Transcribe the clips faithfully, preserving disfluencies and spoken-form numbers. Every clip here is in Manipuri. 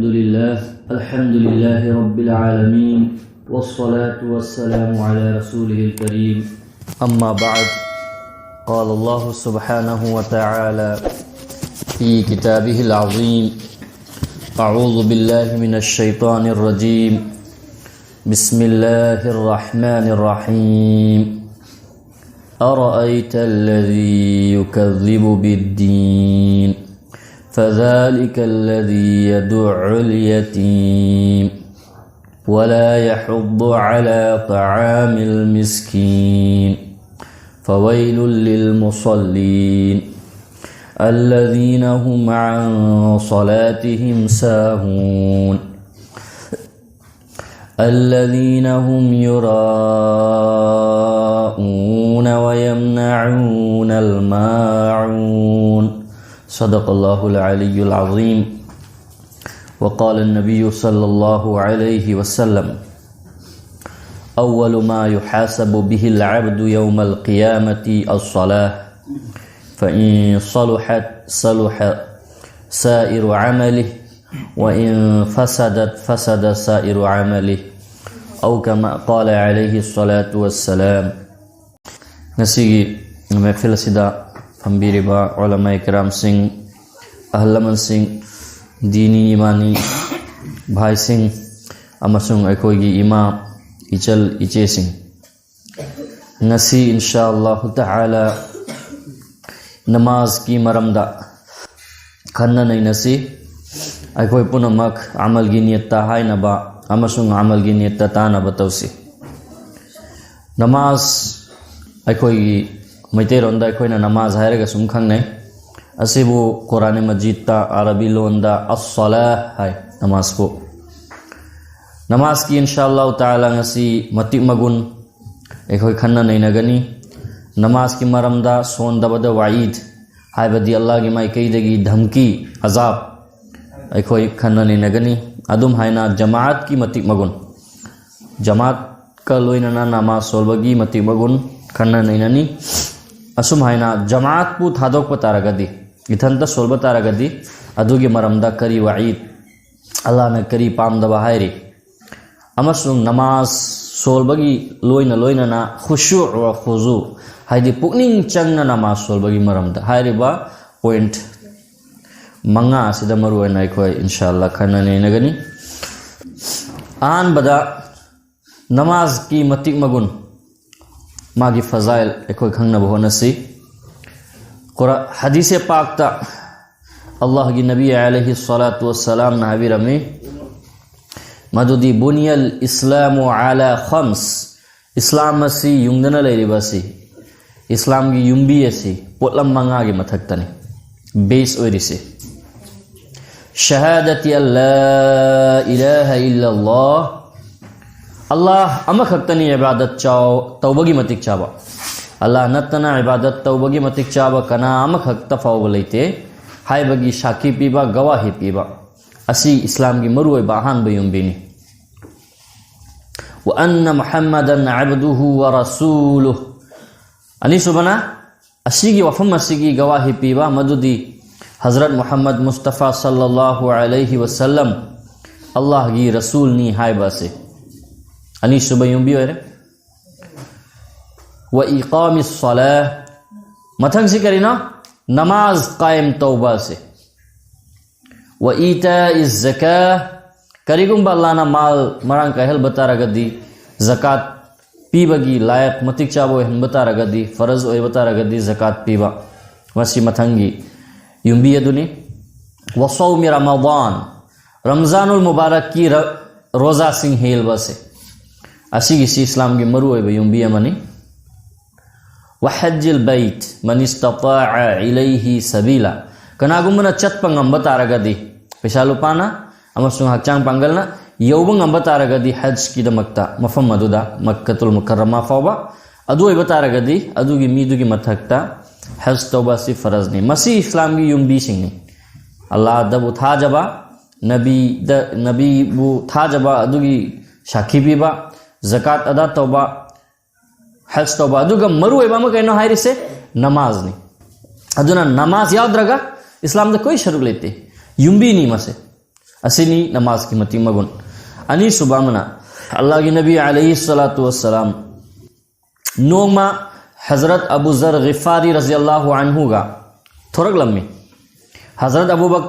لله. الحمد لله رب العالمين، والصلاة والسلام على رسوله الكريم. أما بعد، قال الله سبحانه وتعالى في كتابه العظيم: أعوذ بالله من الشيطان الرجيم. بسم الله الرحمن الرحيم. أرأيت الذي يكذب بالدين، فذلك الذي يدع اليتيم، ولا يحض على طعام المسكين، فويل للمصلين، الذين هم عن صلاتهم ساهون، الذين هم يراءون ويمنعون الماعون. صدق الله العلي العظيم. وقال النبي صلى الله عليه وسلم: أول ما يحاسب به العبد يوم القيامة الصلاة، فإن صلحت صلح سائر عمله، وإن فسدت فسد سائر عمله، أو كما قال عليه الصلاة والسلام. ꯉꯁꯤꯒꯤ ꯃꯦꯍꯐꯤꯜ ꯑꯁꯤꯗ ꯐꯝꯕꯤꯔꯤꯕ ꯎꯂꯃꯥꯏ ꯀꯤꯔꯥꯝꯁꯤꯡ, ꯑꯍꯜ ꯂꯃꯟꯁꯤꯡ, ꯗꯤꯅꯤ ꯏꯃꯥꯅꯤ ꯚꯥꯏꯁꯤꯡ, ꯑꯃꯁꯨꯡ ꯑꯩꯈꯣꯏꯒꯤ ꯏꯃꯥ, ꯏꯆꯜ, ꯏꯆꯦꯁꯤꯡ, ꯉꯁꯤ ꯏꯟꯁꯥ ꯑꯜꯂꯥꯍꯨ ꯇꯥꯂꯥ ꯅꯃꯥꯖꯀꯤ ꯃꯔꯝꯗ ꯈꯟꯅ ꯅꯩꯅꯁꯤ꯫ ꯑꯩꯈꯣꯏ ꯄꯨꯝꯅꯃꯛ ꯑꯃꯜꯒꯤ ꯅꯤꯌꯠꯇ ꯍꯥꯏꯅꯕ ꯑꯃꯁꯨꯡ ꯑꯃꯜꯒꯤ ꯅꯤꯌꯠꯇ ꯇꯥꯅꯕ ꯇꯧꯁꯤ꯫ ꯅꯃꯥꯖ, ꯑꯩꯈꯣꯏꯒꯤ ꯃꯩꯇꯩꯂꯣꯟꯗ ꯑꯩꯈꯣꯏꯅ ꯅꯃꯥꯖ ꯍꯥꯏꯔꯒ ꯁꯨꯝ ꯈꯪꯅꯩ꯫ ꯑꯁꯤꯕꯨ ꯀꯨꯔꯥꯟ ꯃꯖꯤꯗꯇ ꯑꯔꯕꯤ ꯂꯣꯟꯗ ꯑꯁ-ꯁꯂꯥ ꯍꯥꯏ, ꯅꯃꯥꯖꯄꯨ꯫ ꯅꯃꯥꯖꯀꯤ ꯏꯟꯁꯥ ꯑꯜꯂꯥꯍꯨ ꯇꯥꯂꯥ ꯉꯁꯤ ꯃꯇꯤꯛ ꯃꯒꯨꯟ ꯑꯩꯈꯣꯏ ꯈꯟꯅ ꯅꯩꯅꯒꯅꯤ꯫ ꯅꯃꯥꯖꯀꯤ ꯃꯔꯝꯗ ꯁꯣꯟꯗꯕꯗ ꯋꯥꯏꯗ, ꯍꯥꯏꯕꯗꯤ ꯑꯜꯂꯥꯍꯒꯤ ꯃꯥꯏꯀꯩꯗꯒꯤ ꯙꯝꯀꯤ, ꯑꯖꯥꯕ, ꯑꯩꯈꯣꯏ ꯈꯟꯅ ꯅꯩꯅꯒꯅꯤ꯫ ꯑꯗꯨꯝ ꯍꯥꯏꯅ ꯖꯃꯥꯑꯠꯀꯤ ꯃꯇꯤꯛ ꯃꯒꯨꯟ, ꯖꯃꯥꯠꯀ ꯂꯣꯏꯅꯅ ꯅꯃꯥꯖ ꯁꯣꯜꯕꯒꯤ ꯃꯇꯤꯛ ꯃꯒꯨꯟ ꯈꯟꯅ ꯅꯩꯅꯅꯤ꯫ ꯑꯁꯨꯝ ꯍꯥꯏꯅ ꯖꯃꯥꯠꯄꯨ ꯊꯥꯗꯣꯛꯄ ꯇꯥꯔꯒꯗꯤ, ꯏꯊꯟꯇ ꯁꯣꯜꯕ ꯇꯥꯔꯒꯗꯤ, ꯑꯗꯨꯒꯤ ꯃꯔꯝꯗ ꯀꯔꯤ ꯋꯥꯏꯗ, ꯑꯜꯂꯥꯍꯅ ꯀꯔꯤ ꯄꯥꯝꯗꯕ ꯍꯥꯏꯔꯤ? ꯑꯃꯁꯨꯡ ꯅꯃꯥꯖ ꯁꯣꯜꯕꯒꯤ ꯂꯣꯏꯅ ꯂꯣꯏꯅꯅ ꯈꯨꯁꯨ ꯋꯥ ꯈꯨꯖꯨ, ꯍꯥꯏꯗꯤ ꯄꯨꯛꯅꯤꯡ ꯆꯪꯅ ꯅꯃꯥꯖ ꯁꯣꯜꯕꯒꯤ ꯃꯔꯝꯗ ꯍꯥꯏꯔꯤꯕ ꯄꯣꯏꯟꯠ ꯃꯉꯥ ꯑꯁꯤꯗ ꯃꯔꯨ ꯑꯣꯏꯅ ꯑꯩꯈꯣꯏ ꯏꯟꯁꯥ ꯑꯜꯂꯥꯍ ꯈꯟꯅ ꯅꯩꯅꯒꯅꯤ꯫ ꯑꯍꯥꯟꯕꯗ, ꯅꯃꯥꯖꯀꯤ ꯃꯇꯤꯛ ꯃꯒꯨꯟ, ꯃꯥꯒꯤ ꯐꯖꯥꯏꯜ ꯑꯩꯈꯣꯏ ꯈꯪꯅꯕ ꯍꯣꯠꯅꯁꯤ꯫ ꯀꯨꯔꯥ-, ꯍꯗꯤꯁꯦ ꯄꯥꯛꯇ ꯑꯜꯂꯥꯍꯒꯤ ꯅꯕꯤ ꯑꯂꯩꯍꯤ ꯁꯂꯥꯇꯨ ꯋꯁꯁꯂꯥꯝꯅ ꯍꯥꯏꯕꯤꯔꯝꯃꯤ ꯃꯗꯨꯗꯤ, "ꯕꯨꯅꯤꯌꯜ ꯏꯁꯂꯥꯃꯨ ꯑꯂꯥ ꯈꯝꯁ", ꯏꯁꯂꯥꯝ ꯑꯁꯤ ꯌꯨꯡꯗꯅ ꯂꯩꯔꯤꯕ ꯑꯁꯤ, ꯏꯁꯂꯥꯝꯒꯤ ꯌꯨꯝꯕꯤ ꯑꯁꯤ ꯄꯣꯠꯂꯝ ꯃꯉꯥꯒꯤ ꯃꯊꯛꯇꯅꯤ ꯕꯦꯁ ꯑꯣꯏꯔꯤꯁꯤ꯫ ꯁꯍꯥꯗꯇꯤ ꯑꯜꯂꯥ ꯏꯂꯥꯍ ꯏꯜꯂꯜꯂꯥꯍ, ꯑꯜꯂꯥꯍ ꯑꯃꯈꯛꯇꯅꯤ ꯏꯕꯥꯗꯠ ꯆꯥꯎ-, ꯇꯧꯕꯒꯤ ꯃꯇꯤꯛ ꯆꯥꯕ, ꯑꯜꯂꯥꯍ ꯅꯠꯇꯅ ꯏꯕꯥꯗꯠ ꯇꯧꯕꯒꯤ ꯃꯇꯤꯛ ꯆꯥꯕ ꯀꯅꯥ ꯑꯃꯈꯛꯇ ꯐꯥꯎꯕ ꯂꯩꯇꯦ ꯍꯥꯏꯕꯒꯤ ꯁꯥꯈꯤ ꯄꯤꯕ, ꯒꯋꯥꯍꯤ ꯄꯤꯕ, ꯑꯁꯤ ꯏꯁꯂꯥꯝꯒꯤ ꯃꯔꯨꯑꯣꯏꯕ ꯑꯍꯥꯟꯕ ꯌꯨꯝꯕꯤꯅꯤ꯫ "ꯋꯥ ꯑꯟꯅ ꯃꯨꯍꯝꯃꯗꯟ ꯑꯕꯗꯨꯍꯨ ꯋꯥ ꯔꯁꯨꯂꯨꯍ", ꯑꯅꯤꯁꯨꯕꯅ, ꯑꯁꯤꯒꯤ ꯋꯥꯐꯝ ꯑꯁꯤꯒꯤ ꯒꯋꯥꯍꯤ ꯄꯤꯕ ꯃꯗꯨꯗꯤ ꯍꯖꯔꯠ ꯃꯨꯍꯝꯃꯗ ꯃꯨꯁꯇꯐꯥ ꯁꯜꯂꯜꯂꯥꯍꯨ ꯑꯂꯩꯍꯤ ꯋꯁꯜꯂꯝ ꯑꯜꯂꯥꯍꯒꯤ ꯔꯁꯨꯜꯅꯤ ꯍꯥꯏꯕ ꯑꯁꯤ ꯑꯅꯤꯁꯨꯕ ꯌꯨꯝꯕꯤ ꯑꯣꯏꯔꯦ꯫ "ꯋꯥ ꯏꯀꯥꯃꯤ ꯁꯂꯥ", ꯃꯊꯪꯁꯤ ꯀꯔꯤꯅꯣ? ꯅꯃꯥꯖ ꯀꯥꯌꯝ ꯇꯧꯕ ꯑꯁꯤ꯫ "ꯋꯥ ꯏꯇꯥ ꯏꯁ ꯖꯀꯥ", ꯀꯔꯤꯒꯨꯝꯕ ꯑꯜꯂꯥꯍꯅ ꯃꯥꯜ ꯃꯔꯥꯡ ꯀꯥꯏꯍꯟꯕ ꯇꯥꯔꯒꯗꯤ, ꯖꯀꯥꯠ ꯄꯤꯕꯒꯤ ꯂꯥꯌꯛ ꯃꯇꯤꯛ ꯆꯥꯕ ꯑꯣꯏꯍꯟꯕ ꯇꯥꯔꯒꯗꯤ, ꯐꯔꯖ ꯑꯣꯏꯕ ꯇꯥꯔꯒꯗꯤ ꯖꯀꯥꯠ ꯄꯤꯕ, ꯃꯁꯤ ꯃꯊꯪꯒꯤ ꯌꯨꯝꯕꯤ ꯑꯗꯨꯅꯤ꯫ "ꯋꯥ ꯁꯧꯃꯤ ꯔꯃꯗꯥꯟ", ꯔꯝꯖꯥꯅꯨꯜ ꯃꯨꯕꯥꯔꯛꯀꯤ ꯔ-, ꯔꯣꯖꯥꯁꯤꯡ ꯍꯦꯜꯕ ꯑꯁꯦ, ꯑꯁꯤꯒꯤꯁꯤ ꯏꯁꯂꯥꯝꯒꯤ ꯃꯔꯨꯑꯣꯏꯕ ꯌꯨꯝꯕꯤ ꯑꯃꯅꯤ꯫ "ꯋꯥ ꯍꯖꯤꯜ ꯕꯩꯠ ꯃꯅꯤꯁꯇꯇꯥ ꯏꯂꯩꯍꯤ ꯁꯕꯤꯂꯥ", ꯀꯅꯥꯒꯨꯝꯕꯅ ꯆꯠꯄ ꯉꯝꯕ ꯇꯥꯔꯒꯗꯤ, ꯄꯩꯁꯥ ꯂꯨꯄꯥꯅ ꯑꯃꯁꯨꯡ ꯍꯛꯆꯥꯡ ꯄꯥꯡꯒꯜꯅ ꯌꯧꯕ ꯉꯝꯕ ꯇꯥꯔꯒꯗꯤ ꯍꯖꯀꯤꯗꯃꯛꯇ ꯃꯐꯝ ꯑꯗꯨꯗ, ꯃꯛꯀꯇꯨꯜ ꯃꯨꯀꯔꯔꯃꯥ ꯐꯥꯎꯕ, ꯑꯗꯨ ꯑꯣꯏꯕ ꯇꯥꯔꯒꯗꯤ ꯑꯗꯨꯒꯤ ꯃꯤꯗꯨꯒꯤ ꯃꯊꯛꯇ ꯍꯖ ꯇꯧꯕ ꯑꯁꯤ ꯐꯔꯖꯅꯤ꯫ ꯃꯁꯤ ꯏꯁꯂꯥꯝꯒꯤ ꯌꯨꯝꯕꯤꯁꯤꯡꯅꯤ꯫ ꯑꯜꯂꯥꯍꯗꯕꯨ ꯊꯥꯖꯕ, ꯅꯕꯤꯗ, ꯅꯕꯤꯕꯨ ꯊꯥꯖꯕ, ꯑꯗꯨꯒꯤ ꯁꯥꯈꯤ ꯄꯤꯕ, ꯖꯀꯥꯠ ꯑꯗꯥ ꯇꯧꯕ, ꯍꯖ ꯇꯧꯕ, ꯑꯗꯨꯒ ꯃꯔꯨꯑꯣꯏꯕ ꯑꯃ ꯀꯩꯅꯣ ꯍꯥꯏꯔꯤꯁꯦ, ꯅꯃꯥꯖꯅꯤ꯫ ꯑꯗꯨꯅ ꯅꯃꯥꯖ ꯌꯥꯎꯗ꯭ꯔꯒ ꯏꯁꯂꯥꯝꯗ ꯀꯣꯏ ꯁꯔꯨꯛ ꯂꯩꯇꯦ꯫ ꯌꯨꯝꯕꯤꯅꯤ ꯃꯁꯦ꯫ ꯑꯁꯤꯅꯤ ꯅꯃꯥꯖꯀꯤ ꯃꯇꯤꯛ ꯃꯒꯨꯟ꯫ ꯑꯅꯤꯁꯨꯕ ꯑꯃꯅ, ꯑꯜꯂꯥꯍꯒꯤ ꯅꯕꯤ ꯑꯂꯩꯍꯤ ꯁꯂꯥꯇꯨ ꯋꯁꯁꯂꯥꯝ ꯅꯣꯡꯃ ꯍꯖꯔꯠ ꯑꯕꯨ ꯖꯔ ꯒꯤꯐꯥꯔꯤ ꯔꯖꯤꯌꯜꯂꯥꯍꯨ ꯑꯟꯍꯨꯒ ꯊꯣꯔꯛꯂꯝꯃꯤ꯫ ꯍꯖꯔꯠ ꯑꯕꯨ ꯕꯛ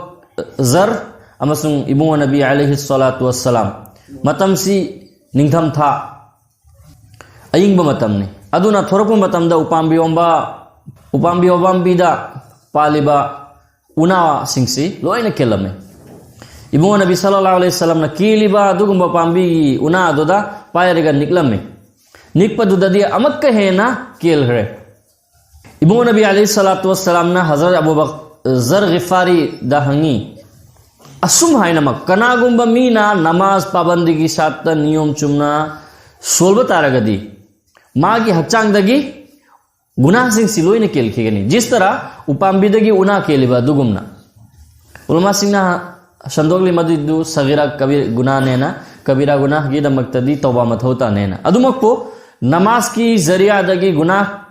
ꯖꯔ ꯑꯃꯁꯨꯡ ꯏꯕꯨꯡꯉꯣ ꯅꯕꯤ ꯑꯂꯩꯍꯤ ꯁꯂꯥꯇꯨ ꯋꯁꯁꯂꯥꯝ, ꯃꯇꯝꯁꯤ ꯅꯤꯡꯊꯝꯊꯥ ꯑꯏꯪꯕ ꯃꯇꯝꯅꯤ꯫ ꯑꯗꯨꯅ ꯊꯣꯔꯛꯄ ꯃꯇꯝꯗ ꯎꯄꯥꯝꯕꯤ ꯑꯣꯝꯕ, ꯎꯄꯥꯝꯕꯤ ꯋꯥꯄꯥꯝꯕꯤꯗ ꯄꯥꯜꯂꯤꯕ ꯎꯅꯥꯁꯤꯡꯁꯤ ꯂꯣꯏꯅ ꯀꯦꯜꯂꯝꯃꯤ꯫ ꯏꯕꯨꯡꯉꯣ ꯅꯕꯤ ꯁꯜꯂꯜꯂꯥꯍꯨ ꯑꯂꯩꯍꯤ ꯋꯁꯜꯂꯝꯅ ꯀꯦꯜꯂꯤꯕ ꯑꯗꯨꯒꯨꯝꯕ ꯄꯥꯝꯕꯤꯒꯤ ꯎꯅꯥ ꯑꯗꯨꯗ ꯄꯥꯏꯔꯒ ꯅꯤꯛꯂꯝꯃꯤ꯫ ꯅꯤꯛꯄꯗꯨꯗꯗꯤ ꯑꯃꯨꯛꯀ ꯍꯦꯟꯅ ꯀꯦꯜꯈ꯭ꯔꯦ꯫ ꯏꯕꯨꯡꯉꯣ ꯅꯕꯤ ꯑꯂꯩꯍꯤ ꯁꯂꯥꯇꯨ ꯋꯁꯁꯂꯥꯝꯅ ꯍꯖꯔꯠ ꯑꯕꯨ ꯕꯛ ꯖꯔ ꯒꯤꯐꯥꯔꯤꯗ ꯍꯪꯉꯤ, ꯑꯁꯨꯝ ꯍꯥꯏꯅꯃꯛ ꯀꯅꯥꯒꯨꯝꯕ ꯃꯤꯅ ꯅꯃꯥꯖ ꯄꯥꯕꯟꯗꯒꯤ ꯁꯥꯠꯇ ꯅꯤꯌꯣꯝ ꯆꯨꯝꯅ ꯁꯣꯜꯕ ꯇꯥꯔꯒꯗꯤ ꯃꯥꯒꯤ ꯍꯛꯆꯥꯡꯗꯒꯤ ꯒꯨꯅꯥꯁꯤꯡꯁꯤ ꯂꯣꯏꯅ ꯀꯦꯜꯈꯤꯒꯅꯤ꯫ ꯖꯤꯁ ꯇꯔꯥ ꯎꯄꯥꯝꯕꯤꯗꯒꯤ ꯎꯅꯥ ꯀꯦꯜꯂꯤꯕ ꯑꯗꯨꯒꯨꯝꯅ꯫ ꯎꯂꯃꯥꯁꯤꯡꯅ ꯁꯟꯗꯣꯛꯂꯤ ꯃꯗꯨꯏꯗꯨ ꯁꯒꯤꯔꯥ ꯀꯕꯤ-, ꯒꯨꯅꯥꯅꯦꯅ, ꯀꯕꯤꯔꯥ ꯒꯨꯅꯥꯒꯤꯗꯃꯛꯇꯗꯤ ꯇꯧꯕ ꯃꯊꯧ ꯇꯥꯅꯦꯅ꯫ ꯑꯗꯨꯃꯛꯄꯨ ꯅꯃꯥꯖꯀꯤ ꯖꯔꯤꯌꯥꯗꯒꯤ ꯒꯨꯅꯥ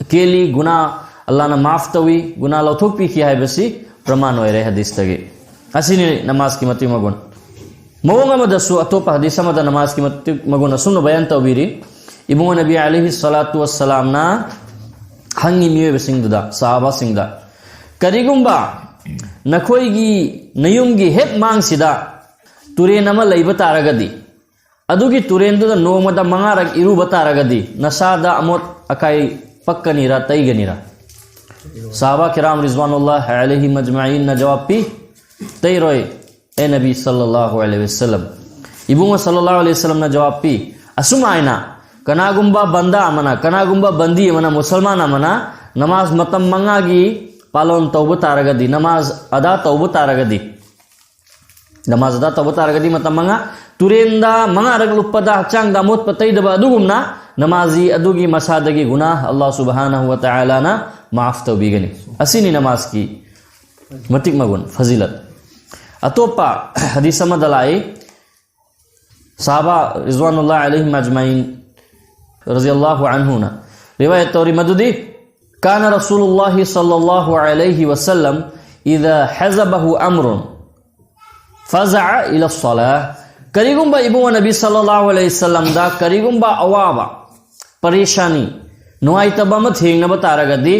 ꯀꯦꯜꯂꯤ, ꯒꯨꯅꯥ ꯑꯜꯂꯥꯅ ꯃꯥꯐ ꯇꯧꯏ, ꯒꯨꯅꯥ ꯂꯧꯊꯣꯛꯄꯤꯈꯤ ꯍꯥꯏꯕꯁꯤ ꯄ꯭ꯔꯃꯥꯟ ꯑꯣꯏꯔꯦ ꯍꯗꯤꯁꯇꯒꯤ꯫ ꯑꯁꯤꯅꯤ ꯅꯃꯥꯖꯀꯤ ꯃꯇꯤꯛ ꯃꯒꯨꯟ꯫ ꯃꯑꯣꯡ ꯑꯃꯗꯁꯨ ꯑꯇꯣꯞꯄ ꯍꯗꯤꯁ ꯑꯃꯗ ꯅꯃꯥꯖꯀꯤ ꯃꯇꯤꯛ ꯃꯒꯨꯟ ꯑꯁꯨꯝꯅ ꯕꯌꯥꯟ ꯇꯧꯕꯤꯔꯤ, ꯏꯕꯨꯡꯉꯣ ꯅꯕꯤ ꯑꯂꯩꯍꯤ ꯁꯂꯥꯇꯨ ꯋꯁꯁꯂꯥꯝꯅ ꯍꯪꯉꯤ ꯃꯤꯑꯣꯏꯕꯁꯤꯡꯗꯨꯗ, ꯁꯍꯥꯕꯥꯁꯤꯡꯗ, ꯀꯔꯤꯒꯨꯝꯕ ꯅꯈꯣꯏꯒꯤ ꯅꯌꯨꯝꯒꯤ ꯍꯦꯛ ꯃꯥꯡꯁꯤꯗ ꯇꯨꯔꯦꯟ ꯑꯃ ꯂꯩꯕ ꯇꯥꯔꯒꯗꯤ, ꯑꯗꯨꯒꯤ ꯇꯨꯔꯦꯟꯗꯨꯗ ꯅꯣꯡꯃꯗ ꯃꯉꯥꯔꯛ ꯏꯔꯨꯕ ꯇꯥꯔꯒꯗꯤ ꯅꯁꯥꯗ ꯑꯃꯣꯠ ꯑꯀꯥꯏ ꯄꯛꯀꯅꯤꯔꯥ, ꯇꯩꯒꯅꯤꯔꯥ? ꯁꯍꯥꯕꯥ ꯀꯤꯔꯥꯝ ꯔꯤꯖꯋꯥꯅꯨꯜꯂꯥꯍ ꯑꯂꯩꯍꯤꯝ ꯑꯖꯃꯥꯏꯟꯅ ꯖꯋꯥꯕ ꯄꯤ, ꯇꯩꯔꯣꯏ, ꯑꯦ ꯅꯕꯤ ꯁꯜꯂꯜꯂꯥꯍꯨ ꯑꯂꯩꯍꯤ ꯋꯁꯜꯂꯝ꯫ ꯏꯕꯨꯡꯉꯣ ꯁꯜꯂꯜꯂꯥꯍꯨ ꯑꯂꯩꯍꯤ ꯋꯁꯜꯂꯝꯅ ꯖꯋꯥꯕ ꯄꯤ, ꯑꯁꯨꯃꯥꯏꯅ ꯀꯅꯥꯒꯨꯝꯕ ꯕꯟꯗꯥ ꯑꯃꯅ, ꯀꯅꯥꯒꯨꯝꯕ ꯕꯟꯗꯤ ꯑꯃꯅ, ꯃꯨꯁꯜꯃꯥꯟ ꯑꯃꯅ ꯅꯃꯥꯖ ꯃꯇꯝ ꯃꯉꯥꯒꯤ ꯄꯥꯂꯣꯟ ꯇꯧꯕ ꯇꯥꯔꯒꯗꯤ, ꯅꯃꯥꯖ ꯑꯗꯥ ꯇꯧꯕ ꯇꯥꯔꯒꯗꯤ, ꯅꯃꯥꯖ ꯑꯗꯥ ꯇꯧꯕ ꯇꯥꯔꯒꯗꯤ ꯃꯇꯝ ꯃꯉꯥ, ꯇꯨꯔꯦꯟꯗ ꯃꯉꯥꯔꯛ ꯂꯨꯞꯄꯗ ꯍꯛꯆꯥꯡꯗ ꯑꯃꯣꯠꯄ ꯇꯩꯗꯕ ꯑꯗꯨꯒꯨꯝꯅ ꯅꯃꯥꯖꯤ ꯑꯗꯨꯒꯤ ꯃꯁꯥꯗꯒꯤ ꯒꯨꯅꯥ ꯑꯜꯂꯥꯍ ꯁꯨꯕꯍꯥꯅꯍꯨ ꯋ ꯇꯥꯂꯥꯅ ꯃꯥꯐ ꯇꯧꯕꯤꯒꯅꯤ꯫ ꯑꯁꯤꯅꯤ ꯅꯃꯥꯖꯀꯤ ꯃꯇꯤꯛ ꯃꯒꯨꯟ, ꯐꯖꯤꯂꯠ꯫ ꯑꯇꯣꯞꯄ ꯍꯗꯤꯁ ꯑꯃꯗ ꯂꯥꯛꯏ, ꯁꯍꯥꯕꯥ ꯔꯤꯖꯋꯥꯅꯨꯜꯂꯥꯍ ꯑꯂꯩꯍꯤꯝ ꯑꯖꯃꯥꯏꯟ ꯔꯖꯤꯌꯜꯂꯥꯍꯨ ꯑꯟꯍꯨꯅ ꯔꯤꯋꯥꯌꯠ ꯇꯧꯔꯤ ꯃꯗꯨꯗꯤ, كان رسول الله صلى الله عليه وسلم إذا حزبه أمر ꯐꯖꯥ ꯏꯂ ꯁꯂꯥ꯫ ꯀꯔꯤꯒꯨꯝꯕ ꯏꯕꯨꯡꯉꯣ ꯅꯕꯤ ꯁꯜꯂꯜꯂꯥꯍꯨ ꯑꯂꯩꯍꯤ ꯋꯁꯜꯂꯝꯗ ꯀꯔꯤꯒꯨꯝꯕ ꯑꯋꯥꯕ, ꯄꯔꯦꯁꯥꯅꯤ, ꯅꯨꯡꯉꯥꯏꯇꯕ ꯑꯃ ꯊꯦꯡꯅꯕ ꯇꯥꯔꯒꯗꯤ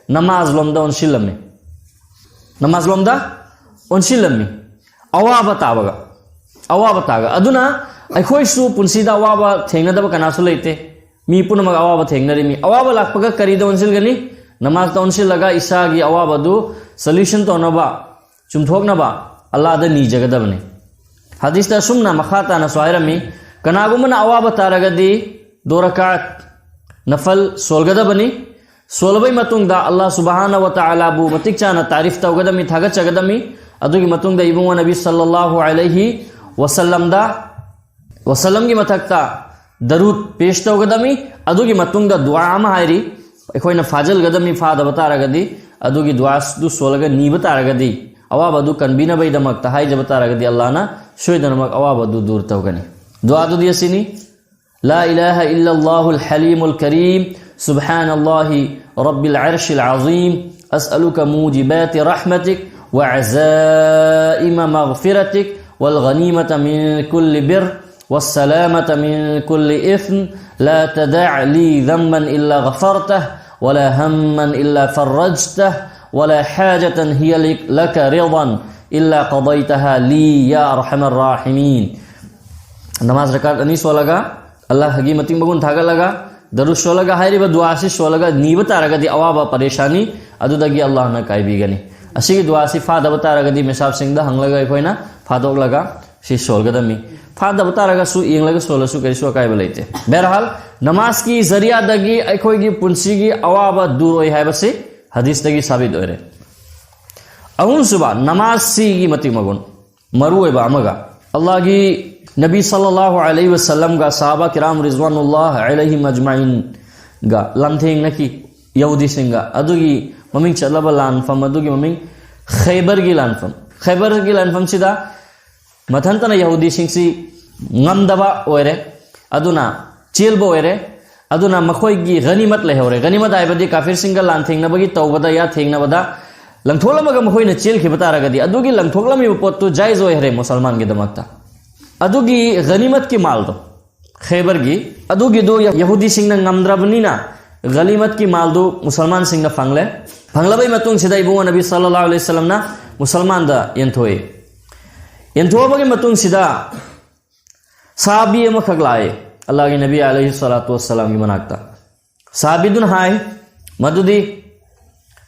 ꯅꯃꯥꯖ ꯂꯣꯝꯗ ꯑꯣꯟꯁꯤꯜꯂꯝꯃꯤ꯫ ꯅꯃꯥꯖ ꯂꯣꯝꯗ ꯑꯣꯟꯁꯤꯜꯂꯝꯃꯤ꯫ ꯑꯋꯥꯕ ꯇꯥꯕꯒ, ꯑꯋꯥꯕ ꯇꯥꯒ꯫ ꯑꯗꯨꯅ ꯑꯩꯈꯣꯏꯁꯨ ꯄꯨꯟꯁꯤꯗ ꯑꯋꯥꯕ ꯊꯦꯡꯅꯗꯕ ꯀꯅꯥꯁꯨ ꯂꯩꯇꯦ꯫ ꯃꯤ ꯄꯨꯝꯅꯃꯛ ꯑꯋꯥꯕ ꯊꯦꯡꯅꯔꯤꯃꯤ꯫ ꯑꯋꯥꯕ ꯂꯥꯛꯄꯒ ꯀꯔꯤꯗ ꯑꯣꯟꯁꯤꯜꯒꯅꯤ? ꯅꯃꯥꯖꯇ ꯑꯣꯟꯁꯤꯜꯂꯒ ꯏꯁꯥꯒꯤ ꯑꯋꯥꯕꯗꯨ solution ꯇꯧꯅꯕ, ꯆꯨꯝꯊꯣꯛꯅꯕ ꯑꯜꯂꯥꯗ ꯅꯤꯖꯒꯗꯕꯅꯤ꯫ ꯍꯗꯤꯁꯇ ꯑꯁꯨꯝꯅ ꯃꯈꯥ ꯇꯥꯅꯁꯨ ꯍꯥꯏꯔꯝꯃꯤ, ꯀꯅꯥꯒꯨꯝꯕꯅ ꯑꯋꯥꯕ ꯇꯥꯔꯒꯗꯤ ꯗꯣ ꯔꯀꯥꯠ ꯅꯐꯜ ꯁꯣꯜꯒꯗꯕꯅꯤ꯫ ꯁꯣꯜꯂꯕꯩ ꯃꯇꯨꯡꯗ ꯑꯜꯂꯥ ꯁꯨꯕꯍꯥꯅ ꯋ ꯇꯥꯂꯥꯕꯨ ꯃꯇꯤꯛ ꯆꯥꯅ ꯇꯥꯔꯤꯐ ꯇꯧꯒꯗꯕꯅꯤ, ꯊꯥꯒꯠꯆꯒꯗꯕꯅꯤ꯫ ꯑꯗꯨꯒꯤ ꯃꯇꯨꯡꯗ ꯏꯕꯨꯡꯉꯣ ꯅꯕꯤ ꯁꯜꯂꯜꯂꯥꯍꯨ ꯑꯂꯩꯍꯤ ꯋꯁꯜꯂꯝꯗ, ꯋꯁꯜꯂꯝꯒꯤ ꯃꯊꯛꯇ ꯗꯔꯨꯗ ꯄꯦꯁ ꯇꯧꯒꯗꯕꯅꯤ꯫ ꯑꯗꯨꯒꯤ ꯃꯇꯨꯡꯗ ꯗꯨꯋꯥ ꯑꯃ ꯍꯥꯏꯔꯤ, ꯑꯩꯈꯣꯏꯅ ꯐꯥꯖꯤꯜꯒꯗꯕꯅꯤ꯫ ꯐꯥꯗꯕ ꯇꯥꯔꯒꯗꯤ, ꯑꯗꯨꯒꯤ ꯗꯨꯋꯥꯗꯨ ꯁꯣꯜꯂꯒ ꯅꯤꯕ ꯇꯥꯔꯒꯗꯤ, ꯑꯋꯥꯕꯗꯨ ꯀꯟꯕꯤꯅꯕꯒꯤꯗꯃꯛꯇ ꯍꯥꯏꯖꯕ ꯇꯥꯔꯒꯗꯤ, ꯑꯜꯂꯥꯅ ꯁꯣꯏꯗꯅꯃꯛ ꯑꯋꯥꯕꯗꯨ ꯗꯨꯔ ꯇꯧꯒꯅꯤ꯫ ꯗꯨꯋꯥꯗꯨꯗꯤ ꯑꯁꯤꯅꯤ: لا إله إلا الله الحليم الكريم، سبحان الله رب العرش العظيم، أسألك موجبات رحمتك وعزائم مغفرتك والغنيمة من كل بر والسلامة من كل إثم، لا تدع لي ذنبا إلا غفرته، ولا هما إلا فرجته، ولا حاجة هي لك رضا إلا قضيتها لي يا أرحم الراحمين. ꯅꯃꯥꯖ ꯔꯀꯥꯠ ꯑꯅꯤ ꯁꯣꯜꯂꯒ, ꯑꯜꯂꯥꯍꯒꯤ ꯃꯇꯤꯛ ꯃꯒꯨꯟ ꯊꯥꯒꯠꯂꯒ, ꯗꯔꯨꯗ ꯁꯣꯜꯂꯒ, ꯍꯥꯏꯔꯤꯕ ꯗꯨꯋꯥ ꯑꯁꯤ ꯁꯣꯜꯂꯒ ꯅꯤꯕ ꯇꯥꯔꯒꯗꯤ ꯑꯋꯥꯕ ꯄꯔꯦꯁꯥꯅꯤ ꯑꯗꯨꯗꯒꯤ ꯑꯜꯂꯥꯍꯅ ꯀꯥꯏꯕꯤꯒꯅꯤ꯫ ꯑꯁꯤꯒꯤ ꯗꯨꯋꯥ ꯑꯁꯤ ꯐꯥꯗꯕ ꯇꯥꯔꯒꯗꯤ ꯃꯤꯁꯥꯞꯁꯤꯡꯗ ꯍꯪꯂꯒ ꯑꯩꯈꯣꯏꯅ ꯐꯥꯗꯣꯛꯂꯒ ꯁꯤ ꯁꯣꯜꯒꯗꯝꯃꯤ꯫ ꯐꯥꯗꯕ ꯇꯥꯔꯒꯁꯨ ꯌꯦꯡꯂꯒ ꯁꯣꯜꯂꯁꯨ ꯀꯔꯤꯁꯨ ꯑꯀꯥꯏꯕ ꯂꯩꯇꯦ꯫ ꯕꯍꯔꯍꯥꯜ, ꯅꯃꯥꯖꯀꯤ ꯖꯔꯤꯌꯥꯗꯒꯤ ꯑꯩꯈꯣꯏꯒꯤ ꯄꯨꯟꯁꯤꯒꯤ ꯑꯋꯥꯕ ꯗꯨꯔ ꯑꯣꯏ ꯍꯥꯏꯕꯁꯤ ꯍꯗꯤꯁꯇꯒꯤ ꯁꯥꯕꯤꯠ ꯑꯣꯏꯔꯦ꯫ ꯑꯍꯨꯝꯁꯨꯕ, ꯅꯃꯥꯖꯁꯤꯒꯤ ꯃꯇꯤꯛ ꯃꯒꯨꯟ, ꯃꯔꯨꯑꯣꯏꯕ ꯑꯃꯒ, ꯑꯜꯂꯥꯍꯒꯤ ꯅꯕꯤ ꯁꯜꯂꯜꯂꯥꯍꯨ ꯑꯂꯩꯍꯤ ꯋꯁꯜꯂꯝꯒ ꯁꯍꯥꯕꯥ ꯀꯤꯔꯥꯝ ꯔꯤꯖꯋꯥꯅꯨꯜꯂꯥꯍ ꯑꯂꯩꯍꯤꯝ ꯑꯖꯃꯥꯏꯟꯒ ꯂꯥꯟꯊꯦꯡꯅꯈꯤ ꯌꯍꯨꯗꯤꯁꯤꯡꯒ꯫ ꯑꯗꯨꯒꯤ ꯃꯃꯤꯡ ꯆꯠꯂꯕ ꯂꯥꯟꯐꯝ ꯑꯗꯨꯒꯤ ꯃꯃꯤꯡ ꯈꯩꯕꯔꯒꯤ ꯂꯥꯟꯐꯝ꯫ ꯈꯩꯕꯔꯒꯤ ꯂꯥꯟꯐꯝꯁꯤꯗ ꯃꯊꯟꯇꯅ ꯌꯍꯨꯗꯤꯁꯤꯡꯁꯤ ꯉꯝꯗꯕ ꯑꯣꯏꯔꯦ, ꯑꯗꯨꯅ ꯆꯦꯜꯕ ꯑꯣꯏꯔꯦ꯫ ꯑꯗꯨꯅ ꯃꯈꯣꯏꯒꯤ ꯒꯅꯤꯃꯠ ꯂꯩꯍꯧꯔꯦ꯫ ꯒꯅꯤꯃꯠ ꯍꯥꯏꯕꯗꯤ ꯀꯥꯐꯤꯔꯁꯤꯡꯒ ꯂꯥꯟꯊꯦꯡꯅꯕꯒꯤ ꯇꯧꯕꯗ, ꯌꯥ ꯊꯦꯡꯅꯕꯗ ꯂꯪꯊꯣꯛꯂꯝꯃꯒ ꯃꯈꯣꯏꯅ ꯆꯦꯟꯈꯤꯕ ꯇꯥꯔꯒꯗꯤ, ꯑꯗꯨꯒꯤ ꯂꯪꯊꯣꯛꯂꯝꯃꯤꯕ ꯄꯣꯠꯇꯨ ꯖꯥꯏꯖ ꯑꯣꯏꯍꯔꯦ ꯃꯨꯁꯜꯃꯥꯟꯒꯤꯗꯃꯛꯇ꯫ ꯑꯗꯨꯒꯤ ꯒꯅꯤꯃꯠꯀꯤ ꯃꯥꯜꯗꯣ, ꯈꯦꯕꯔꯒꯤ, ꯑꯗꯨꯒꯤꯗꯨ ꯌꯍꯨꯗꯤꯁꯤꯡꯅ ꯉꯝꯗ꯭ꯔꯕꯅꯤꯅ, ꯒꯅꯤꯃꯠꯀꯤ ꯃꯥꯜꯗꯨ ꯃꯨꯁꯜꯃꯥꯟꯁꯤꯡꯅ ꯐꯪꯂꯦ꯫ ꯐꯪꯂꯕꯩ ꯃꯇꯨꯡꯁꯤꯗ ꯏꯕꯨꯡꯉꯣ ꯅꯕꯤ ꯁꯜꯂꯜꯂꯥꯍꯨ ꯑꯂꯩꯍꯤ ꯋꯥꯁꯜꯂꯝꯅ ꯃꯨꯁꯜꯃꯥꯟꯗ ꯌꯦꯟꯊꯣꯛꯏ꯫ ꯌꯦꯟꯊꯣꯛꯑꯕꯒꯤ ꯃꯇꯨꯡꯁꯤꯗ ꯁꯍꯥꯕꯤ ꯑꯃꯈꯛ ꯂꯥꯛꯑꯦ ꯑꯜꯂꯥꯍꯒꯤ ꯅꯕꯤ ꯑꯂꯩꯍꯤ ꯁꯂꯥꯇꯨ ꯋꯁꯁꯂꯥꯝꯒꯤ ꯃꯅꯥꯛꯇ꯫ ꯁꯍꯥꯕꯤꯗꯨꯅ ꯍꯥꯏ ꯃꯗꯨꯗꯤ,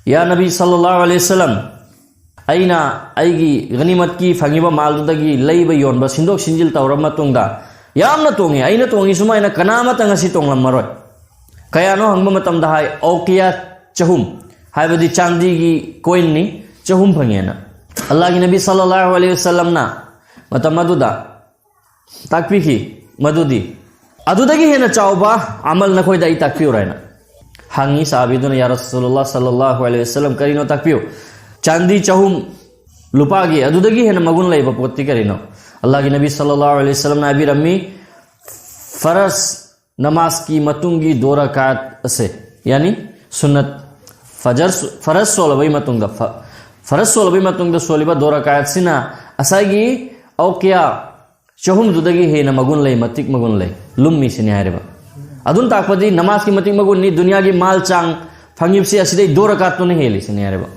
"ꯌꯥ ꯅꯕꯤ ꯁꯜꯂꯜꯂꯥꯍꯨ ꯑꯂꯩꯍꯤ ꯋꯥꯁꯜꯂꯝ, ꯑꯩꯅ ꯑꯩꯒꯤ ꯒꯅꯤꯃꯠꯀꯤ ꯐꯪꯉꯤꯕ ꯃꯥꯜꯗꯨꯗꯒꯤ ꯂꯩꯕ ꯌꯣꯟꯕ, ꯁꯤꯟꯗꯣꯛ ꯁꯤꯟꯖꯤꯜ ꯇꯧꯔꯕ ꯃꯇꯨꯡꯗ ꯌꯥꯝꯅ ꯇꯣꯡꯉꯤ꯫ ꯑꯩꯅ ꯇꯣꯡꯉꯤ ꯁꯨꯃꯥꯏꯅ ꯀꯅꯥ ꯑꯃꯠꯇ ꯉꯁꯤ ꯇꯣꯡꯂꯝꯃꯔꯣꯏ꯫ ꯀꯌꯥꯅꯣ ꯍꯪꯕ ꯃꯇꯝꯗ ꯍꯥꯏ, ꯑꯣꯀꯤꯌꯥ ꯆꯍꯨꯝ, ꯍꯥꯏꯕꯗꯤ ꯆꯥꯟꯗꯤꯒꯤ ꯀꯣꯏꯟꯅꯤ, ꯆꯍꯨꯝ ꯐꯪꯉꯦꯅ꯫ ꯑꯜꯂꯥꯍꯒꯤ ꯅꯕꯤ ꯁꯜꯂꯜꯂꯥꯍꯨ ꯑꯂꯩꯍꯤ ꯋꯥꯁꯜꯂꯝꯅ ꯃꯇꯝ ꯑꯗꯨꯗ ꯇꯥꯛꯄꯤꯈꯤ ꯃꯗꯨꯗꯤ, "ꯑꯗꯨꯗꯒꯤ ꯍꯦꯟꯅ ꯆꯥꯎꯕ ꯑꯃꯜ ꯅꯈꯣꯏꯗ ꯑꯩ ꯇꯥꯛꯄꯤꯌꯨꯔꯥ?" ꯍꯥꯏꯅ ꯍꯪꯉꯤ ꯁꯍꯥꯕꯤꯗꯨꯅ, "ꯌꯥ ꯔꯁꯨꯂꯨꯜꯂꯥꯍ ꯁꯜꯂꯜꯂꯥꯍꯨ ꯑꯂꯩꯍꯤ ꯋꯥꯁꯜꯂꯝ, ꯀꯔꯤꯅꯣ ꯇꯥꯛꯄꯤꯌꯨ? ꯆꯥꯟꯗꯤ ꯆꯍꯨꯝ ꯂꯨꯄꯥꯒꯤ ꯑꯗꯨꯗꯒꯤ ꯍꯦꯟꯅ ꯃꯒꯨꯟ ꯂꯩꯕ ꯄꯣꯠꯇꯤ ꯀꯔꯤꯅꯣ?" ꯑꯜꯂꯥꯍꯒꯤ ꯅꯕꯤ ꯁꯜꯂꯜꯂꯥꯍꯨ ꯑꯂꯩꯍꯤ ꯋꯥꯁꯜꯂꯝꯅ ꯍꯥꯏꯕꯤꯔꯝꯃꯤ, "ꯐꯔꯖ ꯅꯃꯥꯖꯀꯤ ꯃꯇꯨꯡꯒꯤ ꯗꯣ ꯔꯀꯥꯠ ꯑꯁꯦ, ꯌꯥꯅꯤ ꯁꯨꯟꯅꯠ, ꯐꯖꯔ, ꯐꯔꯖ ꯁꯣꯜꯂꯕꯩ ꯃꯇꯨꯡꯗ, ꯐ-, ꯐꯔꯖ ꯁꯣꯜꯂꯕꯩ ꯃꯇꯨꯡꯗ ꯁꯣꯜꯂꯤꯕ ꯗꯣ ꯔꯀꯥꯠꯁꯤꯅ ꯉꯁꯥꯏꯒꯤ ꯑꯣꯀꯤꯌꯥ ꯆꯍꯨꯝꯗꯨꯗꯒꯤ ꯍꯦꯟꯅ ꯃꯒꯨꯟ ꯂꯩ, ꯃꯇꯤꯛ ꯃꯒꯨꯟ ꯂꯩ, ꯂꯨꯝꯃꯤ ꯁꯤꯅꯤ ꯍꯥꯏꯔꯤꯕ꯫ ꯑꯗꯨꯅ ꯇꯥꯛꯄꯗꯤ ꯅꯃꯥꯖꯀꯤ ꯃꯇꯤꯛ ꯃꯒꯨꯟꯅꯤ, ꯗꯨꯅꯤꯌꯥꯒꯤ ꯃꯥꯜ ꯆꯥꯡ ꯐꯪꯉꯤꯕꯁꯤ ꯑꯁꯤꯗꯩ ꯗꯣ ꯔꯀꯥꯠꯇꯨꯅ ꯍꯦꯜꯂꯤ ꯁꯤꯅꯤ ꯍꯥꯏꯔꯤꯕ꯫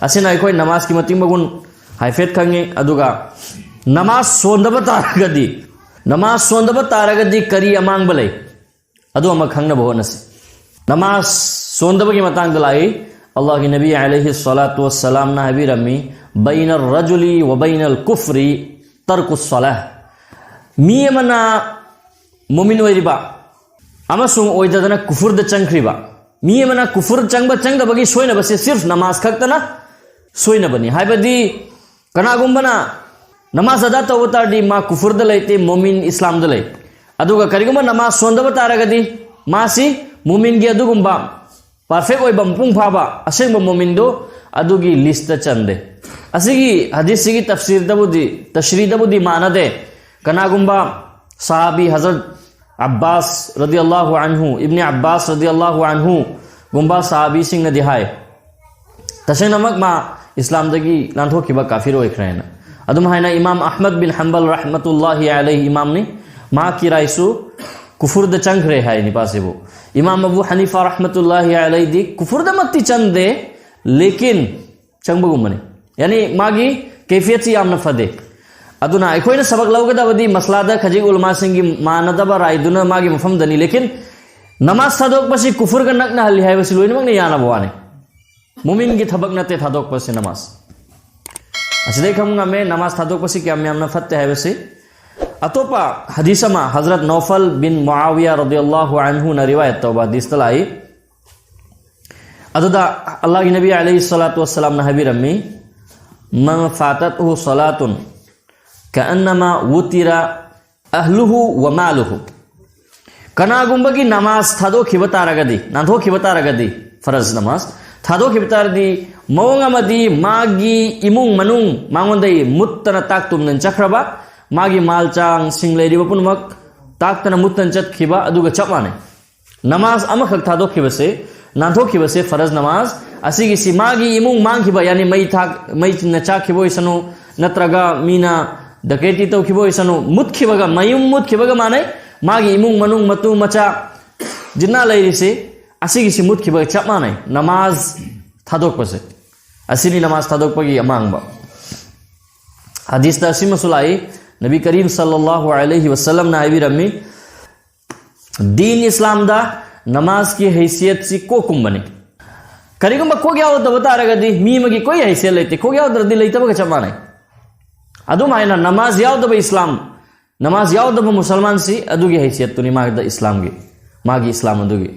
ꯑꯁꯤꯅ ꯑꯩꯈꯣꯏ ꯅꯃꯥꯖꯀꯤ ꯃꯇꯤꯛ ꯃꯒꯨꯟ ꯍꯥꯏꯐꯦꯠ ꯈꯪꯉꯤ꯫ ꯑꯗꯨꯒ ꯅꯃꯥꯖ ꯁꯣꯟꯗꯕ ꯇꯥꯔꯒꯗꯤ, ꯅꯃꯥꯖ ꯁꯣꯟꯗꯕ ꯇꯥꯔꯒꯗꯤ ꯀꯔꯤ ꯑꯃꯥꯡꯕ ꯂꯩ? ꯑꯗꯨ ꯑꯃ ꯈꯪꯅꯕ ꯍꯣꯠꯅꯁꯤ꯫ ꯅꯃꯥꯖ ꯁꯣꯟꯗꯕꯒꯤ ꯃꯇꯥꯡꯗ ꯂꯥꯛꯏ, ꯑꯜꯂꯥꯍꯒꯤ ꯅꯕꯤ ꯑꯂꯩꯍꯤ ꯁꯂꯥꯇꯨ ꯋꯁꯁꯂꯥꯝꯅ ꯍꯥꯏꯕꯤꯔꯝꯃꯤ, "ꯕꯩꯅ ꯔꯖꯨꯂꯤ ꯋ ꯕꯩꯅ ꯀꯨꯐ꯭ꯔꯤ ꯇꯔꯀꯨ ꯁꯂꯥꯍ"꯫ ꯃꯤ ꯑꯃꯅ ꯃꯨꯃꯤꯟ ꯑꯣꯏꯔꯤꯕ ꯑꯃꯁꯨꯡ ꯑꯣꯏꯗꯗꯅ ꯀꯨꯐꯨꯔꯗ ꯆꯪꯈ꯭ꯔꯤꯕ, ꯃꯤ ꯑꯃꯅ ꯀꯨꯐꯨꯔ ꯆꯪꯕ ꯆꯪꯗꯕꯒꯤ ꯁꯣꯏꯅꯕꯁꯦ ꯁꯤꯔꯐ ꯅꯃꯥꯖ ꯈꯛꯇꯅ ꯁꯣꯏꯅꯕꯅꯤ꯫ ꯍꯥꯏꯕꯗꯤ ꯀꯅꯥꯒꯨꯝꯕꯅ ꯅꯃꯥꯖ ꯑꯗꯥ ꯇꯧꯕ ꯇꯥꯔꯗꯤ ꯃꯥ ꯀꯨꯐꯨꯔꯗ ꯂꯩꯇꯦ, ꯃꯣꯃꯤꯟ ꯏꯁꯂꯥꯝꯗ ꯂꯩ꯫ ꯑꯗꯨꯒ ꯀꯔꯤꯒꯨꯝꯕ ꯅꯃꯥꯖ ꯁꯣꯟꯗꯕ ꯇꯥꯔꯒꯗꯤ ꯃꯥꯁꯤ ꯃꯣꯃꯤꯟꯒꯤ ꯑꯗꯨꯒꯨꯝꯕ ꯄꯔꯐꯦꯛ ꯑꯣꯏꯕ, ꯃꯄꯨꯡ ꯐꯥꯕ, ꯑꯁꯦꯡꯕ ꯃꯣꯃꯤꯟꯗꯨ ꯑꯗꯨꯒꯤ ꯂꯤꯁꯇ ꯆꯟꯗꯦ꯫ ꯑꯁꯤꯒꯤ ꯍꯗꯤꯁꯁꯤꯒꯤ ꯇꯐꯁꯤꯔꯗꯕꯨꯗꯤ, ꯇꯁꯔꯤꯗꯕꯨꯗꯤ ꯃꯥꯟꯅꯗꯦ꯫ ꯀꯅꯥꯒꯨꯝꯕ ꯁꯍꯥꯕꯤ ꯍꯖꯔꯠ ꯑꯕꯥꯁ ꯔꯗꯤꯌꯜꯂꯥꯍꯨ ꯑꯟꯍꯨ, ꯏꯕꯅꯤ ꯑꯕꯥꯁ ꯔꯗꯤꯌꯜꯂꯥꯍꯨ ꯑꯟꯍꯨ ꯒꯨꯝꯕ ꯁꯍꯥꯕꯤꯁꯤꯡꯅꯗꯤ ꯍꯥꯏ, ꯇꯁꯦꯡꯅꯃꯛ ꯃꯥ ꯏꯁꯂꯥꯝꯗꯒꯤ ꯂꯥꯟꯊꯣꯛꯈꯤꯕ ꯀꯥꯐꯤꯔ ꯑꯣꯏꯈ꯭ꯔꯦꯅ꯫ ꯑꯗꯨꯝ ꯍꯥꯏꯅ ꯏꯃꯥꯝ ꯑꯍꯃꯗ ꯕꯤꯟ ꯍꯝꯕꯜ ꯔꯍꯃꯇꯨꯜꯂꯥꯍꯤ ꯑꯂꯩꯍꯤ ꯏꯃꯥꯝꯅꯤ, ꯃꯍꯥꯛꯀꯤ ꯔꯥꯏꯁꯨ ꯀꯨꯐꯨꯔꯗ ꯆꯪꯈ꯭ꯔꯦ ꯍꯥꯏ ꯅꯤꯄꯥꯁꯤꯕꯨ꯫ ꯏꯃꯥꯝ ꯑꯕꯨ ꯍꯅꯤꯐꯥ ꯔꯍꯃꯇꯨꯜꯂꯥꯍꯤ ꯑꯂꯩꯗꯤ ꯀꯨꯐꯨꯔꯗꯃꯛꯇꯤ ꯆꯟꯗꯦ, ꯂꯦꯀꯤꯟ ꯆꯪꯕꯒꯨꯝꯕꯅꯤ꯫ ꯌꯥꯅꯤ ꯃꯥꯒꯤ ꯀꯩꯐꯤꯌꯠꯁꯤ ꯌꯥꯝꯅ ꯐꯗꯦ꯫ ꯑꯗꯨꯅ ꯑꯩꯈꯣꯏꯅ ꯁꯕꯛ ꯂꯧꯒꯗꯕꯗꯤ ꯃꯁꯂꯥꯗ ꯈꯖꯤꯛ ꯎꯂꯃꯥꯁꯤꯡꯒꯤ ꯃꯥꯟꯅꯗꯕ ꯔꯥꯏꯗꯨꯅ ꯃꯥꯒꯤ ꯃꯐꯝꯗꯅꯤ꯫ ꯂꯦꯀꯤꯟ ꯅꯃꯥꯖ ꯊꯥꯗꯣꯛꯄꯁꯤ ꯀꯨꯐꯨꯔꯒ ꯅꯛꯅꯍꯜꯂꯤ ꯍꯥꯏꯕꯁꯤ ꯂꯣꯏꯅꯃꯛꯅ ꯌꯥꯅꯕ ꯋꯥꯅꯤ꯫ ꯃꯨꯃꯤꯟꯒꯤ ꯊꯕꯛ ꯅꯠꯇꯦ ꯊꯥꯗꯣꯛꯄꯁꯤ ꯅꯃꯥꯖ꯫ ꯑꯁꯤꯗꯩ ꯈꯪꯕ ꯉꯝꯃꯦ ꯅꯃꯥꯖ ꯊꯥꯗꯣꯛꯄꯁꯤ ꯀꯌꯥꯝ ꯌꯥꯝꯅ ꯐꯠꯇꯦ ꯍꯥꯏꯕꯁꯤ꯫ ꯑꯇꯣꯞꯄ ꯍꯗꯤꯁ ꯑꯃ ꯍꯖꯔꯠ ꯅꯧꯐꯜ ꯕꯤꯟ ꯃꯨꯑꯥꯋꯤꯌꯥ ꯔꯗꯤꯌꯜꯂꯥꯍꯨ ꯑꯟꯍꯨꯅ ꯔꯤꯋꯥꯌꯠ ꯇꯧꯕ ꯍꯗꯤꯁꯇ ꯂꯥꯛꯏ꯫ ꯑꯗꯨꯗ ꯑꯜꯂꯥꯍꯒꯤ ꯅꯕꯤ ꯑꯂꯩꯍꯤ ꯁꯂꯥꯇꯨ ꯋꯁꯁꯂꯥꯝꯅ ꯍꯥꯏꯕꯤꯔꯝꯃꯤ, "ꯃꯟ ꯐꯥꯇꯠꯍꯨ ꯁꯂꯥꯇꯨꯟ ꯀꯑꯟꯅꯃꯥ ꯋꯨꯇꯤꯔ ꯑꯍ꯭ꯂꯨꯍꯨ ꯋ ꯃꯥꯂꯨꯍꯨ"꯫ ꯀꯅꯥꯒꯨꯝꯕꯒꯤ ꯅꯃꯥꯖ ꯊꯥꯗꯣꯛꯈꯤꯕ ꯇꯥꯔꯒꯗꯤ, ꯅꯥꯟꯊꯣꯛꯈꯤꯕ ꯇꯥꯔꯒꯗꯤ, ꯐꯔꯖ ꯅꯃꯥꯖ ꯊꯥꯗꯣꯛꯈꯤꯕ ꯇꯥꯔꯗꯤ, ꯃꯑꯣꯡ ꯑꯃꯗꯤ ꯃꯥꯒꯤ ꯏꯃꯨꯡ ꯃꯅꯨꯡ ꯃꯉꯣꯟꯗꯒꯤ ꯃꯨꯠꯇꯅ ꯇꯥꯛ ꯇꯨꯝꯗꯅ ꯆꯠꯈ꯭ꯔꯕ, ꯃꯥꯒꯤ ꯃꯥꯜ ꯆꯥꯡꯁꯤꯡ ꯂꯩꯔꯤꯕ ꯄꯨꯝꯅꯃꯛ ꯇꯥꯛꯇꯅ ꯃꯨꯠꯇꯅ ꯆꯠꯈꯤꯕ ꯑꯗꯨꯒ ꯆꯞ ꯃꯥꯟꯅꯩ꯫ ꯅꯃꯥꯖ ꯑꯃꯈꯛ ꯊꯥꯗꯣꯛꯈꯤꯕꯁꯦ, ꯅꯥꯟꯊꯣꯛꯈꯤꯕꯁꯦ, ꯐꯔꯖ ꯅꯃꯥꯖ ꯑꯁꯤꯒꯤꯁꯤ ꯃꯥꯒꯤ ꯏꯃꯨꯡ ꯃꯥꯡꯈꯤꯕ, ꯌꯥꯅꯤ ꯃꯩ ꯊꯥꯛ-, ꯃꯩꯅ ꯆꯥꯛꯈꯤꯕ ꯑꯣꯏꯁꯅꯨ, ꯅꯠꯇ꯭ꯔꯒ ꯃꯤꯅ ꯗꯀꯦꯇꯤ ꯇꯧꯈꯤꯕ ꯑꯣꯏꯁꯅꯨ, ꯃꯨꯠꯈꯤꯕꯒ, ꯃꯌꯨꯝ ꯃꯨꯠꯈꯤꯕꯒ ꯃꯥꯟꯅꯩ꯫ ꯃꯥꯒꯤ ꯏꯃꯨꯡ ꯃꯅꯨꯡ ꯃꯇꯨ ꯃꯆꯥ ꯖꯤꯟꯅꯥ ꯂꯩꯔꯤꯁꯤ, ꯑꯁꯤꯒꯤꯁꯤ ꯃꯨꯠꯈꯤꯕꯒ ꯆꯞ ꯃꯥꯟꯅꯩ꯫ ꯅꯃꯥꯖ ꯊꯥꯗꯣꯛꯄꯁꯦ, ꯑꯁꯤꯅꯤ ꯅꯃꯥꯖ ꯊꯥꯗꯣꯛꯄꯒꯤ ꯑꯃꯥꯡꯕ꯫ ꯍꯗꯤꯁꯇ ꯑꯁꯤꯃꯁꯨ ꯂꯥꯛꯏ, ꯅꯕꯤ ꯀꯔꯤꯝ ꯁꯜꯂꯜꯂꯥꯍꯨ ꯑꯂꯩꯍꯤ ꯋꯁꯜꯂꯝꯅ ꯍꯥꯏꯕꯤꯔꯝꯃꯤ, "ꯗꯤꯟ ꯏꯁꯂꯥꯝꯗ ꯅꯃꯥꯖꯀꯤ ꯍꯩꯁꯤꯌꯠꯁꯤ ꯀꯣꯛꯀꯨꯝꯕꯅꯤ꯫ ꯀꯔꯤꯒꯨꯝꯕ ꯀꯣꯛ ꯌꯥꯎꯗꯕ ꯇꯥꯔꯒꯗꯤ ꯃꯤ ꯑꯃꯒꯤ ꯀꯣꯏ ꯍꯩꯁꯤꯌꯠ ꯂꯩꯇꯦ, ꯀꯣꯛ ꯌꯥꯎꯗ꯭ꯔꯗꯤ ꯂꯩꯇꯕꯒ ꯆꯞ ꯃꯥꯟꯅꯩ꯫ ꯑꯗꯨꯝ ꯍꯥꯏꯅ ꯅꯃꯥꯖ ꯌꯥꯎꯗꯕ ꯏꯁꯂꯥꯝ, ꯅꯃꯥꯖ ꯌꯥꯎꯗꯕ ꯃꯨꯁꯜꯃꯥꯟꯁꯤ ꯑꯗꯨꯒꯤ ꯍꯩꯁꯤꯌꯠꯇꯨꯅꯤ ꯃꯥꯒꯤꯗ ꯏꯁꯂꯥꯝꯒꯤ, ꯃꯥꯒꯤ ꯏꯁꯂꯥꯝ ꯑꯗꯨꯒꯤ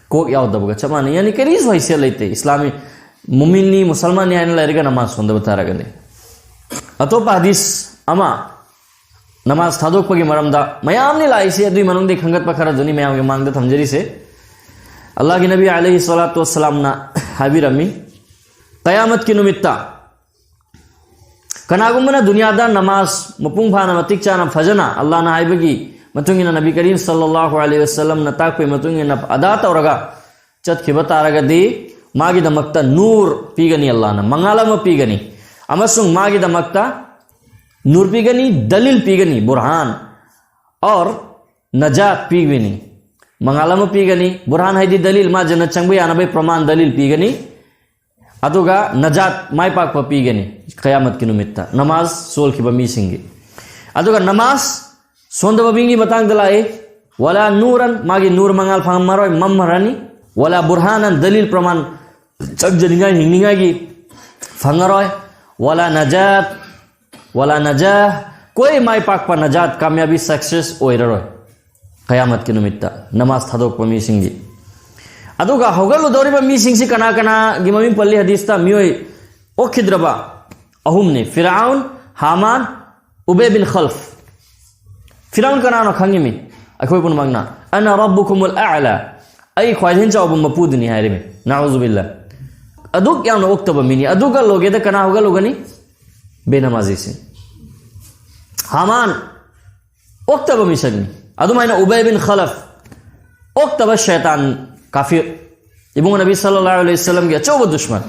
ꯀꯣꯛ ꯌꯥꯎꯗꯕꯒ ꯆꯞ ꯃꯥꯟꯅꯩ꯫ ꯌꯥꯅꯤ ꯀꯔꯤꯁꯨ ꯍꯩꯁꯤꯌꯠ ꯂꯩꯇꯦ꯫ ꯏꯁꯂꯥꯃꯤ ꯃꯨꯃꯤꯟꯅꯤ, ꯃꯨꯁꯜꯃꯥꯟꯅꯤ ꯍꯥꯏꯅ ꯂꯩꯔꯒ ꯅꯃꯥꯖ ꯁꯣꯟꯗꯕ ꯇꯥꯔꯒꯗꯤ"꯫ ꯑꯇꯣꯞꯄ ꯍꯗꯤꯁ ꯑꯃ, ꯅꯃꯥꯖ ꯊꯥꯗꯣꯛꯄꯒꯤ ꯃꯔꯝꯗ ꯃꯌꯥꯝꯅꯤ ꯂꯥꯛꯏꯁꯤ, ꯑꯗꯨꯒꯤ ꯃꯅꯨꯡꯗꯒꯤ ꯈꯟꯒꯠꯄ ꯈꯔꯗꯨꯅꯤ ꯃꯌꯥꯝꯒꯤ ꯃꯥꯡꯗ ꯊꯝꯖꯔꯤꯁꯦ꯫ ꯑꯜꯂꯥꯍꯒꯤ ꯅꯕꯤ ꯑꯂꯩꯍꯤ ꯁꯂꯥꯇꯨ ꯋꯁꯁꯂꯥꯝꯅ ꯍꯥꯏꯕꯤꯔꯝꯃꯤ, ꯀꯌꯥꯃꯠꯀꯤ ꯅꯨꯃꯤꯠꯇ ꯀꯅꯥꯒꯨꯝꯕꯅ ꯗꯨꯅꯤꯌꯥꯗ ꯅꯃꯥꯖ ꯃꯄꯨꯡ ꯐꯥꯅ, ꯃꯇꯤꯛ ꯆꯥꯅ, ꯐꯖꯅ, ꯑꯜꯂꯥꯍꯅ ꯍꯥꯏꯕꯒꯤ ꯃꯇꯨꯡ ꯏꯟꯅ, ꯅꯕꯤ ꯀꯔꯤꯝ ꯁꯜꯂꯜꯂꯥꯍꯨ ꯑꯂꯩꯍꯤ ꯋꯁꯜꯂꯝꯅ ꯇꯥꯛꯄꯒꯤ ꯃꯇꯨꯡ ꯏꯟꯅ ꯑꯗꯥ ꯇꯧꯔꯒ ꯆꯠꯈꯤꯕ ꯇꯥꯔꯒꯗꯤ, ꯃꯥꯒꯤꯗꯃꯛꯇ ꯅꯨꯔ ꯄꯤꯒꯅꯤ ꯑꯜꯂꯥꯍꯅ, ꯃꯉꯥꯜ ꯑꯃ ꯄꯤꯒꯅꯤ꯫ ꯑꯃꯁꯨꯡ ꯃꯥꯒꯤꯗꯃꯛꯇ ꯅꯨꯔ ꯄꯤꯒꯅꯤ, ꯗꯂꯤꯜ ꯄꯤꯒꯅꯤ, ꯕꯨꯔꯍꯥꯟ꯫ ꯑꯣꯔ ꯅꯖꯥꯠ ꯄꯤꯒꯅꯤ꯫ ꯃꯉꯥꯜ ꯑꯃ ꯄꯤꯒꯅꯤ꯫ ꯕꯨꯔꯍꯥꯟ ꯍꯥꯏꯗꯤ ꯗꯂꯤꯜ, ꯃꯥ ꯖꯟꯅꯠ ꯆꯪꯕ ꯌꯥꯅꯕꯒꯤ ꯄ꯭ꯔꯃꯥꯟ, ꯗꯂꯤꯜ ꯄꯤꯒꯅꯤ꯫ ꯑꯗꯨꯒ ꯅꯖꯥꯠ, ꯃꯥꯏ ꯄꯥꯛꯄ ꯄꯤꯒꯅꯤ ꯀꯌꯥꯃꯠꯀꯤ ꯅꯨꯃꯤꯠꯇ ꯅꯃꯥꯖ ꯁꯣꯜꯈꯤꯕ ꯃꯤꯁꯤꯡꯒꯤ꯫ ꯑꯗꯨꯒ ꯅꯃꯥꯖ ꯁꯣꯟꯗꯕ ꯃꯤꯒꯤ ꯃꯇꯥꯡꯗ ꯂꯥꯛꯏ, ꯋꯥꯂꯥ ꯅꯨꯔꯟ, ꯃꯥꯒꯤ ꯅꯨꯔ ꯃꯉꯥꯜ ꯐꯪꯉꯝꯃꯔꯣꯏ, ꯃꯝꯍꯔꯅꯤ꯫ ꯋꯥꯂꯥ ꯕꯨꯔꯍꯥꯅꯟ, ꯗꯂꯤꯜ ꯄ꯭ꯔꯃꯥꯟ ꯆꯪꯖꯅꯤꯡꯉꯥꯏ, ꯍꯤꯡꯅꯤꯡꯉꯥꯏꯒꯤ ꯐꯪꯉꯔꯣꯏ꯫ ꯋꯥꯂꯥ ꯅꯖꯥꯠ, ꯋꯥꯂꯥ ꯅꯖꯥ, ꯀꯣꯏ ꯃꯥꯏ ꯄꯥꯛꯄ, ꯅꯖꯥꯠ, ꯀꯥꯃꯌꯥꯕꯤ, ꯁꯛꯁꯦꯁ ꯑꯣꯏꯔꯔꯣꯏ ꯀꯌꯥꯃꯠꯀꯤ ꯅꯨꯃꯤꯠꯇ ꯅꯃꯥꯖ ꯊꯥꯗꯣꯛꯄ ꯃꯤꯁꯤꯡꯒꯤ꯫ ꯑꯗꯨꯒ ꯍꯧꯒꯠꯂꯨꯗꯧꯔꯤꯕ ꯃꯤꯁꯤꯡꯁꯤ ꯀꯅꯥ ꯀꯅꯥꯒꯤ ꯃꯃꯤꯡ ꯄꯜꯂꯤ ꯍꯗꯤꯁꯇ? ꯃꯤꯑꯣꯏ ꯑꯣꯛꯈꯤꯗ꯭ꯔꯕ ꯑꯍꯨꯝꯅꯤ: ꯐꯤꯔꯥꯎꯟ, ꯍꯥꯃꯥꯟ, ꯎꯕꯦ ꯕꯤꯟ ꯈꯜꯐ꯫ ꯐꯤꯔꯥꯎꯟ ꯀꯅꯥꯅꯣ ꯈꯪꯉꯤꯃꯤ ꯑꯩꯈꯣꯏ ꯄꯨꯝꯅꯃꯛꯅ꯫ "ꯑꯅ ꯔꯕꯨꯀꯨꯃꯨꯜ ꯑꯑꯂꯥ", ꯑꯩ ꯈ꯭ꯋꯥꯏꯗꯩ ꯍꯦꯟ ꯆꯥꯎꯕ ꯃꯄꯨꯗꯨꯅꯤ ꯍꯥꯏꯔꯤꯃꯤ꯫ ꯅꯥꯎꯖꯨꯕꯤꯜꯂꯥ꯫ ꯑꯗꯨꯛ ꯌꯥꯝꯅ ꯑꯣꯛꯇꯕ ꯃꯤꯅꯤ꯫ ꯑꯗꯨꯒ ꯂꯣꯒꯦꯗ ꯀꯅꯥ ꯍꯧꯒꯠꯂꯨꯒꯅꯤ? ꯕꯦꯅꯃꯥꯖꯤꯁꯤꯡ꯫ ꯍꯥꯃꯥꯟ ꯑꯣꯛꯇꯕ ꯃꯤꯁꯛꯅꯤ꯫ ꯑꯗꯨꯃꯥꯏꯅ ꯎꯕꯩ ꯕꯤꯟ ꯈꯂꯐ, ꯑꯣꯛꯇꯕ ꯁꯩꯇꯥꯟ, ꯀꯥꯐꯤꯔ, ꯏꯕꯨꯡ ꯅꯕꯤ ꯁꯜꯂꯜꯂꯥꯍꯨ ꯑꯂꯩꯍꯤ ꯋꯁꯜꯂꯝꯒꯤ ꯑꯆꯧꯕ ꯗꯨꯁꯃꯟ꯫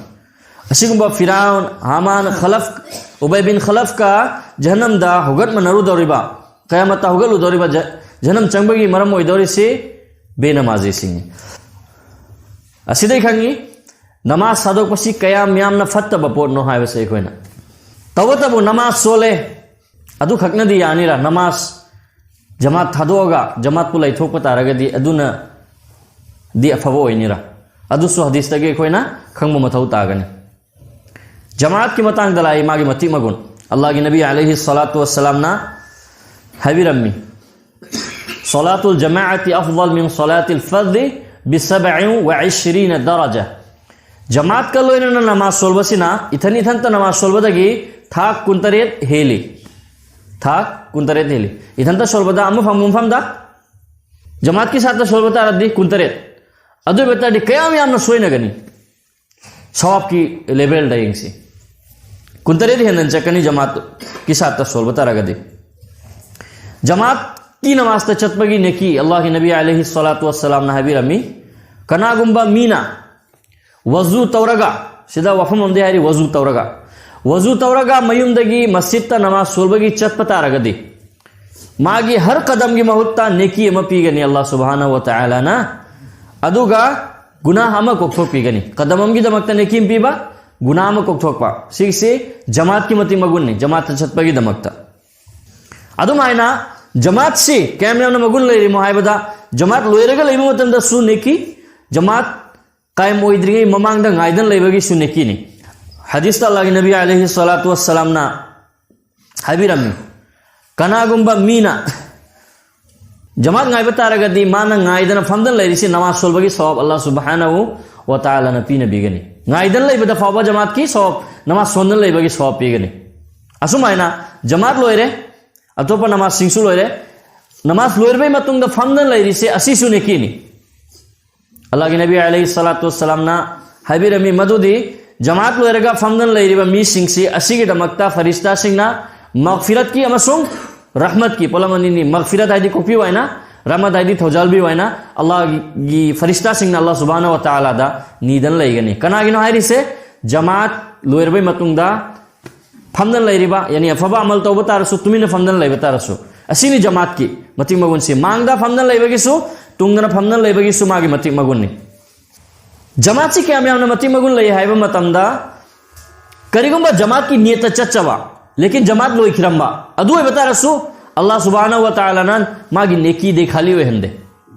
ꯑꯁꯤꯒꯨꯝꯕ ꯐꯤꯔꯥꯎꯟ, ꯍꯥꯃꯥꯟ, ꯈꯂꯐ, ꯎꯕꯩ ꯕꯤꯟ ꯈꯂꯐꯀ ꯖꯍꯟꯅꯝꯗ ꯍꯧꯒꯠꯃꯤꯟꯅꯔꯨꯗꯧꯔꯤꯕ, ꯀꯌꯥꯃꯠꯇ ꯍꯧꯒꯠꯂꯨꯗꯧꯔꯤꯕ, ꯖ-, ꯖꯍꯟꯅꯝ ꯆꯪꯕꯒꯤ ꯃꯔꯝ ꯑꯣꯏꯗꯧꯔꯤꯁꯤ ꯕꯦꯅꯃꯥꯖꯤꯁꯤꯡꯅꯤ꯫ ꯑꯁꯤꯗꯩ ꯈꯪꯉꯤ, ꯅꯃꯥꯖ ꯊꯥꯗꯣꯛꯄꯁꯤ ꯀꯌꯥꯝ ꯌꯥꯝꯅ ꯐꯠꯇꯕ ꯄꯣꯠꯅꯣ ꯍꯥꯏꯕꯁꯦ ꯑꯩꯈꯣꯏꯅ꯫ ꯇꯧꯕꯇꯕꯨ ꯅꯃꯥꯖ ꯁꯣꯜꯂꯦ, ꯑꯗꯨ ꯈꯛꯅꯗꯤ ꯌꯥꯅꯤꯔꯥ? ꯅꯃꯥꯖ ꯖꯃꯥꯠ ꯊꯥꯗꯣꯛꯑꯒ ꯖꯃꯥꯠꯄꯨ ꯂꯩꯊꯣꯛꯄ ꯇꯥꯔꯒꯗꯤ ꯑꯗꯨꯅꯗꯤ ꯑꯐꯕ ꯑꯣꯏꯅꯤꯔꯥ? ꯑꯗꯨꯁꯨ ꯍꯗꯤꯁꯇꯒꯤ ꯑꯩꯈꯣꯏꯅ ꯈꯪꯕ ꯃꯊꯧ ꯇꯥꯒꯅꯤ꯫ ꯖꯃꯥꯠꯀꯤ ꯃꯇꯥꯡꯗ ꯂꯥꯛꯏ ꯃꯥꯒꯤ ꯃꯇꯤꯛ ꯃꯒꯨꯟ꯫ ꯑꯜꯂꯥꯍꯒꯤ ꯅꯕꯤ ꯑꯂꯩꯍꯤ ꯁꯂꯥꯇꯨ ꯋꯁꯁꯂꯥꯝꯅ ꯍꯥꯏꯕꯤꯔꯝꯃꯤ, "ꯁꯂꯥꯇꯨꯜ ꯖꯃꯥꯑꯇꯤ ꯑꯐꯗꯜ ꯃꯤꯟ ꯁꯂꯥꯇꯤꯜ ꯐꯔꯗꯤ ꯕꯤꯁꯕꯏ ꯋ ꯏꯁ꯭ꯔꯤꯅ ꯗꯔꯖꯥ"꯫ ꯖꯃꯥꯠꯀ ꯂꯣꯏꯅꯅ ꯅꯃꯥꯖ ꯁꯣꯜꯕꯁꯤꯅ ꯏꯊꯟ ꯏꯊꯟꯇ ꯅꯃꯥꯖ ꯁꯣꯜꯕꯗꯒꯤ ꯊꯥꯛ ꯀꯨꯟꯇꯔꯦꯠ ꯍꯦꯜꯂꯤ꯫ ꯊꯥꯛ ꯀꯨꯟꯇꯔꯦꯠ ꯍꯦꯜꯂꯤ꯫ ꯏꯊꯟꯇ ꯁꯣꯜꯕꯗ ꯑꯃ ꯐꯪꯕ ꯃꯐꯝꯗ ꯖꯃꯥꯠꯀꯤ ꯁꯥꯠꯇ ꯁꯣꯜꯕ ꯇꯥꯔꯗꯤ ꯀꯨꯟꯇꯔꯦꯠ꯫ ꯑꯗꯨ ꯑꯣꯏꯕ ꯇꯥꯔꯗꯤ ꯀꯌꯥꯝ ꯌꯥꯝꯅ ꯁꯣꯏꯅꯒꯅꯤ? ꯁꯋꯥꯕꯀꯤ ꯂꯦꯚꯦꯜꯗ ꯌꯦꯡꯁꯤ꯫ ꯀꯨꯟꯇꯔꯦꯠ ꯍꯦꯟꯅ ꯆꯠꯀꯅꯤ ꯖꯃꯥꯠꯀꯤ ꯁꯥꯠꯇ ꯁꯣꯜꯕ ꯇꯥꯔꯒꯗꯤ꯫ ꯖꯃꯥꯠꯀꯤ ꯅꯃꯥꯖꯇ ꯆꯠꯄꯒꯤ ꯅꯦꯀꯤ ꯑꯜꯂꯥꯍꯒꯤ ꯅꯕꯤ ꯑꯂꯩꯍꯤ ꯁꯂꯥꯇꯨ ꯋꯁꯁꯂꯥꯝꯅ ꯍꯥꯏꯕꯤꯔꯝꯃꯤ, ꯀꯅꯥꯒꯨꯝꯕ ꯃꯤꯅ ꯋꯖꯨ ꯇꯧꯔꯒ, ꯁꯤꯗ ꯋꯥꯐꯝ ꯑꯃꯗꯤ ꯍꯥꯏꯔꯤ, ꯋꯖꯨ ꯇꯧꯔꯒ꯫ ꯋꯖꯨ ꯇꯧꯔꯒ ꯃꯌꯨꯝꯗꯒꯤ ꯃꯁꯖꯤꯠꯇ ꯅꯃꯥꯖ ꯁꯣꯜꯕꯒꯤ ꯆꯠꯄ ꯇꯥꯔꯒꯗꯤ, ꯃꯥꯒꯤ ꯍꯔ ꯀꯗꯝꯒꯤ ꯃꯍꯨꯠꯇ ꯅꯦꯀꯤ ꯑꯃ ꯄꯤꯒꯅꯤ ꯑꯜꯂꯥꯍ ꯁꯨꯕꯍꯥꯅꯍꯨ ꯋ ꯇꯥꯂꯥꯅ, ꯑꯗꯨꯒ ꯒꯨꯅꯥꯍ ꯑꯃ ꯀꯣꯛꯊꯣꯛꯄꯤꯒꯅꯤ꯫ ꯀꯗꯝ ꯑꯃꯒꯤꯗꯃꯛꯇ ꯅꯦꯀꯤ ꯑꯃ ꯄꯤꯕ, ꯒꯨꯅꯥꯍ ꯑꯃ ꯀꯣꯛꯊꯣꯛꯄ꯫ ꯁꯤꯁꯤ ꯖꯃꯥꯠꯀꯤ ꯃꯇꯤꯛ ꯃꯒꯨꯟꯅꯤ, ꯖꯃꯥꯠꯇ ꯆꯠꯄꯒꯤꯗꯃꯛꯇ꯫ ꯑꯗꯨꯃꯥꯏꯅ ꯖꯃꯥꯠꯁꯤ ꯀꯌꯥꯝ ꯌꯥꯝꯅ ꯃꯒꯨꯟ ꯂꯩꯔꯤꯃꯣ ꯍꯥꯏꯕꯗ, ꯖꯃꯥꯠ ꯂꯣꯏꯔꯒ ꯂꯩꯕ ꯃꯇꯝꯗꯁꯨ ꯅꯦꯀꯤ, ꯖꯃꯥꯠ ꯀꯥꯏꯝ ꯑꯣꯏꯗ꯭ꯔꯤꯉꯩ ꯃꯃꯥꯡꯗ ꯉꯥꯏꯗꯅ ꯂꯩꯕꯒꯤꯁꯨ ꯅꯦꯀꯤꯅꯤ꯫ ꯍꯗꯤꯁꯇ ꯑꯜꯂꯥꯍꯒꯤ ꯅꯕꯤ ꯑꯂꯩꯍꯤ ꯁꯂꯥꯇꯨ ꯋꯁꯁꯂꯥꯝꯅ ꯍꯥꯏꯕꯤꯔꯝꯃꯤ, ꯀꯅꯥꯒꯨꯝꯕ ꯃꯤꯅ ꯖꯃꯥꯠ ꯉꯥꯏꯕ ꯇꯥꯔꯒꯗꯤ, ꯃꯥꯅ ꯉꯥꯏꯗꯅ ꯐꯝꯗꯅ ꯂꯩꯔꯤꯁꯤ ꯅꯃꯥꯖ ꯁꯣꯜꯕꯒꯤ ꯁꯋꯥꯕ ꯑꯜꯂꯥꯍ ꯁꯨꯕꯍꯥꯅꯍꯨ ꯋ ꯇꯥꯂꯥꯅ ꯄꯤꯅꯕꯤꯒꯅꯤ꯫ ꯉꯥꯏꯗꯅ ꯂꯩꯕꯗ ꯐꯥꯎꯕ ꯖꯃꯥꯠꯀꯤ ꯁꯋꯥꯕ, ꯅꯃꯥꯖ ꯁꯣꯟꯗꯅ ꯂꯩꯕꯒꯤ ꯁꯋꯥꯕ ꯄꯤꯒꯅꯤ꯫ ꯑꯁꯨꯃꯥꯏꯅ ꯖꯃꯥꯠ ꯂꯣꯏꯔꯦ, ꯑꯇꯣꯞꯄ ꯅꯃꯥꯖꯁꯤꯡꯁꯨ ꯂꯣꯏꯔꯦ, ꯅꯃꯥꯖ ꯂꯣꯏꯔꯕꯩ ꯃꯇꯨꯡꯗ ꯐꯝꯗꯅ ꯂꯩꯔꯤꯁꯦ, ꯑꯁꯤꯁꯨ ꯅꯦꯀꯤꯅꯤ꯫ ꯑꯜꯂꯥꯍꯒꯤ ꯅꯕꯤ ꯑꯂꯩꯍꯤ ꯁꯂꯥꯇꯨ ꯋꯁꯁꯂꯥꯝꯅ ꯍꯥꯏꯕꯤꯔꯝꯃꯤ ꯃꯗꯨꯗꯤ, ꯖꯃꯥꯠ ꯂꯣꯏꯔꯒ ꯐꯝꯗꯨꯅ ꯂꯩꯔꯤꯕ ꯃꯤꯁꯤꯡꯁꯤ ꯑꯁꯤꯒꯤꯗꯃꯛꯇ ꯐꯔꯤꯁꯇꯥꯁꯤꯡꯅ ꯃꯒꯐꯤꯔꯠꯀꯤ ꯑꯃꯁꯨꯡ ꯔꯍꯃꯠꯀꯤ, ꯄꯣꯠꯂꯝ ꯑꯅꯤꯅꯤ, ꯃꯒꯐꯤꯔꯠ ꯍꯥꯏꯗꯤ ꯀꯣꯛꯄꯤꯕ ꯍꯥꯏꯅ, ꯔꯍꯃꯠ ꯍꯥꯏꯗꯤ ꯊꯧꯖꯥꯜꯕꯤꯕ ꯍꯥꯏꯅ, ꯑꯜꯂꯥꯍꯒꯤ ꯐꯔꯤꯁꯇꯥꯁꯤꯡꯅ ꯑꯜꯂꯥꯍ ꯁꯨꯕꯍꯥꯅꯍꯨ ꯋ ꯇꯥꯂꯥꯗ ꯅꯤꯗꯅ ꯂꯩꯒꯅꯤ꯫ ꯀꯅꯥꯒꯤꯅꯣ ꯍꯥꯏꯔꯤꯁꯦ? ꯖꯃꯥꯠ ꯂꯣꯏꯔꯕꯩ ꯃꯇꯨꯡꯗ ꯐꯝꯗꯅ ꯂꯩꯔꯤꯕ, ꯌꯥꯅꯤ, ꯑꯐꯕ ꯑꯃꯜ ꯇꯧꯕ ꯇꯥꯔꯁꯨ, ꯇꯨꯃꯤꯟꯅ ꯐꯝꯗꯅ ꯂꯩꯕ ꯇꯥꯔꯁꯨ, ꯑꯁꯤꯅꯤ ꯖꯃꯥꯠꯀꯤ ꯃꯇꯤꯛ ꯃꯒꯨꯟꯁꯤ꯫ ꯃꯥꯡꯗ ꯐꯝꯗꯅ ꯂꯩꯕꯒꯤꯁꯨ, ꯇꯨꯡꯗꯅ ꯐꯝꯗꯅ ꯂꯩꯕꯒꯤꯁꯨ ꯃꯥꯒꯤ ꯃꯇꯤꯛ ꯃꯒꯨꯟꯅꯤ꯫ ꯖꯃꯥꯠꯁꯤ ꯀꯌꯥꯝ ꯌꯥꯝꯅ ꯃꯇꯤꯛ ꯃꯒꯨꯟ ꯂꯩ ꯍꯥꯏꯕ ꯃꯇꯝꯗ, ꯀꯔꯤꯒꯨꯝꯕ ꯖꯃꯥꯠꯀꯤ ꯅꯤꯌꯠꯇ ꯆꯠꯆꯕ, ꯂꯦꯀꯤꯟ ꯖꯃꯥꯠ ꯂꯣꯏꯈꯤꯔꯝꯕ, ꯑꯗꯨ ꯑꯣꯏꯕ ꯇꯥꯔꯁꯨ, ꯑꯜꯂꯥꯍ ꯁꯨꯕꯍꯥꯅꯍꯨ ꯋ ꯇꯥꯂꯥꯅ ꯃꯥꯒꯤ ꯅꯦꯀꯤꯗꯩ ꯈꯥꯂꯤ ꯑꯣꯏꯍꯟꯗꯦ꯫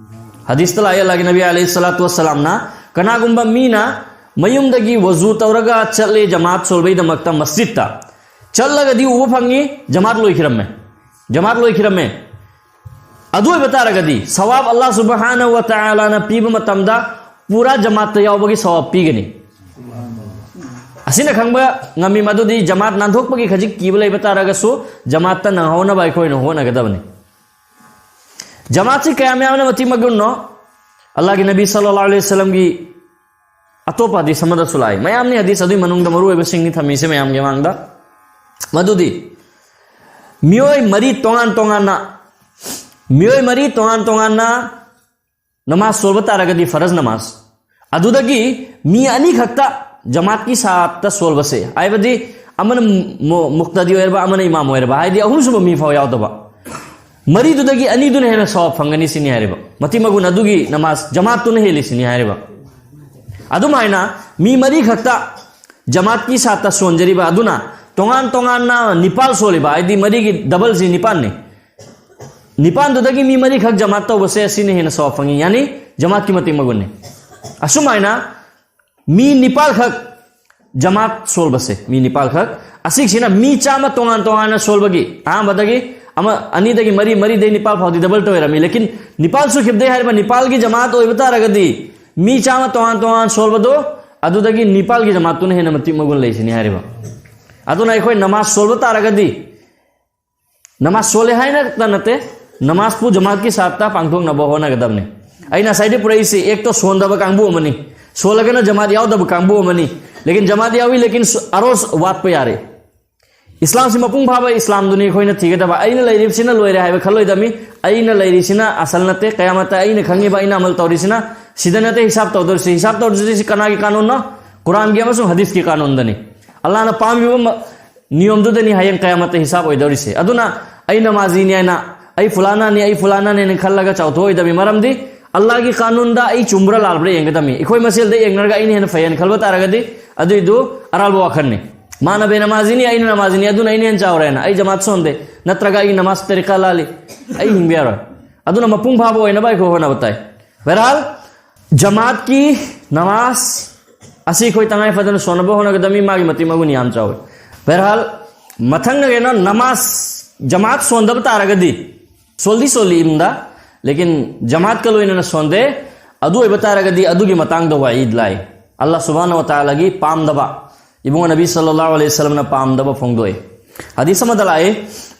ꯍꯗꯤꯁꯇ ꯂꯥꯛꯑꯦ, ꯑꯜꯂꯥꯍꯒꯤ ꯅꯕꯤ ꯑꯂꯩꯍꯤ ꯁꯂꯥꯇꯨ ꯋꯁꯁꯂꯥꯝꯅ, ꯀꯅꯥꯒꯨꯝꯕ ꯃꯤꯅ ꯃꯌꯨꯝꯗꯒꯤ ꯋꯖꯨ ꯇꯧꯔꯒ ꯆꯠꯂꯦ ꯖꯃꯥꯠ ꯁꯣꯜꯕꯩꯗꯃꯛꯇ ꯃꯁꯖꯤꯠꯇ, ꯆꯠꯂꯒꯗꯤ ꯎꯕ ꯐꯪꯉꯤ ꯖꯃꯥꯠ ꯂꯣꯏꯈꯤꯔꯝꯃꯦ, ꯖꯃꯥꯠ ꯂꯣꯏꯈꯤꯔꯝꯃꯦ꯫ ꯑꯗꯨ ꯑꯣꯏꯕ ꯇꯥꯔꯒꯗꯤ ꯁꯋꯥꯕ ꯑꯜꯂꯥꯍ ꯁꯨꯕꯍꯥꯅꯍꯨ ꯋ ꯇꯥꯂꯥꯅ ꯄꯤꯕ ꯃꯇꯝꯗ ꯄꯨꯔꯥ ꯖꯃꯥꯠꯇ ꯌꯥꯎꯕꯒꯤ ꯁꯋꯥꯕ ꯄꯤꯒꯅꯤ꯫ ꯑꯁꯤꯅ ꯈꯪꯕ ꯉꯝꯃꯤ ꯃꯗꯨꯗꯤ ꯖꯃꯥꯠ ꯅꯥꯟꯊꯣꯛꯄꯒꯤ ꯈꯖꯤꯛ ꯀꯤꯕ ꯂꯩꯕ ꯇꯥꯔꯒꯁꯨ ꯖꯃꯥꯠꯇ ꯅꯪꯍꯧꯅꯕ ꯑꯩꯈꯣꯏꯅ ꯍꯣꯠꯅꯒꯗꯕꯅꯤ꯫ ꯖꯃꯥꯠꯁꯤ ꯀꯌꯥꯝ ꯌꯥꯝꯅ ꯃꯇꯤꯛ ꯃꯒꯨꯟꯅꯣ? ꯑꯜꯂꯥꯍꯒꯤ ꯅꯕꯤ ꯁꯜꯂꯜꯂꯥꯍꯨ ꯑꯂꯩꯍꯤ ꯋꯁꯜꯂꯝꯒꯤ ꯑꯇꯣꯞꯄ ꯍꯗꯤꯁ ꯑꯃꯗꯁꯨ ꯂꯥꯛꯏ꯫ ꯃꯌꯥꯝꯅꯤ ꯍꯗꯤꯁ ꯑꯗꯨꯒꯤ ꯃꯅꯨꯡꯗ ꯃꯔꯨ ꯑꯣꯏꯕꯁꯤꯡꯅꯤ ꯊꯝꯃꯤꯁꯦ ꯃꯌꯥꯝꯒꯤ ꯃꯥꯡꯗ꯫ ꯃꯗꯨꯗꯤ ꯃꯤꯑꯣꯏ ꯃꯔꯤ ꯇꯣꯉꯥꯟ ꯇꯣꯉꯥꯟꯅ, ꯃꯤꯑꯣꯏ ꯃꯔꯤ ꯇꯣꯉꯥꯟ ꯇꯣꯉꯥꯟꯅ ꯅꯃꯥꯖ ꯁꯣꯜꯕ ꯇꯥꯔꯒꯗꯤ, ꯐꯔꯖ ꯅꯃꯥꯖ, ꯑꯗꯨꯗꯒꯤ ꯃꯤ ꯑꯅꯤꯈꯛꯇ ꯖꯃꯥꯠꯀꯤ ꯁꯥꯠꯇ ꯁꯣꯜꯕꯁꯦ, ꯍꯥꯏꯕꯗꯤ ꯑꯃꯅ ꯃꯨ-, ꯃꯨꯛꯇꯗꯤ ꯑꯣꯏꯔꯕ, ꯑꯃꯅ ꯏꯃꯥꯝ ꯑꯣꯏꯔꯕ, ꯍꯥꯏꯗꯤ ꯑꯍꯨꯝꯁꯨꯕ ꯃꯤ ꯐꯥꯎ ꯌꯥꯎꯗꯕ, ꯃꯔꯤꯗꯨꯗꯒꯤ ꯑꯅꯤꯗꯨꯅ ꯍꯦꯟꯅ ꯁꯋꯥꯕ ꯐꯪꯒꯅꯤ ꯁꯤꯅꯤ ꯍꯥꯏꯔꯤꯕ꯫ ꯃꯇꯤꯛ ꯃꯒꯨꯟ ꯑꯗꯨꯒꯤ ꯅꯃꯥꯖ ꯖꯃꯥꯠꯇꯨꯅ ꯍꯦꯜꯂꯤ ꯁꯤꯅꯤ ꯍꯥꯏꯔꯤꯕ꯫ ꯑꯗꯨꯃꯥꯏꯅ ꯃꯤ ꯃꯔꯤꯈꯛꯇ ꯖꯃꯥꯠꯀꯤ ꯁꯥꯠꯇ ꯁꯣꯟꯖꯔꯤꯕ ꯑꯗꯨꯅ ꯇꯣꯉꯥꯟ ꯇꯣꯉꯥꯟꯅ ꯅꯤꯄꯥꯜ ꯁꯣꯜꯂꯤꯕ, ꯍꯥꯏꯗꯤ ꯃꯔꯤꯒꯤ ꯗꯕꯜꯁꯤ ꯅꯤꯄꯥꯜꯅꯤ꯫ ꯅꯤꯄꯥꯜꯗꯨꯗꯒꯤ ꯃꯤ ꯃꯔꯤꯈꯛ ꯖꯃꯥꯠ ꯇꯧꯕꯁꯦ ꯁꯤꯅ ꯍꯦꯟꯅ ꯁꯋꯥꯕ ꯐꯪꯉꯤ, ꯌꯥꯅꯤ ꯖꯃꯥꯠꯀꯤ ꯃꯇꯤꯛ ꯃꯒꯨꯟꯅꯤ꯫ ꯑꯁꯨꯃꯥꯏꯅ ꯃꯤ ꯅꯤꯄꯥꯜꯈꯛ ꯖꯃꯥꯠ ꯁꯣꯜꯕꯁꯦ, ꯃꯤ ꯅꯤꯄꯥꯜꯈꯛ, ꯑꯁꯤꯁꯤꯅ ꯃꯤ ꯆꯥꯝꯃ ꯇꯣꯉꯥꯟ ꯇꯣꯉꯥꯟꯅ ꯁꯣꯜꯕꯒꯤ, ꯑꯍꯥꯟꯕꯗꯒꯤ ꯑꯃ, ꯑꯅꯤꯗꯒꯤ ꯃꯔꯤ, ꯃꯔꯤꯗꯒꯤ ꯅꯤꯄꯥꯜ ꯐꯥꯎꯗꯤ ꯗꯕꯜ ꯇꯧꯔꯝꯃꯤ, ꯂꯦꯀꯤꯟ ꯅꯤꯄꯥꯜ ꯁꯨꯈꯤꯕꯗꯩ ꯍꯥꯏꯔꯤꯕ ꯅꯤꯄꯥꯜꯒꯤ ꯖꯃꯥꯠ ꯑꯣꯏꯕ ꯇꯥꯔꯒꯗꯤ ꯃꯤ ꯆꯥꯝꯃ ꯇꯣꯉꯥꯟ ꯇꯣꯉꯥꯟ ꯁꯣꯜꯕꯗꯣ, ꯑꯗꯨꯗꯒꯤ ꯅꯤꯄꯥꯜꯒꯤ ꯖꯃꯥꯠꯇꯨꯅ ꯍꯦꯟꯅ ꯃꯇꯤꯛ ꯃꯒꯨꯟ ꯂꯩꯁꯤꯅꯤ ꯍꯥꯏꯔꯤꯕ꯫ ꯑꯗꯨꯅ ꯑꯩꯈꯣꯏ ꯅꯃꯥꯖ ꯁꯣꯜꯕ ꯇꯥꯔꯒꯗꯤ, ꯅꯃꯥꯖ ꯁꯣꯜꯂꯦ ꯍꯥꯏꯅ ꯅꯠꯇꯦ, ꯅꯃꯥꯖꯄꯨ ꯖꯃꯥꯠꯀꯤ ꯁꯥꯠꯇ ꯄꯥꯡꯊꯣꯛꯅꯕ ꯍꯣꯠꯅꯒꯗꯕꯅꯤ꯫ ꯑꯩꯅ ꯉꯁꯥꯏꯗꯤ ꯄꯨꯔꯛꯏꯁꯤ ꯑꯦꯛꯇꯣ ꯁꯣꯟꯗꯕ ꯀꯥꯡꯕꯨ ꯑꯃꯅꯤ, ꯁꯣꯜꯂꯒꯅ ꯖꯃꯥꯠ ꯌꯥꯎꯗꯕ ꯀꯥꯡꯕꯨ ꯑꯃꯅꯤ꯫ ꯂꯦꯀꯤꯟ ꯖꯃꯥꯠ ꯌꯥꯎꯏ, ꯂꯦꯀꯤꯟ ꯁꯨ-, ꯑꯔꯣꯁ ꯋꯥꯠꯄ ꯌꯥꯔꯦ꯫ ꯏꯁꯂꯥꯝꯁꯤ ꯃꯄꯨꯡ ꯐꯥꯕ ꯏꯁꯂꯥꯝꯗꯨꯅꯤ ꯑꯩꯈꯣꯏꯅ ꯊꯤꯒꯗꯕ꯫ ꯑꯩꯅ ꯂꯩꯔꯤꯕꯁꯤꯅ ꯂꯣꯏꯔꯦ ꯍꯥꯏꯕ ꯈꯜꯂꯣꯏꯗꯕꯅꯤ꯫ ꯑꯩꯅ ꯂꯩꯔꯤꯁꯤꯅ ꯑꯁꯜ ꯅꯠꯇꯦ, ꯀꯌꯥꯃꯠꯇ ꯑꯩꯅ ꯈꯪꯉꯤꯕ, ꯑꯩꯅ ꯑꯃꯜ ꯇꯧꯔꯤꯁꯤꯅ ꯁꯤꯗ ꯅꯠꯇꯦ ꯍꯤꯁꯥꯕ ꯇꯧꯗꯧꯔꯤꯁꯤ꯫ ꯍꯤꯁꯥꯕ ꯇꯧꯗꯧꯔꯤꯁꯤ ꯀꯅꯥꯒꯤ ꯀꯥꯅꯨꯟꯅꯣ? ꯀꯨꯔꯥꯟꯒꯤ ꯑꯃꯁꯨꯡ ꯍꯗꯤꯁꯀꯤ ꯀꯥꯅꯨꯟꯗꯅꯤ꯫ ꯑꯜꯂꯥꯍꯅ ꯄꯥꯝꯃꯤꯕ ꯃ-, ꯅꯤꯌꯣꯝꯗꯨꯗꯅꯤ ꯍꯌꯦꯡ ꯀꯌꯥꯃꯠꯇ ꯍꯤꯁꯥꯕ ꯑꯣꯏꯗꯧꯔꯤꯁꯦ꯫ ꯑꯗꯨꯅ ꯑꯩ ꯅꯃꯥꯖꯤꯅꯤ ꯍꯥꯏꯅ, ꯑꯩ ꯐꯨꯂꯥꯅꯥꯅꯤ, ꯑꯩ ꯐꯨꯂꯥꯅꯥꯅꯤ ꯍꯥꯏꯅ ꯈꯜꯂꯒ ꯆꯥꯎꯊꯣꯛꯑꯣꯏꯗꯕꯅꯤ꯫ ꯃꯔꯝꯗꯤ ꯑꯜꯂꯥꯍꯒꯤ ꯀꯥꯅꯨꯟꯗ ꯑꯩ ꯆꯨꯝꯕ꯭ꯔꯥ ꯂꯥꯜꯕ꯭ꯔꯥ ꯌꯦꯡꯒꯗꯕꯅꯤ꯫ ꯑꯩꯈꯣꯏ ꯃꯁꯦꯜꯗ ꯌꯦꯡꯅꯔꯒ ꯑꯩꯅ ꯍꯦꯟꯅ ꯐꯩ ꯍꯥꯏꯅ ꯈꯜꯕ ꯇꯥꯔꯒꯗꯤ ꯑꯗꯨꯏꯗꯨ ꯑꯔꯥꯟꯕ ꯋꯥꯈꯜꯅꯤ꯫ ꯃꯥꯅ ꯕꯦꯅꯃꯥꯖꯤꯅꯤ, ꯑꯩꯅ ꯅꯃꯥꯖꯤꯅꯤ, ꯑꯗꯨꯅ ꯑꯩꯅ ꯍꯦꯟꯅ ꯆꯥꯎꯔꯦ ꯍꯥꯏꯅ ꯑꯩ ꯖꯃꯥꯠ ꯁꯣꯟꯗꯦ, ꯅꯠꯇ꯭ꯔꯒ ꯑꯩ ꯅꯃꯥꯖ ꯇꯔꯤꯀꯥ ꯂꯥꯜꯂꯤ, ꯑꯩ ꯍꯤꯡꯕ ꯌꯥꯔꯣꯏ꯫ ꯑꯗꯨꯅ ꯃꯄꯨꯡ ꯐꯥꯕ ꯑꯣꯏꯅꯕ ꯑꯩꯈꯣꯏ ꯍꯣꯠꯅꯕ ꯇꯥꯏ꯫ ꯕꯍꯔꯍꯥꯜ, ꯖꯃꯥꯠꯀꯤ ꯅꯃꯥꯖ ꯑꯁꯤ ꯑꯩꯈꯣꯏ ꯇꯉꯥꯏ ꯐꯗꯅ ꯁꯣꯟꯅꯕ ꯍꯣꯠꯅꯒꯗꯕꯅꯤ, ꯃꯥꯒꯤ ꯃꯇꯤꯛ ꯃꯒꯨꯟ ꯌꯥꯝ ꯆꯥꯎꯏ꯫ ꯕꯍꯔꯍꯥꯜ, ꯃꯊꯪꯅ ꯀꯩꯅꯣ, ꯅꯃꯥꯖ ꯖꯃꯥꯠ ꯁꯣꯟꯗꯕ ꯇꯥꯔꯒꯗꯤ, ꯁꯣꯜꯗꯤ ꯁꯣꯜꯂꯤ ꯏꯃꯨꯡꯗ, ꯂꯦꯀꯤꯟ ꯖꯃꯥꯠꯀ ꯂꯣꯏꯅꯅ ꯁꯣꯟꯗꯦ, ꯑꯗꯨ ꯑꯣꯏꯕ ꯇꯥꯔꯒꯗꯤ ꯑꯗꯨꯒꯤ ꯃꯇꯥꯡꯗ ꯋꯥꯏꯗ ꯂꯥꯛꯏ꯫ ꯑꯜꯂꯥꯍ ꯁꯨꯕꯍꯥꯅꯍꯨ ꯋ ꯇꯥꯂꯥꯒꯤ ꯄꯥꯝꯗꯕ, ꯏꯕꯨꯡꯉꯣ ꯅꯕꯤ ꯁꯜꯂꯜꯂꯥꯍꯨ ꯑꯂꯩꯍꯤ ꯋꯁꯜꯂꯝꯅ ꯄꯥꯝꯗꯕ ꯐꯣꯡꯗꯣꯛꯏ꯫ ꯍꯗꯤꯁ ꯑꯃꯗ ꯂꯥꯛꯏ,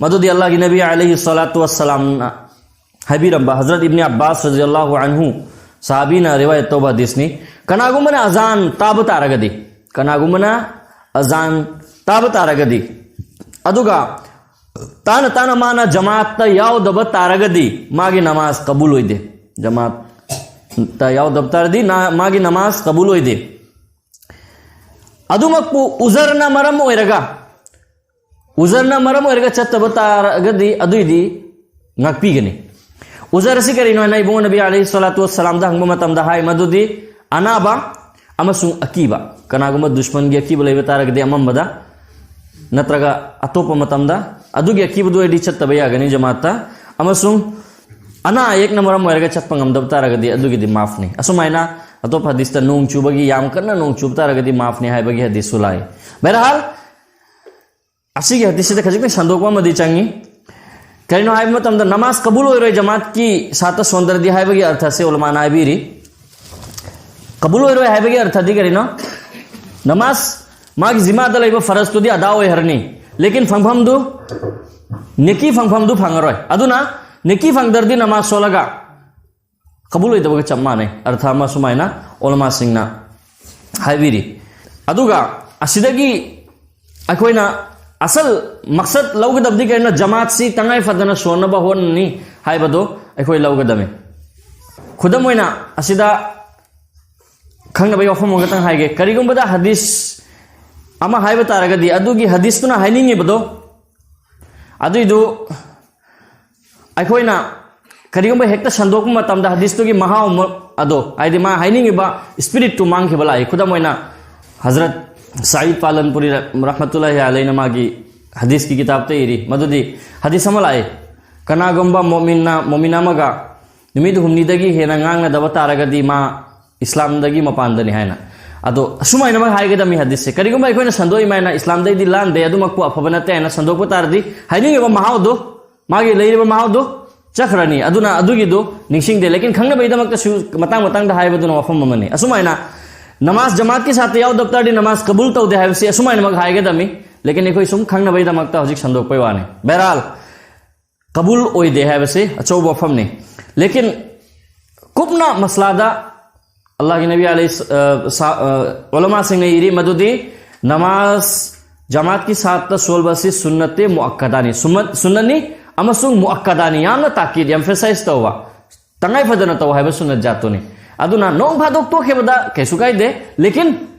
ꯃꯗꯨꯗꯤ ꯑꯜꯂꯥꯍꯒꯤ ꯅꯕꯤ ꯑꯂꯩꯍꯤ ꯁꯂꯥꯇꯨ ꯋꯁꯂꯥꯝꯅ ꯍꯥꯏꯕꯤꯔꯝꯕ, ꯍꯖꯔꯠ ꯏꯕꯅꯤ ꯑꯕꯥꯁ ꯔꯖꯤꯌꯜꯂꯥꯍꯨ ꯑꯟꯍꯨ ꯁꯍꯥꯕꯤꯅ ꯔꯤꯋꯥꯌꯠ ꯇꯧꯕ ꯍꯗꯤꯁꯅꯤ꯫ ꯀꯅꯥꯒꯨꯝꯕꯅ ꯑꯖꯥꯟ ꯇꯥꯕ ꯇꯥꯔꯒꯗꯤ, ꯀꯅꯥꯒꯨꯝꯕꯅ ꯑꯖꯥꯟ ꯇꯥꯕ ꯇꯥꯔꯒꯗꯤ, ꯑꯗꯨꯒ ꯇꯥꯅ ꯇꯥꯅ ꯃꯥꯅ ꯖꯃꯥꯠꯇ ꯌꯥꯎꯗꯕ ꯇꯥꯔꯒꯗꯤ ꯃꯥꯒꯤ ꯅꯃꯥꯖ ꯀꯕꯨꯜ ꯑꯣꯏꯗꯦ꯫ ꯖꯃꯥꯠ ꯇ ꯌꯥꯎꯗꯕ ꯇꯥꯔꯗꯤ ꯅ-, ꯃꯥꯒꯤ ꯅꯃꯥꯖ ꯀꯕꯨꯜ ꯑꯣꯏꯗꯦ꯫ ꯑꯗꯨꯃꯛꯄꯨ ꯎꯖꯔꯅ ꯃꯔꯝ ꯑꯣꯏꯔꯒ, ꯎꯖꯔꯅ ꯃꯔꯝ ꯑꯣꯏꯔꯒ ꯆꯠꯇꯕ ꯇꯥꯔꯒꯗꯤ ꯑꯗꯨꯏꯗꯤ ꯉꯥꯛꯄꯤꯒꯅꯤ꯫ ꯎꯖꯔ ꯑꯁꯤ ꯀꯔꯤꯅꯣ ꯍꯥꯏꯅ ꯏꯕꯨꯡꯉꯣ ꯅꯕꯤ ꯑꯂꯩꯍꯤ ꯁꯂꯥꯇꯨ ꯋꯁꯁꯂꯥꯝꯗ ꯍꯪꯕ ꯃꯇꯝꯗ ꯍꯥꯏ ꯃꯗꯨꯗꯤ ꯑꯅꯥꯕ ꯑꯃꯁꯨꯡ ꯑꯀꯤꯕ, ꯀꯅꯥꯒꯨꯝꯕ ꯗꯨꯁꯃꯟꯒꯤ ꯑꯀꯤꯕ ꯂꯩꯕ ꯇꯥꯔꯒꯗꯤ ꯑꯃꯝꯕꯗ ꯅꯠꯇ꯭ꯔꯒ ꯑꯇꯣꯞꯄ ꯃꯇꯝꯗ ꯑꯗꯨꯒꯤ ꯑꯀꯤꯕꯗꯨ ꯑꯣꯏꯔꯗꯤ ꯆꯠꯇꯕ ꯌꯥꯒꯅꯤ ꯖꯃꯥꯠꯇ, ꯑꯃꯁꯨꯡ ꯑꯅꯥ ꯑꯌꯦꯛꯅ ꯃꯔꯝ ꯑꯣꯏꯔꯒ ꯆꯠꯄ ꯉꯝꯗꯕ ꯇꯥꯔꯒꯗꯤ ꯑꯗꯨꯒꯤꯗꯤ ꯃꯥꯐꯅꯤ꯫ ꯑꯁꯨꯃꯥꯏꯅ ꯑꯇꯣꯞꯄ ꯍꯗꯤꯁꯇ ꯅꯣꯡ ꯆꯨꯕꯒꯤ, ꯌꯥꯝ ꯀꯟꯅ ꯅꯣꯡ ꯆꯨꯕ ꯇꯥꯔꯒꯗꯤ ꯃꯥꯐꯅꯤ ꯍꯥꯏꯕꯒꯤ ꯍꯗꯤꯁꯁꯨ ꯂꯥꯛꯏ꯫ ꯕꯍꯔꯍꯥꯜ, ꯑꯁꯤꯒꯤ ꯍꯗꯤꯁꯁꯤꯗ ꯈꯖꯤꯛꯇꯪ ꯁꯟꯗꯣꯛꯄ ꯑꯃꯗꯤ ꯆꯪꯉꯤ꯫ ꯀꯔꯤꯅꯣ ꯍꯥꯏꯕ ꯃꯇꯝꯗ ꯅꯃꯥꯖ ꯀꯕꯨꯜ ꯑꯣꯏꯔꯣꯏ ꯖꯃꯥꯠꯀꯤ ꯁꯥꯠꯇ ꯁꯣꯟꯗꯔꯗꯤ ꯍꯥꯏꯕꯒꯤ ꯑꯔꯊꯁꯦ ꯎꯂꯃꯥꯅ ꯍꯥꯏꯕꯤꯔꯤ꯫ ꯀꯕꯨꯜ ꯑꯣꯏꯔꯣꯏ ꯍꯥꯏꯕꯒꯤ ꯑꯔꯊꯗꯤ ꯀꯔꯤꯅꯣ? ꯅꯃꯥꯖ ꯃꯥꯒꯤ ꯖꯤꯃꯥꯗ ꯂꯩꯕ ꯐꯔꯖꯇꯨꯗꯤ ꯑꯗꯥ ꯑꯣꯏꯍꯔꯅꯤ, ꯂꯦꯀꯤꯟ ꯐꯪꯐꯝꯗꯨ, ꯅꯦꯀꯤ ꯐꯪꯐꯝꯗꯨ ꯐꯪꯉꯔꯣꯏ꯫ ꯑꯗꯨꯅ ꯅꯦꯀꯤ ꯐꯪꯗ꯭ꯔꯗꯤ ꯅꯃꯥꯖ ꯁꯣꯜꯂꯒ ꯀꯕꯨꯜ ꯑꯣꯏꯗꯕꯒ ꯆꯞ ꯃꯥꯟꯅꯩ꯫ ꯑꯔꯊ ꯑꯃ ꯁꯨꯃꯥꯏꯅ ꯎꯂꯃꯥꯁꯤꯡꯅ ꯍꯥꯏꯕꯤꯔꯤ꯫ ꯑꯗꯨꯒ ꯑꯁꯤꯗꯒꯤ ꯑꯩꯈꯣꯏꯅ ꯑꯁꯜ ꯃꯛꯁꯠ ꯂꯧꯒꯗꯕꯗꯤ ꯀꯔꯤꯅꯣ? ꯖꯃꯥꯠꯁꯤ ꯇꯉꯥꯏ ꯐꯗꯅ ꯁꯣꯟꯅꯕ ꯍꯣꯠꯅꯅꯤ ꯍꯥꯏꯕꯗꯣ ꯑꯩꯈꯣꯏ ꯂꯧꯒꯗꯕꯅꯤ꯫ ꯈꯨꯗꯝ ꯑꯣꯏꯅ ꯑꯁꯤꯗ ꯈꯪꯅꯕꯒꯤ ꯋꯥꯐꯝ ꯑꯃꯈꯛꯇꯪ ꯍꯥꯏꯒꯦ꯫ ꯀꯔꯤꯒꯨꯝꯕꯗ ꯍꯗꯤꯁ ꯑꯃ ꯍꯥꯏꯕ ꯇꯥꯔꯒꯗꯤ ꯑꯗꯨꯒꯤ ꯍꯗꯤꯁꯇꯨꯅ ꯍꯥꯏꯅꯤꯡꯉꯤꯕꯗꯣ ꯑꯗꯨꯏꯗꯨ ꯑꯩꯈꯣꯏꯅ ꯀꯔꯤꯒꯨꯝꯕ ꯍꯦꯛꯇ ꯁꯟꯗꯣꯛꯄ ꯃꯇꯝꯗ ꯍꯗꯤꯁꯇꯨꯒꯤ ꯃꯍꯥꯎ ꯑꯃ ꯑꯗꯣ, ꯍꯥꯏꯗꯤ ꯃꯥ ꯍꯥꯏꯅꯤꯡꯉꯤꯕ ꯏꯁꯄꯤꯔꯤꯠꯇꯨ ꯃꯥꯡꯈꯤꯕ ꯂꯥꯛꯏ꯫ ꯈꯨꯗꯝ ꯑꯣꯏꯅ ꯍꯖꯔꯠ ꯁꯥꯏꯗ ꯄꯥꯂꯟꯄꯨꯔꯤ ꯔ-, ꯔꯍꯃꯇꯨꯜꯂꯥꯍꯤ ꯑꯂꯩꯅ ꯃꯥꯒꯤ ꯍꯗꯤꯁꯀꯤ ꯀꯤꯇꯥꯕꯇ ꯏꯔꯤ ꯃꯗꯨꯗꯤ ꯍꯗꯤꯁ ꯑꯃ ꯂꯥꯛꯏ, "ꯀꯅꯥꯒꯨꯝꯕ ꯃꯣꯃꯤꯟꯅ ꯃꯣꯃꯤꯟ ꯑꯃꯒ ꯅꯨꯃꯤꯠ ꯍꯨꯝꯅꯤꯗꯒꯤ ꯍꯦꯟꯅ ꯉꯥꯡꯅꯗꯕ ꯇꯥꯔꯒꯗꯤ ꯃꯥ ꯏꯁꯂꯥꯝꯗꯒꯤ ꯃꯄꯥꯟꯗꯅꯤ" ꯍꯥꯏꯅ꯫ ꯑꯗꯣ ꯑꯁꯨꯃꯥꯏꯅꯃꯛ ꯍꯥꯏꯒꯗꯕꯅꯤ ꯍꯗꯤꯁꯁꯦ꯫ ꯀꯔꯤꯒꯨꯝꯕ ꯑꯩꯈꯣꯏꯅ ꯁꯟꯗꯣꯛꯏꯃꯥꯏꯅ ꯏꯁꯂꯥꯝꯗꯩꯗꯤ ꯂꯥꯟꯗꯦ, ꯑꯗꯨꯃꯛꯄꯨ ꯑꯐꯕ ꯅꯠꯇꯦ ꯍꯥꯏꯅ ꯁꯟꯗꯣꯛꯄ ꯇꯥꯔꯗꯤ ꯍꯥꯏꯅꯤꯡꯉꯤꯕ ꯃꯍꯥꯎꯗꯣ, ꯃꯥꯒꯤ ꯂꯩꯔꯤꯕ ꯃꯍꯥꯎꯗꯣ ꯆꯠꯈ꯭ꯔꯅꯤ꯫ ꯑꯗꯨꯅ ꯑꯗꯨꯒꯤꯗꯣ ꯅꯤꯡꯁꯤꯡꯗꯦ꯫ ꯂꯦꯀꯤꯟ ꯈꯪꯅꯕꯒꯤꯗꯃꯛꯇꯁꯨ ꯃꯇꯥꯡ ꯃꯇꯥꯡꯗ ꯍꯥꯏꯕꯗꯨꯅ ꯋꯥꯐꯝ ꯑꯃꯅꯤ꯫ ꯑꯁꯨꯃꯥꯏꯅ ꯅꯃꯥꯖ ꯖꯃꯥꯠꯀꯤ ꯁꯥꯠꯇ ꯌꯥꯎꯗꯕ ꯇꯥꯔꯗꯤ ꯅꯃꯥꯖ ꯀꯕꯨꯜ ꯇꯧꯗꯦ ꯍꯥꯏꯕꯁꯤ ꯑꯁꯨꯃꯥꯏꯅꯃꯛ ꯍꯥꯏꯒꯗꯕꯅꯤ꯫ ꯂꯦꯀꯤꯟ ꯑꯩꯈꯣꯏ ꯁꯨꯝ ꯈꯪꯅꯕꯒꯤꯗꯃꯛꯇ ꯍꯧꯖꯤꯛ ꯁꯟꯗꯣꯛꯄꯩ ꯋꯥꯅꯤ꯫ ꯕꯍꯔꯍꯥꯜ, ꯀꯕꯨꯜ ꯑꯣꯏꯗꯦ ꯍꯥꯏꯕꯁꯤ ꯑꯆꯧꯕ ꯋꯥꯐꯝꯅꯤ꯫ ꯂꯦꯀꯤꯟ ꯀꯨꯞꯅ ꯃꯁꯂꯥꯗ ꯑꯜꯂꯥꯍꯒꯤ ꯅꯕꯤ ꯑꯂꯩ, ꯑ, ꯁꯥ-, ꯑ, ꯎꯂꯃꯥꯁꯤꯡꯅ ꯏꯔꯤ ꯃꯗꯨꯗꯤ ꯅꯃꯥꯖ ꯖꯃꯥꯠꯀꯤ ꯁꯥꯠꯇ ꯁꯣꯜꯕ ꯑꯁꯤ ꯁꯨꯟꯅꯠꯇꯦ ꯃꯨꯑꯛꯀꯗꯥꯅꯤ꯫ ꯁꯨꯃꯠ-, ꯁꯨꯟꯅꯠꯅꯤ ꯑꯃꯁꯨꯡ ꯃꯨꯑꯛꯀꯗꯥꯅꯤ꯫ ꯌꯥꯝꯅ ꯇꯥꯀꯤꯗ, ꯑꯦꯝꯐꯦꯁꯥꯏꯖ ꯇꯧꯕ꯫ ꯇꯉꯥꯏ ꯐꯗꯅ ꯇꯧ ꯍꯥꯏꯕ ꯁꯨꯟꯅꯠ ꯖꯥꯠꯇꯨꯅꯤ꯫ ꯑꯗꯨꯅ ꯅꯣꯡ ꯐꯥꯗꯣꯛ ꯇꯣꯛꯈꯤꯕꯗ ꯀꯩꯁꯨ ꯀꯥꯏꯗꯦ, ꯂꯦꯀꯤꯟ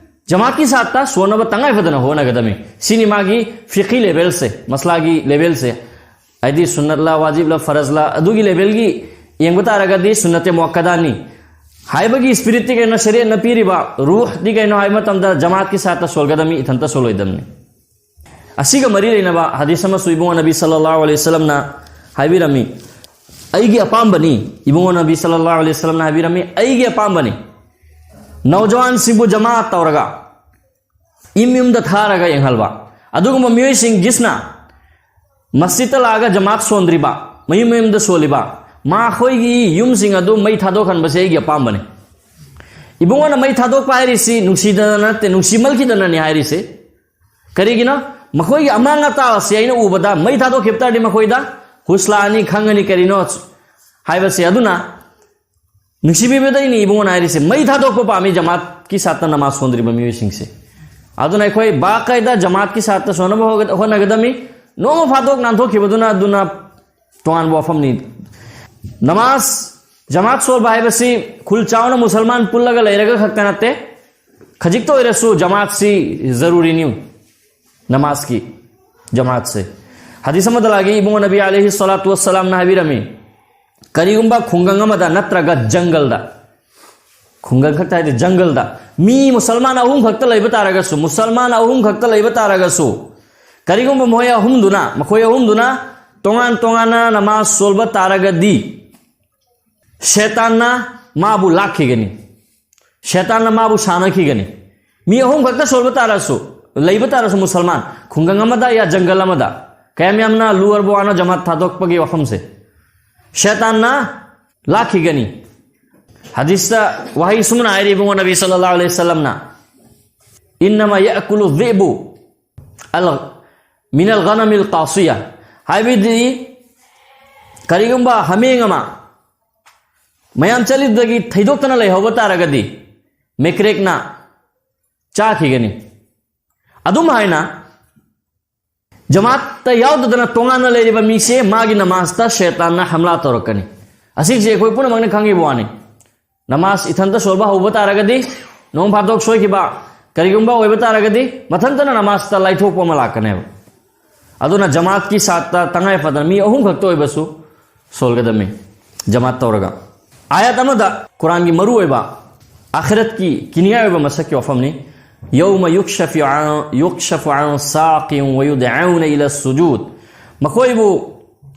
ꯖꯃꯥꯠꯀꯤ ꯁꯥꯠꯇ ꯁꯣꯟꯅꯕ ꯇꯉꯥꯏ ꯐꯗꯅ ꯍꯣꯠꯅꯒꯗꯕꯅꯤ꯫ ꯁꯤꯅꯤ ꯃꯥꯒꯤ ꯐꯤꯈꯤ ꯂꯦꯚꯦꯜꯁꯦ, ꯃꯁꯂꯥꯒꯤ ꯂꯦꯚꯦꯜꯁꯦ, ꯍꯥꯏꯗꯤ ꯁꯨꯟꯅꯠꯂ, ꯋꯥꯖꯤꯕꯂ, ꯐꯔꯖꯂ, ꯑꯗꯨꯒꯤ ꯂꯦꯚꯦꯜꯒꯤ ꯌꯦꯡꯕ ꯇꯥꯔꯒꯗꯤ ꯁꯨꯟꯅꯠꯇꯦ ꯃꯨꯑꯛꯀꯗꯥꯅꯤ꯫ ꯍꯥꯏꯕꯒꯤ ꯏꯁꯄꯤꯔꯤꯠꯇꯤ ꯀꯩꯅꯣ, ꯁꯦꯔꯦꯠꯅ ꯄꯤꯔꯤꯕ ꯔꯨꯍꯗꯤ ꯀꯩꯅꯣ ꯍꯥꯏꯕ ꯃꯇꯝꯗ ꯖꯃꯥꯠꯀꯤ ꯁꯥꯠꯇ ꯁꯣꯜꯒꯗꯕꯅꯤ, ꯏꯊꯟꯇ ꯁꯣꯜꯂꯣꯏꯗꯕꯅꯤ꯫ ꯑꯁꯤꯒ ꯃꯔꯤ ꯂꯩꯅꯕ ꯍꯗꯤꯁ ꯑꯃꯁꯨ ꯏꯕꯨꯡꯉꯣ ꯅꯕꯤ ꯁꯜꯂꯜꯂꯥꯍꯨ ꯑꯂꯩꯍꯤ ꯋꯁꯜꯂꯝꯅ ꯍꯥꯏꯕꯤꯔꯝꯃꯤ, "ꯑꯩꯒꯤ ꯑꯄꯥꯝꯕꯅꯤ", ꯏꯕꯨꯡꯉꯣ ꯅꯕꯤ ꯁꯜꯂꯜꯂꯥꯍꯨ ꯑꯂꯩꯍꯤ ꯋꯁꯜꯂꯝꯅ ꯍꯥꯏꯕꯤꯔꯝꯃꯤ, "ꯑꯩꯒꯤ ꯑꯄꯥꯝꯕꯅꯤ ꯅꯧꯖꯋꯥꯟꯁꯤꯡꯕꯨ ꯖꯃꯥꯠ ꯇꯧꯔꯒ ꯌꯨꯝ ꯌꯨꯝꯗ ꯊꯥꯔꯒ ꯌꯦꯡꯍꯜꯕ꯫ ꯑꯗꯨꯒꯨꯝꯕ ꯃꯤꯑꯣꯏꯁꯤꯡꯒꯤꯁꯤꯅ ꯃꯁꯖꯤꯠꯇ ꯂꯥꯛꯑꯒ ꯖꯃꯥꯠ ꯁꯣꯟꯗ꯭ꯔꯤꯕ, ꯃꯌꯨꯝ ꯃꯌꯨꯝꯗ ꯁꯣꯜꯂꯤꯕ, ꯃꯈꯣꯏꯒꯤ ꯌꯨꯝꯁꯤꯡ ꯑꯗꯨ ꯃꯩ ꯊꯥꯗꯣꯛꯍꯟꯕꯁꯦ ꯑꯩꯒꯤ ꯑꯄꯥꯝꯕꯅꯤ"꯫ ꯏꯕꯨꯡꯉꯣꯅ ꯃꯩ ꯊꯥꯗꯣꯛꯄ ꯍꯥꯏꯔꯤꯁꯤ ꯅꯨꯡꯁꯤꯗꯅ ꯅꯠꯇꯦ, ꯅꯨꯡꯁꯤꯃꯜꯈꯤꯗꯅꯅꯤ ꯍꯥꯏꯔꯤꯁꯦ꯫ ꯀꯔꯤꯒꯤꯅꯣ? ꯃꯈꯣꯏꯒꯤ ꯑꯃꯥꯡ ꯑꯇꯥ ꯑꯁꯤ ꯑꯩꯅ ꯎꯕꯗ ꯃꯩ ꯊꯥꯗꯣꯛꯈꯤꯕ ꯇꯥꯔꯗꯤ ꯃꯈꯣꯏꯗ ꯍꯨꯁ ꯂꯥꯛꯑꯅꯤ, ꯈꯪꯉꯅꯤ ꯀꯔꯤꯅꯣ ꯍꯥꯏꯕꯁꯦ꯫ ꯑꯗꯨꯅ ꯅꯨꯡꯁꯤꯕꯤꯕꯗꯩꯅꯤ ꯏꯕꯨꯡꯉꯣꯅ ꯍꯥꯏꯔꯤꯁꯦ, ꯃꯩ ꯊꯥꯗꯣꯛꯄ ꯄꯥꯝꯃꯤ ꯖꯃꯥꯠꯀꯤ ꯁꯥꯠꯇ ꯅꯃꯥꯖ ꯁꯣꯟꯗ꯭ꯔꯤꯕ ꯃꯤꯑꯣꯏꯁꯤꯡꯁꯦ꯫ ꯑꯗꯨꯅ ꯑꯩꯈꯣꯏ ꯕꯥꯀꯥꯏꯗ ꯖꯃꯥꯠꯀꯤ ꯁꯥꯠꯇ ꯁꯣꯟꯅꯕ ꯍꯣꯒ-, ꯍꯣꯠꯅꯒꯗꯕꯅꯤ꯫ ꯅꯣꯡꯃ ꯐꯥꯗꯣꯛ ꯅꯥꯟꯊꯣꯛꯈꯤꯕꯗꯨꯅ ꯑꯗꯨꯅ ꯇꯣꯉꯥꯟꯕ ꯋꯥꯐꯝꯅꯤ꯫ ꯅꯃꯥꯖ ꯖꯃꯥꯠ ꯁꯣꯜꯕ ꯍꯥꯏꯕꯁꯤ ꯈꯨꯜ ꯆꯥꯎꯅ ꯃꯨꯁꯜꯃꯥꯟ ꯄꯨꯜꯂꯒ ꯂꯩꯔꯒ ꯈꯛꯇ ꯅꯠꯇꯦ, ꯈꯖꯤꯛꯇ ꯑꯣꯏꯔꯁꯨ ꯖꯃꯥꯠꯁꯤ ꯖꯔꯨꯔꯤꯅꯤ꯫ ꯅꯃꯥꯖꯀꯤ ꯖꯃꯥꯠꯁꯦ꯫ ꯍꯗꯤꯁ ꯑꯃꯗ ꯂꯥꯛꯏ, ꯏꯕꯨꯡꯉꯣ ꯅꯕꯤ ꯑꯂꯩꯍꯤ ꯁꯂꯥꯇꯨ ꯋꯁꯁꯂꯥꯝꯅ ꯍꯥꯏꯕꯤꯔꯝꯃꯤ, ꯀꯔꯤꯒꯨꯝꯕ ꯈꯨꯡꯒꯪ ꯑꯃꯗ ꯅꯠꯇ꯭ꯔꯒ ꯖꯪꯒꯜꯗ, ꯈꯨꯡꯒꯪ ꯈꯛꯇ ꯍꯥꯏꯗꯤ ꯖꯪꯒꯜꯗ ꯃꯤ ꯃꯨꯁꯜꯃꯥꯟ ꯑꯍꯨꯝ ꯈꯛꯇ ꯂꯩꯕ ꯇꯥꯔꯒꯁꯨ, ꯃꯨꯁꯜꯃꯥꯟ ꯑꯍꯨꯝ ꯈꯛꯇ ꯂꯩꯕ ꯇꯥꯔꯒꯁꯨ, ꯀꯔꯤꯒꯨꯝꯕ ꯃꯈꯣꯏ ꯑꯍꯨꯝꯗꯨꯅ, ꯃꯈꯣꯏ ꯑꯍꯨꯝꯗꯨꯅ ꯇꯣꯉꯥꯟ ꯇꯣꯉꯥꯟꯅ ꯅꯃꯥꯖ ꯁꯣꯜꯕ ꯇꯥꯔꯒꯗꯤ, ꯁꯦꯇꯥꯟꯅ ꯃꯥꯕꯨ ꯂꯥꯛꯈꯤꯒꯅꯤ, ꯁꯦꯇꯥꯟꯅ ꯃꯥꯕꯨ ꯁꯥꯟꯅꯈꯤꯒꯅꯤ꯫ ꯃꯤ ꯑꯍꯨꯝ ꯈꯛꯇ ꯁꯣꯜꯕ ꯇꯥꯔꯁꯨ, ꯂꯩꯕ ꯇꯥꯔꯁꯨ ꯃꯨꯁꯜꯃꯥꯟ, ꯈꯨꯡꯒꯪ ꯑꯃꯗ ꯌꯥ ꯖꯪꯒꯜ ꯑꯃꯗ, ꯀꯌꯥꯝ ꯌꯥꯝꯅ ꯂꯨꯔꯕ ꯋꯥꯅꯣ ꯖꯃꯥꯠ ꯊꯥꯗꯣꯛꯄꯒꯤ ꯋꯥꯐꯝꯁꯦ꯫ ꯁꯦꯇꯥꯟꯅ ꯂꯥꯛꯈꯤꯒꯅꯤ꯫ ꯍꯗꯤꯁꯇ ꯋꯥꯍꯩ ꯁꯨꯝꯅ ꯍꯥꯏꯔꯤ ꯏꯕꯨꯡꯉꯣ ꯅꯕꯤ ꯁꯜꯂꯜꯂꯥꯍꯨ ꯑꯂꯩꯍꯤ ꯋꯁꯜꯂꯝꯅ, "ꯏꯟꯅꯃꯥ ꯌꯥꯀꯨꯂꯨ ꯙꯤꯕꯨ ꯑꯜ ꯃꯤꯅꯜ ꯒꯅꯃꯤꯜ ꯀꯥꯁꯤꯌꯥ", ꯍꯥꯏꯕꯗꯤ ꯀꯔꯤꯒꯨꯝꯕ ꯍꯥꯃꯦꯡ ꯑꯃ ꯃꯌꯥꯝ ꯆꯠꯂꯤꯗꯨꯗꯒꯤ ꯊꯩꯗꯣꯛꯇꯅ ꯂꯩꯍꯧꯕ ꯇꯥꯔꯒꯗꯤ ꯃꯦꯀ꯭ꯔꯦꯛꯅ ꯆꯥꯈꯤꯒꯅꯤ꯫ ꯑꯗꯨꯝ ꯍꯥꯏꯅ ꯖꯃꯥꯠꯇ ꯌꯥꯎꯗꯗꯅ ꯇꯣꯉꯥꯟꯅ ꯂꯩꯔꯤꯕ ꯃꯤꯁꯦ ꯃꯥꯒꯤ ꯅꯃꯥꯖꯇ ꯁꯦꯇꯥꯟꯅ ꯍꯝꯂꯥ ꯇꯧꯔꯛꯀꯅꯤ꯫ ꯑꯁꯤꯁꯦ ꯑꯩꯈꯣꯏ ꯄꯨꯝꯅꯃꯛꯅ ꯈꯪꯉꯤꯕ ꯋꯥꯅꯤ꯫ ꯅꯃꯥꯖ ꯏꯊꯟꯇ ꯁꯣꯜꯕ ꯍꯧꯕ ꯇꯥꯔꯒꯗꯤ, ꯅꯣꯡ ꯐꯥꯗꯣꯛ ꯁꯣꯏꯈꯤꯕ ꯀꯔꯤꯒꯨꯝꯕ ꯑꯣꯏꯕ ꯇꯥꯔꯒꯗꯤ, ꯃꯊꯟꯇꯅ ꯅꯃꯥꯖꯇ ꯂꯥꯏꯊꯣꯛꯄ ꯑꯃ ꯂꯥꯛꯀꯅꯦꯕ꯫ ꯑꯗꯨꯅ ꯖꯃꯥꯠꯀꯤ ꯁꯥꯠꯇ ꯇꯉꯥꯏ ꯐꯗꯅ ꯃꯤ ꯑꯍꯨꯝ ꯈꯛꯇ ꯑꯣꯏꯕꯁꯨ ꯁꯣꯜꯒꯗꯕꯅꯤ, ꯖꯃꯥꯠ ꯇꯧꯔꯒ꯫ ꯑꯥꯌꯠ ꯑꯃꯗ ꯀꯨꯔꯥꯟꯒꯤ ꯃꯔꯨꯑꯣꯏꯕ, ꯑꯥꯈꯤꯔꯠꯀꯤ ꯀꯤꯅꯤꯡꯉꯥꯏ ꯑꯣꯏꯕ ꯃꯁꯛꯀꯤ ꯋꯥꯐꯝꯅꯤ꯫ "ꯌꯧꯃ ꯌꯨꯛꯁꯐꯨ ꯑꯟ-, ꯌꯨꯛꯁꯐꯨ ꯑꯟ ꯁꯥꯀꯤꯟ ꯋ ꯌꯨꯗꯑꯧꯅ ꯏꯂ ꯁꯨꯖꯨꯗ"꯫ ꯃꯈꯣꯏꯕꯨ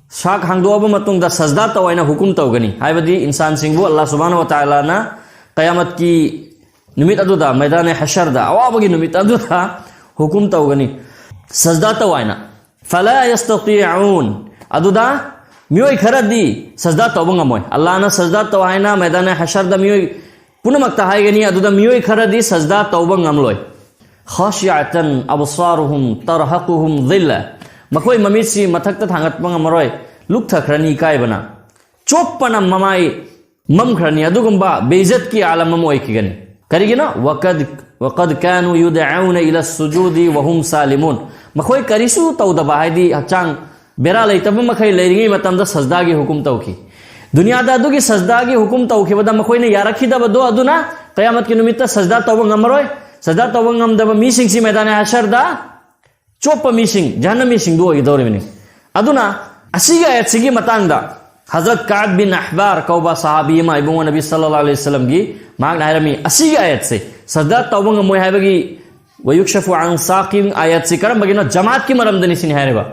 ꯁꯥꯛ ꯍꯥꯡꯗꯣꯛꯑꯕ ꯃꯇꯨꯡꯗ ꯁꯖꯗꯥ ꯇꯧ ꯍꯥꯏꯅ ꯍꯨꯀꯨꯝ ꯇꯧꯒꯅꯤ꯫ ꯍꯥꯏꯕꯗꯤ ꯏꯟꯁꯥꯟꯁꯤꯡꯕꯨ ꯑꯜꯂꯥꯍ ꯁꯨꯕꯍꯥꯅꯍꯨ ꯋ ꯇꯥꯂꯥꯅ ꯀꯌꯥꯃꯠꯀꯤ ꯅꯨꯃꯤꯠ ꯑꯗꯨꯗ, ꯃꯩꯗꯥꯅꯦ ꯍꯁꯔꯗ, ꯑꯋꯥꯕꯒꯤ ꯅꯨꯃꯤꯠ ꯑꯗꯨꯗ ꯍꯨꯀꯨꯝ ꯇꯧꯒꯅꯤ, ꯁꯖꯗꯥ ꯇꯧ ꯍꯥꯏꯅ꯫ "ꯐꯂꯥ ꯌꯁꯇꯇꯤꯎꯟ"꯫ ꯑꯗꯨꯗ ꯃꯤꯑꯣꯏ ꯈꯔꯗꯤ ꯁꯖꯗꯥ ꯇꯧꯕ ꯉꯝꯃꯣꯏ꯫ ꯑꯜꯂꯥꯍꯅ ꯁꯖꯗꯥ ꯇꯧ ꯍꯥꯏꯅ ꯃꯩꯗꯥꯅꯦ ꯍꯁꯔꯗ ꯃꯤꯑꯣꯏ ꯄꯨꯝꯅꯃꯛꯇ ꯍꯥꯏꯒꯅꯤ, ꯑꯗꯨꯗ ꯃꯤꯑꯣꯏ ꯈꯔꯗꯤ ꯁꯖꯗꯥ ꯇꯧꯕ ꯉꯝꯂꯣꯏ꯫ "ꯈꯥꯁꯤꯑꯇꯟ ꯑꯕꯁꯥꯔꯨꯍꯨꯝ ꯇꯔꯍꯀꯨꯍꯨꯝ ꯖꯤꯜꯂ"꯫ ꯃꯈꯣꯏ ꯃꯃꯤꯠꯁꯤ ꯃꯊꯛꯇ ꯊꯥꯡꯒꯠꯄ ꯉꯝꯃꯔꯣꯏ, ꯂꯨꯞꯊꯈ꯭ꯔꯅꯤ ꯏꯀꯥꯏꯕꯅ꯫ ꯆꯣꯞꯄꯅ ꯃꯃꯥꯏ ꯃꯝꯈ꯭ꯔꯅꯤ꯫ ꯑꯗꯨꯒꯨꯝꯕ ꯕꯦꯏꯖꯠꯀꯤ ꯑꯥꯂꯝ ꯑꯃ ꯑꯣꯏꯈꯤꯒꯅꯤ꯫ ꯀꯔꯤꯒꯤꯅꯣ? "ꯋꯀꯗ, ꯋꯀꯗ ꯀꯥꯅꯨ ꯌꯨꯗꯑꯧꯅ ꯏꯂ ꯁꯨꯖꯨꯗꯤ ꯋꯍꯨꯝ ꯁꯥꯂꯤꯃꯨꯟ"꯫ ꯃꯈꯣꯏ ꯀꯔꯤꯁꯨ ꯇꯧꯗꯕ, ꯍꯥꯏꯗꯤ ꯍꯛꯆꯥꯡ ꯕꯦꯔꯥ ꯂꯩꯇꯕ ꯃꯈꯩ ꯂꯩꯔꯤꯉꯩ ꯃꯇꯝꯗ ꯁꯖꯗꯥꯒꯤ ꯍꯨꯀꯨꯝ ꯇꯧꯈꯤ꯫ ꯗꯨꯅꯤꯌꯥꯗ ꯑꯗꯨꯒꯤ ꯁꯖꯗꯥꯒꯤ ꯍꯨꯀꯨꯝ ꯇꯧꯈꯤꯕꯗ ꯃꯈꯣꯏꯅ ꯌꯥꯔꯛꯈꯤꯗꯕꯗꯣ, ꯑꯗꯨꯅ ꯀꯌꯥꯃꯠꯀꯤ ꯅꯨꯃꯤꯠꯇ ꯁꯖꯗꯥ ꯇꯧꯕ ꯉꯝꯃꯔꯣꯏ꯫ ꯁꯖꯗꯥ ꯇꯧꯕ ꯉꯝꯗꯕ ꯃꯤꯁꯤꯡꯁꯤ ꯃꯩꯗꯥꯅꯦ ꯍꯁꯔꯗ ꯆꯣꯞꯄ ꯃꯤꯁꯤꯡ, ꯖꯍꯟꯅꯃꯤꯁꯤꯡꯗꯨ ꯑꯣꯏꯒꯗꯧꯔꯤꯕꯅꯤ꯫ ꯑꯗꯨꯅ ꯑꯁꯤꯒꯤ ꯑꯥꯌꯠꯁꯤꯒꯤ ꯃꯇꯥꯡꯗ ꯍꯖꯔꯠ ꯀꯥꯗ ꯕꯤꯟ ꯑꯍꯕꯥꯔ ꯀꯧꯕ ꯁꯍꯥꯕꯤ ꯑꯃ ꯏꯕꯨꯡꯉꯣ ꯅꯕꯤ ꯁꯜꯂꯜꯂꯥꯍꯨ ꯑꯂꯩꯍꯤ ꯋꯁꯜꯂꯝꯒꯤ, ꯃꯍꯥꯛꯅ ꯍꯥꯏꯔꯝꯃꯤ, ꯑꯁꯤꯒꯤ ꯑꯥꯌꯠꯁꯦ, ꯁꯖꯗꯥ ꯇꯧꯕ ꯉꯝꯃꯣꯏ ꯍꯥꯏꯕꯒꯤ "ꯋ ꯌꯨꯛꯁꯐꯨ ꯑꯟ ꯁꯥꯀꯤꯟ" ꯑꯥꯌꯠꯁꯤ ꯀꯔꯝꯕꯒꯤꯅꯣ? ꯖꯃꯥꯠꯀꯤ ꯃꯔꯝꯗꯅꯤ ꯁꯤꯅꯤ ꯍꯥꯏꯔꯤꯕ꯫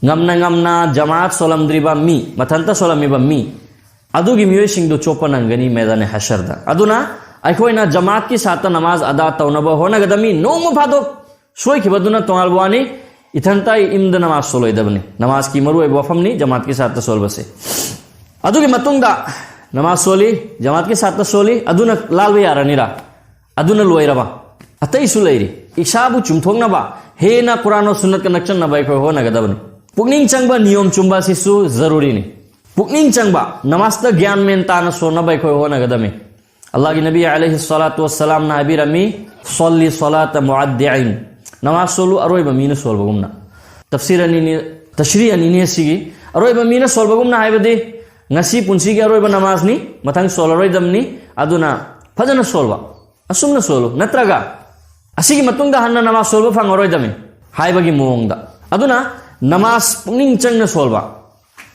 ꯉꯝꯅ ꯉꯝꯅ ꯖꯃꯥꯠ ꯁꯣꯜꯂꯝꯗ꯭ꯔꯤꯕ ꯃꯤ, ꯃꯊꯟꯇ ꯁꯣꯜꯂꯝꯃꯤꯕ ꯃꯤ, ꯑꯗꯨꯒꯤ ꯃꯤꯑꯣꯏꯁꯤꯡꯗꯨ ꯆꯣꯞꯄ ꯅꯪꯒꯅꯤ ꯃꯩꯗꯥꯅꯦ ꯍꯁꯔꯗ꯫ ꯑꯗꯨꯅ ꯑꯩꯈꯣꯏꯅ ꯖꯃꯥꯠꯀꯤ ꯁꯥꯠꯇ ꯅꯃꯥꯖ ꯑꯗꯥ ꯇꯧꯅꯕ ꯍꯣꯠꯅꯒꯗꯕꯅꯤ꯫ ꯅꯣꯡꯃ ꯐꯥꯗꯣꯛ ꯁꯣꯏꯈꯤꯕꯗꯨꯅ ꯇꯣꯉꯥꯟꯕ ꯋꯥꯅꯤ, ꯏꯊꯟꯇ ꯑꯩ ꯏꯝꯗ ꯅꯃꯥꯖ ꯁꯣꯜꯂꯣꯏꯗꯕꯅꯤ꯫ ꯅꯃꯥꯖꯀꯤ ꯃꯔꯨꯑꯣꯏꯕ ꯋꯥꯐꯝꯅꯤ ꯖꯃꯥꯠꯀꯤ ꯁꯥꯠꯇ ꯁꯣꯜꯕꯁꯦ꯫ ꯑꯗꯨꯒꯤ ꯃꯇꯨꯡꯗ ꯅꯃꯥꯖ ꯁꯣꯜꯂꯤ, ꯖꯃꯥꯠꯀꯤ ꯁꯥꯠꯇ ꯁꯣꯜꯂꯤ, ꯑꯗꯨꯅ ꯂꯥꯜꯕ ꯌꯥꯔꯅꯤꯔꯥ? ꯑꯗꯨꯅ ꯂꯣꯏꯔꯕ? ꯑꯇꯩꯁꯨ ꯂꯩꯔꯤ꯫ ꯏꯁꯥꯕꯨ ꯆꯨꯝꯊꯣꯛꯅꯕ, ꯍꯦꯟꯅ ꯀꯨꯔꯥꯟ ꯋꯥ ꯁꯨꯟꯅꯠꯀ ꯅꯛꯁꯟꯅꯕ ꯑꯩꯈꯣꯏ ꯍꯣꯠꯅꯒꯗꯕꯅꯤ꯫ ꯄꯨꯛꯅꯤꯡ ꯆꯪꯕ ꯅꯤꯌꯣꯝ ꯆꯨꯝꯕ ꯑꯁꯤꯁꯨ ꯖꯔꯨꯔꯤꯅꯤ꯫ ꯄꯨꯛꯅꯤꯡ ꯆꯪꯕ, ꯅꯃꯥꯖꯇ ꯒ꯭ꯌꯥꯟ ꯃꯦꯟ ꯇꯥꯅ ꯁꯣꯟꯅꯕ ꯑꯩꯈꯣꯏ ꯍꯣꯠꯅꯒꯗꯕꯅꯤ꯫ ꯑꯜꯂꯥꯍꯒꯤ ꯅꯕꯤ ꯑꯂꯩꯍꯤ ꯁꯂꯥꯇꯨ ꯋꯁꯂꯥꯝꯅ ꯍꯥꯏꯕꯤꯔꯝꯃꯤ, "ꯁꯣꯜꯂꯤ ꯁꯣꯂꯥꯇ ꯃꯨꯑꯗꯗꯤꯏꯟ", ꯅꯃꯥꯖ ꯁꯣꯜꯂꯨ ꯑꯔꯣꯏꯕ ꯃꯤꯅ ꯁꯣꯜꯕꯒꯨꯝꯅ꯫ ꯇꯐꯁꯤꯔ ꯑꯅꯤꯅꯤ, ꯇꯁꯔꯤ ꯑꯅꯤꯅꯤ ꯑꯁꯤꯒꯤ ꯑꯔꯣꯏꯕ ꯃꯤꯅ ꯁꯣꯜꯕꯒꯨꯝꯅ ꯍꯥꯏꯕꯗꯤ, ꯉꯁꯤ ꯄꯨꯟꯁꯤꯒꯤ ꯑꯔꯣꯏꯕ ꯅꯃꯥꯖꯅꯤ, ꯃꯊꯪ ꯁꯣꯜꯂꯔꯣꯏꯗꯕꯅꯤ, ꯑꯗꯨꯅ ꯐꯖꯅ ꯁꯣꯜꯕ, ꯑꯁꯨꯝꯅ ꯁꯣꯜꯂꯨ, ꯅꯠꯇ꯭ꯔꯒ ꯑꯁꯤꯒꯤ ꯃꯇꯨꯡꯗ ꯍꯟꯅ ꯅꯃꯥꯖ ꯁꯣꯜꯕ ꯐꯪꯉꯔꯣꯏꯗꯕꯅꯤ ꯍꯥꯏꯕꯒꯤ ꯃꯑꯣꯡꯗ꯫ ꯑꯗꯨꯅ ꯅꯃꯥꯖ ꯄꯨꯛꯅꯤꯡ ꯆꯪꯅ ꯁꯣꯜꯕ,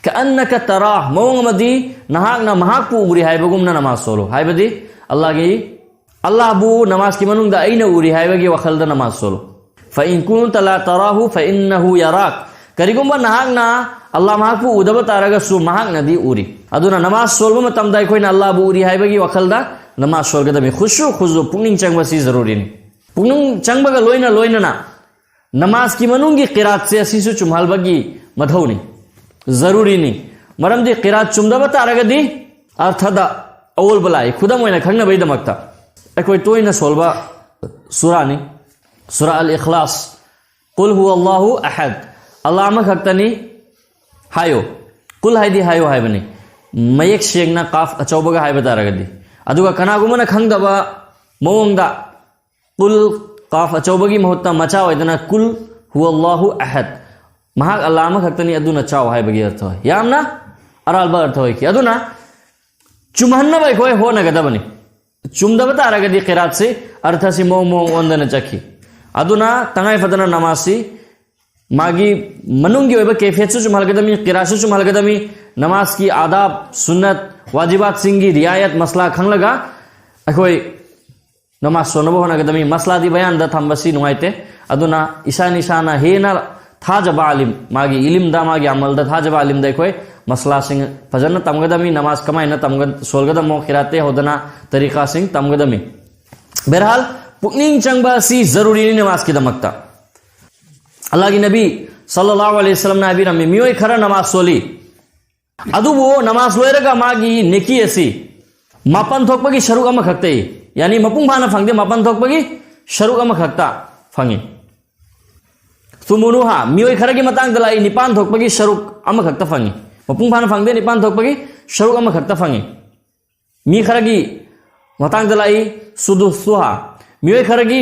ꯀꯑꯟꯅꯀ ꯇꯔꯥ, ꯃꯑꯣꯡ ꯑꯃꯗꯤ ꯅꯍꯥꯛꯅ ꯃꯍꯥꯛꯄꯨ ꯎꯔꯤ ꯍꯥꯏꯕꯒꯨꯝꯅ ꯅꯃꯥꯖ ꯁꯣꯜꯂꯨ, ꯍꯥꯏꯕꯗꯤ ꯑꯜꯂꯥꯍꯒꯤ ꯑꯜꯂꯥꯍꯕꯨ ꯅꯃꯥꯖꯀꯤ ꯃꯅꯨꯡꯗ ꯑꯩꯅ ꯎꯔꯤ ꯍꯥꯏꯕꯒꯤ ꯋꯥꯈꯜꯗ ꯅꯃꯥꯖ ꯁꯣꯜꯂꯨ꯫ "ꯐꯏꯟ ꯀꯨꯟꯇ ꯂꯥ ꯇꯔꯥꯍꯨ ꯐꯏꯟꯅꯍꯨ ꯌꯔꯥꯛ"꯫ ꯀꯔꯤꯒꯨꯝꯕ ꯅꯍꯥꯛꯅ ꯑꯜꯂꯥꯍ ꯃꯍꯥꯛꯄꯨ ꯎꯗꯕ ꯇꯥꯔꯒꯁꯨ ꯃꯍꯥꯛꯅꯗꯤ ꯎꯔꯤ꯫ ꯑꯗꯨꯅ ꯅꯃꯥꯖ ꯁꯣꯜꯕ ꯃꯇꯝꯗ ꯑꯩꯈꯣꯏꯅ ꯑꯜꯂꯥꯍꯕꯨ ꯎꯔꯤ ꯍꯥꯏꯕꯒꯤ ꯋꯥꯈꯜꯗ ꯅꯃꯥꯖ ꯁꯣꯜꯒꯗꯕꯅꯤ꯫ ꯈꯨꯁꯨ, ꯈꯨꯖꯨ, ꯄꯨꯛꯅꯤꯡ ꯆꯪꯕꯁꯤ ꯖꯔꯨꯔꯤꯅꯤ꯫ ꯄꯨꯛꯅꯤꯡ ꯆꯪꯕꯒ ꯂꯣꯏꯅ ꯂꯣꯏꯅꯅ ꯅꯃꯥꯖꯀꯤ ꯃꯅꯨꯡꯒꯤ ꯀꯤꯔꯥꯠꯁꯦ ꯑꯁꯤꯁꯨ ꯆꯨꯝꯍꯜꯕꯒꯤ ꯃꯊꯧꯅꯤ, ꯖꯔꯨꯔꯤꯅꯤ꯫ ꯃꯔꯝꯗꯤ ꯀꯤꯔꯥꯠ ꯆꯨꯝꯗꯕ ꯇꯥꯔꯒꯗꯤ ꯑꯔꯊꯗ ꯑꯑꯣꯜꯕ ꯂꯥꯛꯏ꯫ ꯈꯨꯗꯝ ꯑꯣꯏꯅ ꯈꯪꯅꯕꯒꯤꯗꯃꯛꯇ ꯑꯩꯈꯣꯏ ꯇꯣꯏꯅ ꯁꯣꯜꯕ ꯁꯨꯔꯥꯅꯤ, ꯁꯨꯔꯥ ꯑꯜ ꯏꯈ꯭ꯂꯥꯁ, "ꯀꯨꯜ ꯍꯨ ꯑꯜꯂꯥꯍꯨ ꯑꯍꯗ", ꯑꯜꯂꯥꯍ ꯑꯃꯈꯛꯇꯅꯤ ꯍꯥꯏꯌꯣ꯫ ꯀꯨꯜ ꯍꯥꯏꯗꯤ ꯍꯥꯏꯌꯣ ꯍꯥꯏꯕꯅꯤ, ꯃꯌꯦꯛ ꯁꯦꯡꯅ ꯀꯥꯐ ꯑꯆꯧꯕꯒ ꯍꯥꯏꯕ ꯇꯥꯔꯒꯗꯤ꯫ ꯑꯗꯨꯒ ꯀꯅꯥꯒꯨꯝꯕꯅ ꯈꯪꯗꯕ ꯃꯑꯣꯡꯗ ꯀꯨꯜ, ꯀꯥꯐ ꯑꯆꯧꯕꯒꯤ ꯃꯍꯨꯠꯇ ꯃꯆꯥ ꯑꯣꯏꯗꯅ "ꯀꯨꯜ ꯍꯨ ꯑꯜꯂꯥꯍꯨ ꯑꯍꯗ", "ꯃꯍꯥꯛ ꯑꯜꯂꯥꯍ ꯑꯃꯈꯛꯇꯅꯤ, ꯑꯗꯨꯅ ꯆꯥꯎ" ꯍꯥꯏꯕꯒꯤ ꯑꯔꯊ ꯑꯣꯏ꯫ ꯌꯥꯝꯅ ꯑꯔꯥꯟꯕ ꯑꯔꯊ ꯑꯣꯏꯈꯤ꯫ ꯑꯗꯨꯅ ꯆꯨꯝꯍꯟꯅꯕ ꯑꯩꯈꯣꯏ ꯍꯣꯠꯅꯒꯗꯕꯅꯤ꯫ ꯆꯨꯝꯗꯕ ꯇꯥꯔꯒꯗꯤ ꯀꯤꯔꯥꯠꯁꯤ, ꯑꯔꯊꯁꯤ ꯃꯑꯣꯡ ꯃꯑꯣꯡ ꯑꯣꯟꯗꯅ ꯆꯠꯈꯤ꯫ ꯑꯗꯨꯅ ꯇꯉꯥꯏ ꯐꯗꯅ ꯅꯃꯥꯖꯁꯤ ꯃꯥꯒꯤ ꯃꯅꯨꯡꯒꯤ ꯑꯣꯏꯕ ꯀꯦꯐꯤꯌꯠꯁꯨ ꯆꯨꯝꯍꯜꯒꯗꯕꯅꯤ, ꯀꯤꯔꯥꯠꯁꯨ ꯆꯨꯝꯍꯜꯒꯗꯕꯅꯤ, ꯅꯃꯥꯖꯀꯤ ꯑꯥꯗꯥꯕ, ꯁꯨꯟꯅꯠ, ꯋꯥꯖꯤꯕꯥꯠꯁꯤꯡꯒꯤ ꯔꯤꯌꯥꯌꯠ, ꯃꯁꯂꯥ ꯈꯪꯂꯒ ꯑꯩꯈꯣꯏ ꯅꯃꯥꯖ ꯁꯣꯟꯅꯕ ꯍꯣꯠꯅꯒꯗꯕꯅꯤ꯫ ꯃꯁꯂꯥꯗꯤ ꯕꯌꯥꯟꯗ ꯊꯝꯕꯁꯤ ꯅꯨꯡꯉꯥꯏꯇꯦ꯫ ꯑꯗꯨꯅ ꯏꯁꯥꯅ ꯏꯁꯥꯅ ꯍꯦꯟꯅ ꯊꯥꯖꯕ ꯑꯥꯂꯤꯝ, ꯃꯥꯒꯤ ꯏꯂꯤꯝꯗ, ꯃꯥꯒꯤ ꯑꯃꯜꯗ ꯊꯥꯖꯕ ꯑꯥꯂꯤꯝꯗ ꯑꯩꯈꯣꯏ ꯃꯁꯂꯥꯁꯤꯡ ꯐꯖꯅ ꯇꯝꯒꯗꯕꯅꯤ꯫ ꯅꯃꯥꯖ ꯀꯃꯥꯏꯅ ꯇꯝꯒ-, ꯁꯣꯜꯒꯗꯃꯣ, ꯈꯤꯔꯥꯠꯇꯦ ꯍꯧꯗꯅ ꯇꯔꯤꯀꯥꯁꯤꯡ ꯇꯝꯒꯗꯕꯅꯤ꯫ ꯕꯦꯔꯍꯥꯜ, ꯄꯨꯛꯅꯤꯡ ꯆꯪꯕ ꯑꯁꯤ ꯖꯔꯨꯔꯤꯅꯤ ꯅꯃꯥꯖꯀꯤꯗꯃꯛꯇ꯫ ꯑꯜꯂꯥꯍꯒꯤ ꯅꯕꯤ ꯁꯜꯂꯜꯂꯥꯍꯨ ꯑꯂꯩꯍꯤ ꯋꯁꯜꯂꯝꯅ ꯍꯥꯏꯕꯤꯔꯝꯃꯤ, ꯃꯤꯑꯣꯏ ꯈꯔ ꯅꯃꯥꯖ ꯁꯣꯜꯂꯤ, ꯑꯗꯨꯕꯨ ꯅꯃꯥꯖ ꯂꯣꯏꯔꯒ ꯃꯥꯒꯤ ꯅꯦꯀꯤ ꯑꯁꯤ ꯃꯥꯄꯟ ꯊꯣꯛꯄꯒꯤ ꯁꯔꯨꯛ ꯑꯃꯈꯛꯇ, ꯌꯥꯅꯤ ꯃꯄꯨꯡ ꯐꯥꯅ ꯐꯪꯗꯦ, ꯃꯥꯄꯟ ꯊꯣꯛꯄꯒꯤ ꯁꯔꯨꯛ ꯑꯃꯈꯛꯇ ꯐꯪꯉꯤ꯫ ꯊꯨꯃꯨꯅꯨꯍꯥ, ꯃꯤꯑꯣꯏ ꯈꯔꯒꯤ ꯃꯇꯥꯡꯗ ꯂꯥꯛꯏ, ꯅꯤꯄꯥꯟ ꯊꯣꯛꯄꯒꯤ ꯁꯔꯨꯛ ꯑꯃꯈꯛꯇ ꯐꯪꯉꯤ꯫ ꯃꯄꯨꯡ ꯐꯥꯅ ꯐꯪꯗꯦ, ꯅꯤꯄꯥꯟ ꯊꯣꯛꯄꯒꯤ ꯁꯔꯨꯛ ꯑꯃꯈꯛꯇ ꯐꯪꯉꯤ꯫ ꯃꯤ ꯈꯔꯒꯤ ꯃꯇꯥꯡꯗ ꯂꯥꯛꯏ, ꯁꯨꯗꯨꯁꯨꯍꯥ, ꯃꯤꯑꯣꯏ ꯈꯔꯒꯤ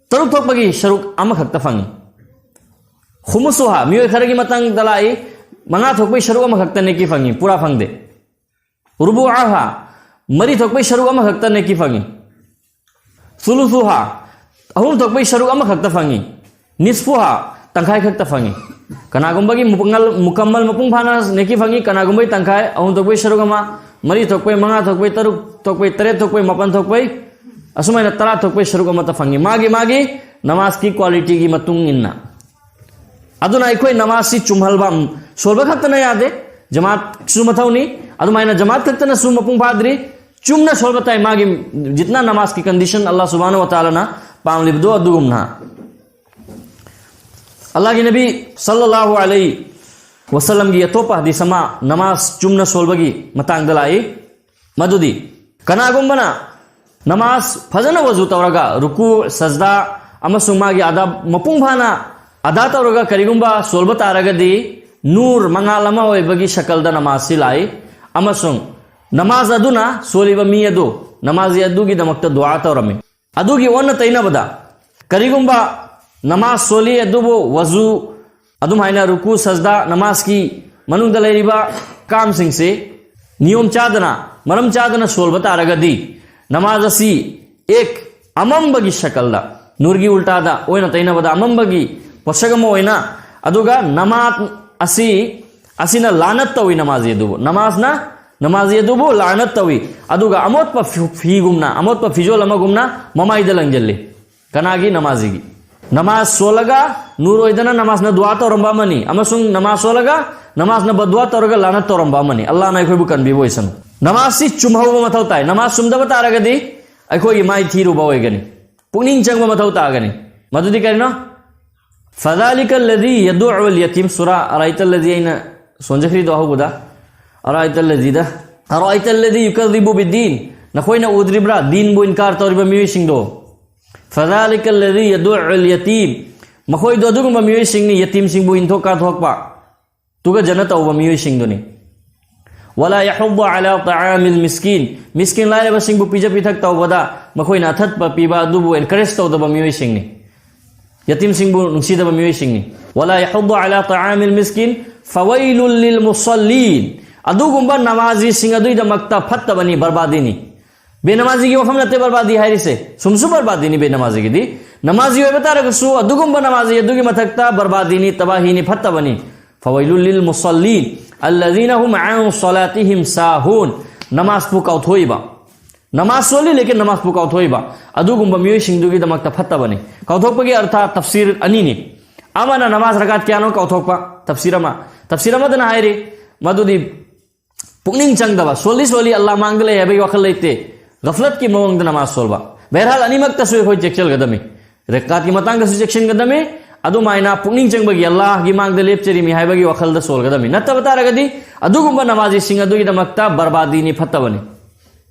ꯇꯔꯨꯛ ꯊꯣꯛꯄꯒꯤ ꯁꯔꯨꯛ ꯑꯃꯈꯛꯇ ꯐꯪꯉꯤ꯫ ꯈꯨꯃꯨꯁꯨꯍꯥ, ꯃꯤꯑꯣꯏ ꯈꯔꯒꯤ ꯃꯇꯥꯡꯗ ꯂꯥꯛꯏ, ꯃꯉꯥ ꯊꯣꯛꯄꯩ ꯁꯔꯨꯛ ꯑꯃꯈꯛꯇ ꯅꯦꯀꯤ ꯐꯪꯉꯤ, ꯄꯨꯔꯥ ꯐꯪꯗꯦ꯫ ꯔꯨꯕꯨ ꯑꯍꯥ, ꯃꯔꯤ ꯊꯣꯛꯄꯩ ꯁꯔꯨꯛ ꯑꯃꯈꯛꯇ ꯅꯦꯀꯤ ꯐꯪꯉꯤ꯫ ꯁꯨꯂꯨꯁꯨꯍꯥ, ꯑꯍꯨꯝ ꯊꯣꯛꯄꯩ ꯁꯔꯨꯛ ꯑꯃꯈꯛꯇ ꯐꯪꯉꯤ꯫ ꯅꯤꯁꯐꯨꯍꯥ, ꯇꯪꯈꯥꯏ ꯈꯛꯇ ꯐꯪꯉꯤ꯫ ꯀꯅꯥꯒꯨꯝꯕꯒꯤ ꯃꯨꯀꯪꯒꯜ-, ꯃꯨꯀꯝꯃꯜ ꯃꯄꯨꯡ ꯐꯥꯅ ꯅꯦꯀꯤ ꯐꯪꯉꯤ, ꯀꯅꯥꯒꯨꯝꯕꯒꯤ ꯇꯪꯈꯥꯏ, ꯑꯍꯨꯝ ꯊꯣꯛꯄꯩ ꯁꯔꯨꯛ ꯑꯃ, ꯃꯔꯤ ꯊꯣꯛꯄꯩ, ꯃꯉꯥ ꯊꯣꯛꯄꯩ, ꯇꯔꯨꯛ ꯊꯣꯛꯄꯩ, ꯇꯔꯦꯠ ꯊꯣꯛꯄꯩ, ꯃꯥꯄꯟ ꯊꯣꯛꯄꯩ, ꯑꯁꯨꯃꯥꯏꯅ ꯇꯔꯥ ꯊꯣꯛꯄꯩ ꯁꯔꯨꯛ ꯑꯃꯠꯇ ꯐꯪꯉꯤ꯫ ꯃꯥꯒꯤ ꯃꯥꯒꯤ ꯅꯃꯥꯖꯀꯤ qualityꯒꯤ ꯃꯇꯨꯡ ꯏꯟꯅ꯫ ꯑꯗꯨꯅ ꯑꯩꯈꯣꯏ ꯅꯃꯥꯖꯁꯤ ꯆꯨꯝꯍꯜꯕ, ꯁꯣꯜꯕ ꯈꯛꯇꯅ ꯌꯥꯗꯦ, ꯖꯃꯥꯠꯁꯨ ꯃꯊꯧꯅꯤ꯫ ꯑꯗꯨꯃꯥꯏꯅ ꯖꯃꯥꯠ ꯈꯛꯇꯅꯁꯨ ꯃꯄꯨꯡ ꯐꯥꯗ꯭ꯔꯤ, ꯆꯨꯝꯅ ꯁꯣꯜꯕ ꯇꯥꯏ꯫ ꯃꯥꯒꯤ ꯖꯤꯠꯅ ꯅꯃꯥꯖꯀꯤ condition ꯑꯜꯂꯥꯍ ꯁꯨꯕꯍꯥꯅꯍꯨ ꯋ ꯇꯥꯂꯥꯅ ꯄꯥꯝꯂꯤꯕꯗꯣ ꯑꯗꯨꯒꯨꯝꯅ꯫ ꯑꯜꯂꯥꯍꯒꯤ ꯅꯕꯤ ꯁꯜꯂꯜꯂꯥꯍꯨ ꯑꯂꯩꯍꯤ ꯋꯁꯜꯂꯝꯒꯤ ꯑꯇꯣꯞꯄ ꯍꯗꯤꯁ ꯑꯃ ꯅꯃꯥꯖ ꯆꯨꯝꯅ ꯁꯣꯜꯕꯒꯤ ꯃꯇꯥꯡꯗ ꯂꯥꯛꯏ꯫ ꯃꯗꯨꯗꯤ, ꯀꯅꯥꯒꯨꯝꯕꯅ ꯅꯃꯥꯖ ꯐꯖꯅ ꯋꯖꯨ ꯇꯧꯔꯒ ꯔꯨꯀꯨ, ꯁꯖꯗꯥ ꯑꯃꯁꯨꯡ ꯃꯥꯒꯤ ꯑꯗꯥ ꯃꯄꯨꯡ ꯐꯥꯅ ꯑꯗꯥ ꯇꯧꯔꯒ ꯀꯔꯤꯒꯨꯝꯕ ꯁꯣꯜꯕ ꯇꯥꯔꯒꯗꯤ, ꯅꯨꯔ, ꯃꯉꯥꯜ ꯑꯃ ꯑꯣꯏꯕꯒꯤ ꯁꯀꯜꯗ ꯅꯃꯥꯖꯁꯤ ꯂꯥꯛꯏ, ꯑꯃꯁꯨꯡ ꯅꯃꯥꯖ ꯑꯗꯨꯅ ꯁꯣꯜꯂꯤꯕ ꯃꯤ ꯑꯗꯨ ꯅꯃꯥꯖꯤ ꯑꯗꯨꯒꯤꯗꯃꯛꯇ ꯗꯨꯋꯥ ꯇꯧꯔꯝꯃꯤ꯫ ꯑꯗꯨꯒꯤ ꯑꯣꯟꯅ ꯇꯩꯅꯕꯗ, ꯀꯔꯤꯒꯨꯝꯕ ꯅꯃꯥꯖ ꯁꯣꯜꯂꯤ ꯑꯗꯨꯕꯨ ꯋꯖꯨ, ꯑꯗꯨꯝ ꯍꯥꯏꯅ ꯔꯨꯀꯨ, ꯁꯖꯗꯥ, ꯅꯃꯥꯖꯀꯤ ꯃꯅꯨꯡꯗ ꯂꯩꯔꯤꯕ ꯀꯥꯝꯁꯤꯡꯁꯤ ꯅꯤꯌꯣꯝ ꯆꯥꯗꯅ, ꯃꯔꯝ ꯆꯥꯗꯅ ꯁꯣꯜꯕ ꯇꯥꯔꯒꯗꯤ, ꯅꯃꯥꯖ ꯑꯁꯤ ꯑꯦꯛ ꯑꯃꯝꯕꯒꯤ ꯁꯀꯜꯗ, ꯅꯨꯔꯒꯤ ꯎꯜꯇꯥꯗ, ꯑꯣꯏꯅ ꯇꯩꯅꯕꯗ ꯑꯃꯝꯕꯒꯤ ꯄꯣꯠꯁꯛ ꯑꯃ ꯑꯣꯏꯅ, ꯑꯗꯨꯒ ꯅꯃꯥꯖ ꯑꯁꯤ, ꯑꯁꯤꯅ ꯂꯥꯅꯠ ꯇꯧꯏ ꯅꯃꯥꯖꯤ ꯑꯗꯨꯕꯨ꯫ ꯅꯃꯥꯖꯅ, ꯅꯃꯥꯖꯤ ꯑꯗꯨꯕꯨ ꯂꯥꯅꯠ ꯇꯧꯏ꯫ ꯑꯗꯨꯒ ꯑꯃꯣꯠꯄ ꯐꯤ-, ꯐꯤꯒꯨꯝꯅ, ꯑꯃꯣꯠꯄ ꯐꯤꯖꯣꯜ ꯑꯃꯒꯨꯝꯅ ꯃꯃꯥꯏꯗ ꯂꯪꯖꯜꯂꯤ꯫ ꯀꯅꯥꯒꯤ? ꯅꯃꯥꯖꯤꯒꯤ꯫ ꯅꯃꯥꯖ ꯁꯣꯜꯂꯒ ꯅꯨꯔ ꯑꯣꯏꯗꯅ ꯅꯃꯥꯖꯅ ꯗꯨꯋꯥ ꯇꯧꯔꯝꯕ ꯑꯃꯅꯤ, ꯑꯃꯁꯨꯡ ꯅꯃꯥꯖ ꯁꯣꯜꯂꯒ ꯅꯃꯥꯖꯅ ꯕꯗꯨꯋꯥ ꯇꯧꯔꯒ ꯂꯥꯅꯠ ꯇꯧꯔꯝꯕ ꯑꯃꯅꯤ꯫ ꯑꯜꯂꯥꯍꯅ ꯑꯩꯈꯣꯏꯕꯨ ꯀꯟꯕꯤꯕ ꯑꯣꯏꯁꯅꯨ꯫ ꯅꯃꯥꯖꯁꯤ ꯆꯨꯝꯍꯧꯕ ꯃꯊꯧ ꯇꯥꯏ꯫ ꯅꯃꯥꯖ ꯆꯨꯝꯗꯕ ꯇꯥꯔꯒꯗꯤ ꯑꯩꯈꯣꯏꯒꯤ ꯃꯥꯏ ꯊꯤꯔꯨꯕ ꯑꯣꯏꯒꯅꯤ꯫ ꯄꯨꯛꯅꯤꯡ ꯆꯪꯕ ꯃꯊꯧ ꯇꯥꯒꯅꯤ꯫ ꯃꯗꯨꯗꯤ ꯀꯔꯤꯅꯣ? فذلك الذي يدع اليتيم, ꯁꯨꯔꯥ ꯑꯔꯥꯏꯇ ꯂꯖꯤ ꯑꯩꯅ ꯁꯣꯟꯖꯈ꯭ꯔꯤꯗꯣ ꯑꯍꯧꯕꯗ, ꯑꯔꯥꯏꯇ ꯂꯖꯤꯗ, ꯑꯔꯥꯏꯇ ꯂꯖꯤ ꯌꯨꯀꯖꯤꯕꯨ ꯕꯤꯗꯤꯟ, ꯅꯈꯣꯏꯅ ꯎꯗ꯭ꯔꯤꯕ꯭ꯔꯥ ꯗꯤꯟꯕꯨ ꯏꯟꯀꯥꯔ ꯇꯧꯔꯤꯕ ꯃꯤꯑꯣꯏꯁꯤꯡꯗꯣ? فذلك الذي يدع اليتيم, ꯃꯈꯣꯏꯗꯣ ꯑꯗꯨꯒꯨꯝꯕ ꯃꯤꯑꯣꯏꯁꯤꯡꯅꯤ, ꯌꯇꯤꯝꯁꯤꯡꯕꯨ ꯏꯟꯊꯣꯛ ꯀꯥꯊꯣꯛꯄ, ꯇꯨꯒꯖꯅ ꯇꯧꯕ ꯃꯤꯑꯣꯏꯁꯤꯡꯗꯨꯅꯤ꯫ ولا يحض على طعام المسكين, ꯃꯤꯁꯀꯤꯟ ꯂꯥꯏꯔꯕꯁꯤꯡꯕꯨ ꯄꯤꯖ ꯄꯤꯊꯛ ꯇꯧꯕꯗ ꯃꯈꯣꯏꯅ ꯑꯊꯠꯄ ꯄꯤꯕ ꯑꯗꯨꯕꯨ encourage ꯇꯧꯗꯕ ꯃꯤꯑꯣꯏꯁꯤꯡꯅꯤ꯫ ꯌꯇꯤꯝꯁꯤꯡꯕꯨ ꯅꯨꯡꯁꯤꯗꯕ ꯃꯤꯑꯣꯏꯁꯤꯡꯅꯤ꯫ ولا يحض على طعام المسكين, ꯐꯋꯩꯂꯨꯜ ꯂꯤꯜ ꯃꯨꯁꯜꯂꯤꯟ꯫ ꯑꯗꯨꯒꯨꯝꯕ ꯅꯃꯥꯖꯤꯁꯤꯡ ꯑꯗꯨꯒꯤꯗꯃꯛꯇ ꯐꯠꯇꯕꯅꯤ, ꯕꯔꯕꯥꯗꯤꯅꯤ꯫ ꯕꯦꯅꯃꯥꯖꯤꯒꯤ ꯋꯥꯐꯝ ꯅꯠꯇꯦ ꯕꯔꯕꯥꯗꯤ ꯍꯥꯏꯔꯤꯁꯦ, ꯁꯨꯝꯁꯨ ꯕꯔꯕꯥꯗꯤꯅꯤ ꯕꯦꯅꯃꯥꯖꯤꯒꯤꯗꯤ꯫ ꯅꯃꯥꯖꯤ ꯑꯣꯏꯕ ꯇꯥꯔꯒꯁꯨ ꯑꯗꯨꯒꯨꯝꯕ ꯅꯃꯥꯖꯤ ꯑꯗꯨꯒꯤ ꯃꯊꯛꯇ ꯕꯔꯕꯥꯗꯤꯅꯤ, ꯇꯕꯥꯍꯤꯅꯤ, ꯐꯠꯇꯕꯅꯤ꯫ ꯐꯋꯩꯂꯨꯜ ꯂꯤꯜ ꯃꯨꯁꯜꯂꯤꯟ ꯑꯜꯂꯖꯤꯅ ꯍꯨꯝ ꯑꯟ ꯁꯂꯥꯇꯤꯍꯤꯝ ꯁꯥꯍꯨꯟ꯫ ꯅꯃꯥꯖꯄꯨ ꯀꯥꯎꯊꯣꯛꯏꯕ, ꯅꯃꯥꯖ ꯁꯣꯜꯂꯤ ꯂꯦꯀꯤꯟ ꯅꯃꯥꯖꯄꯨ ꯀꯥꯎꯊꯣꯛꯏꯕ, ꯑꯗꯨꯒꯨꯝꯕ ꯃꯤꯑꯣꯏꯁꯤꯡꯗꯨꯒꯤꯗꯃꯛꯇ ꯐꯠꯇꯕꯅꯤ꯫ ꯀꯥꯎꯊꯣꯛꯄꯒꯤ ꯑꯔꯊ ꯇꯐꯁꯤꯔ ꯑꯅꯤꯅꯤ꯫ ꯑꯃꯅ ꯅꯃꯥꯖ ꯔꯀꯥꯠ ꯀꯌꯥꯅꯣ ꯀꯥꯎꯊꯣꯛꯄ, ꯇꯐꯁꯤꯔ ꯑꯃ꯫ ꯇꯐꯁꯤꯔ ꯑꯃꯗꯅ ꯍꯥꯏꯔꯤ ꯃꯗꯨꯗꯤ ꯄꯨꯛꯅꯤꯡ ꯆꯪꯗꯕ, ꯁꯣꯜꯂꯤ ꯁꯣꯜꯂꯤ, ꯑꯜꯂꯥꯍ ꯃꯥꯡꯗ ꯂꯩ ꯍꯥꯏꯕꯒꯤ ꯋꯥꯈꯜ ꯂꯩꯇꯦ, ꯒꯐꯂꯠꯀꯤ ꯃꯑꯣꯡꯗ ꯅꯃꯥꯖ ꯁꯣꯜꯕ꯫ ꯕꯍꯔꯍꯥꯜ, ꯑꯅꯤꯃꯛꯇꯁꯨ ꯑꯩꯈꯣꯏ ꯆꯦꯛꯁꯤꯜꯒꯗꯝꯃꯤ꯫ ꯔꯀꯥꯠꯀꯤ ꯃꯇꯥꯡꯗꯁꯨ ꯆꯦꯛꯁꯤꯟꯒꯗꯝꯃꯤ, ꯑꯗꯨꯃꯥꯏꯅ ꯄꯨꯛꯅꯤꯡ ꯆꯪꯕꯒꯤ ꯑꯜꯂꯥꯍꯒꯤ ꯃꯥꯡꯗ ꯂꯦꯞꯆꯔꯤꯃꯤ ꯍꯥꯏꯕꯒꯤ ꯋꯥꯈꯜꯗ ꯁꯣꯜꯒꯗꯝꯃꯤ꯫ ꯅꯠꯇꯕ ꯇꯥꯔꯒꯗꯤ ꯑꯗꯨꯒꯨꯝꯕ ꯅꯃꯥꯖꯤꯁꯤꯡ ꯑꯗꯨꯒꯤꯗꯃꯛꯇ ꯕꯔꯕꯥꯗꯤꯅꯤ, ꯐꯠꯇꯕꯅꯤ꯫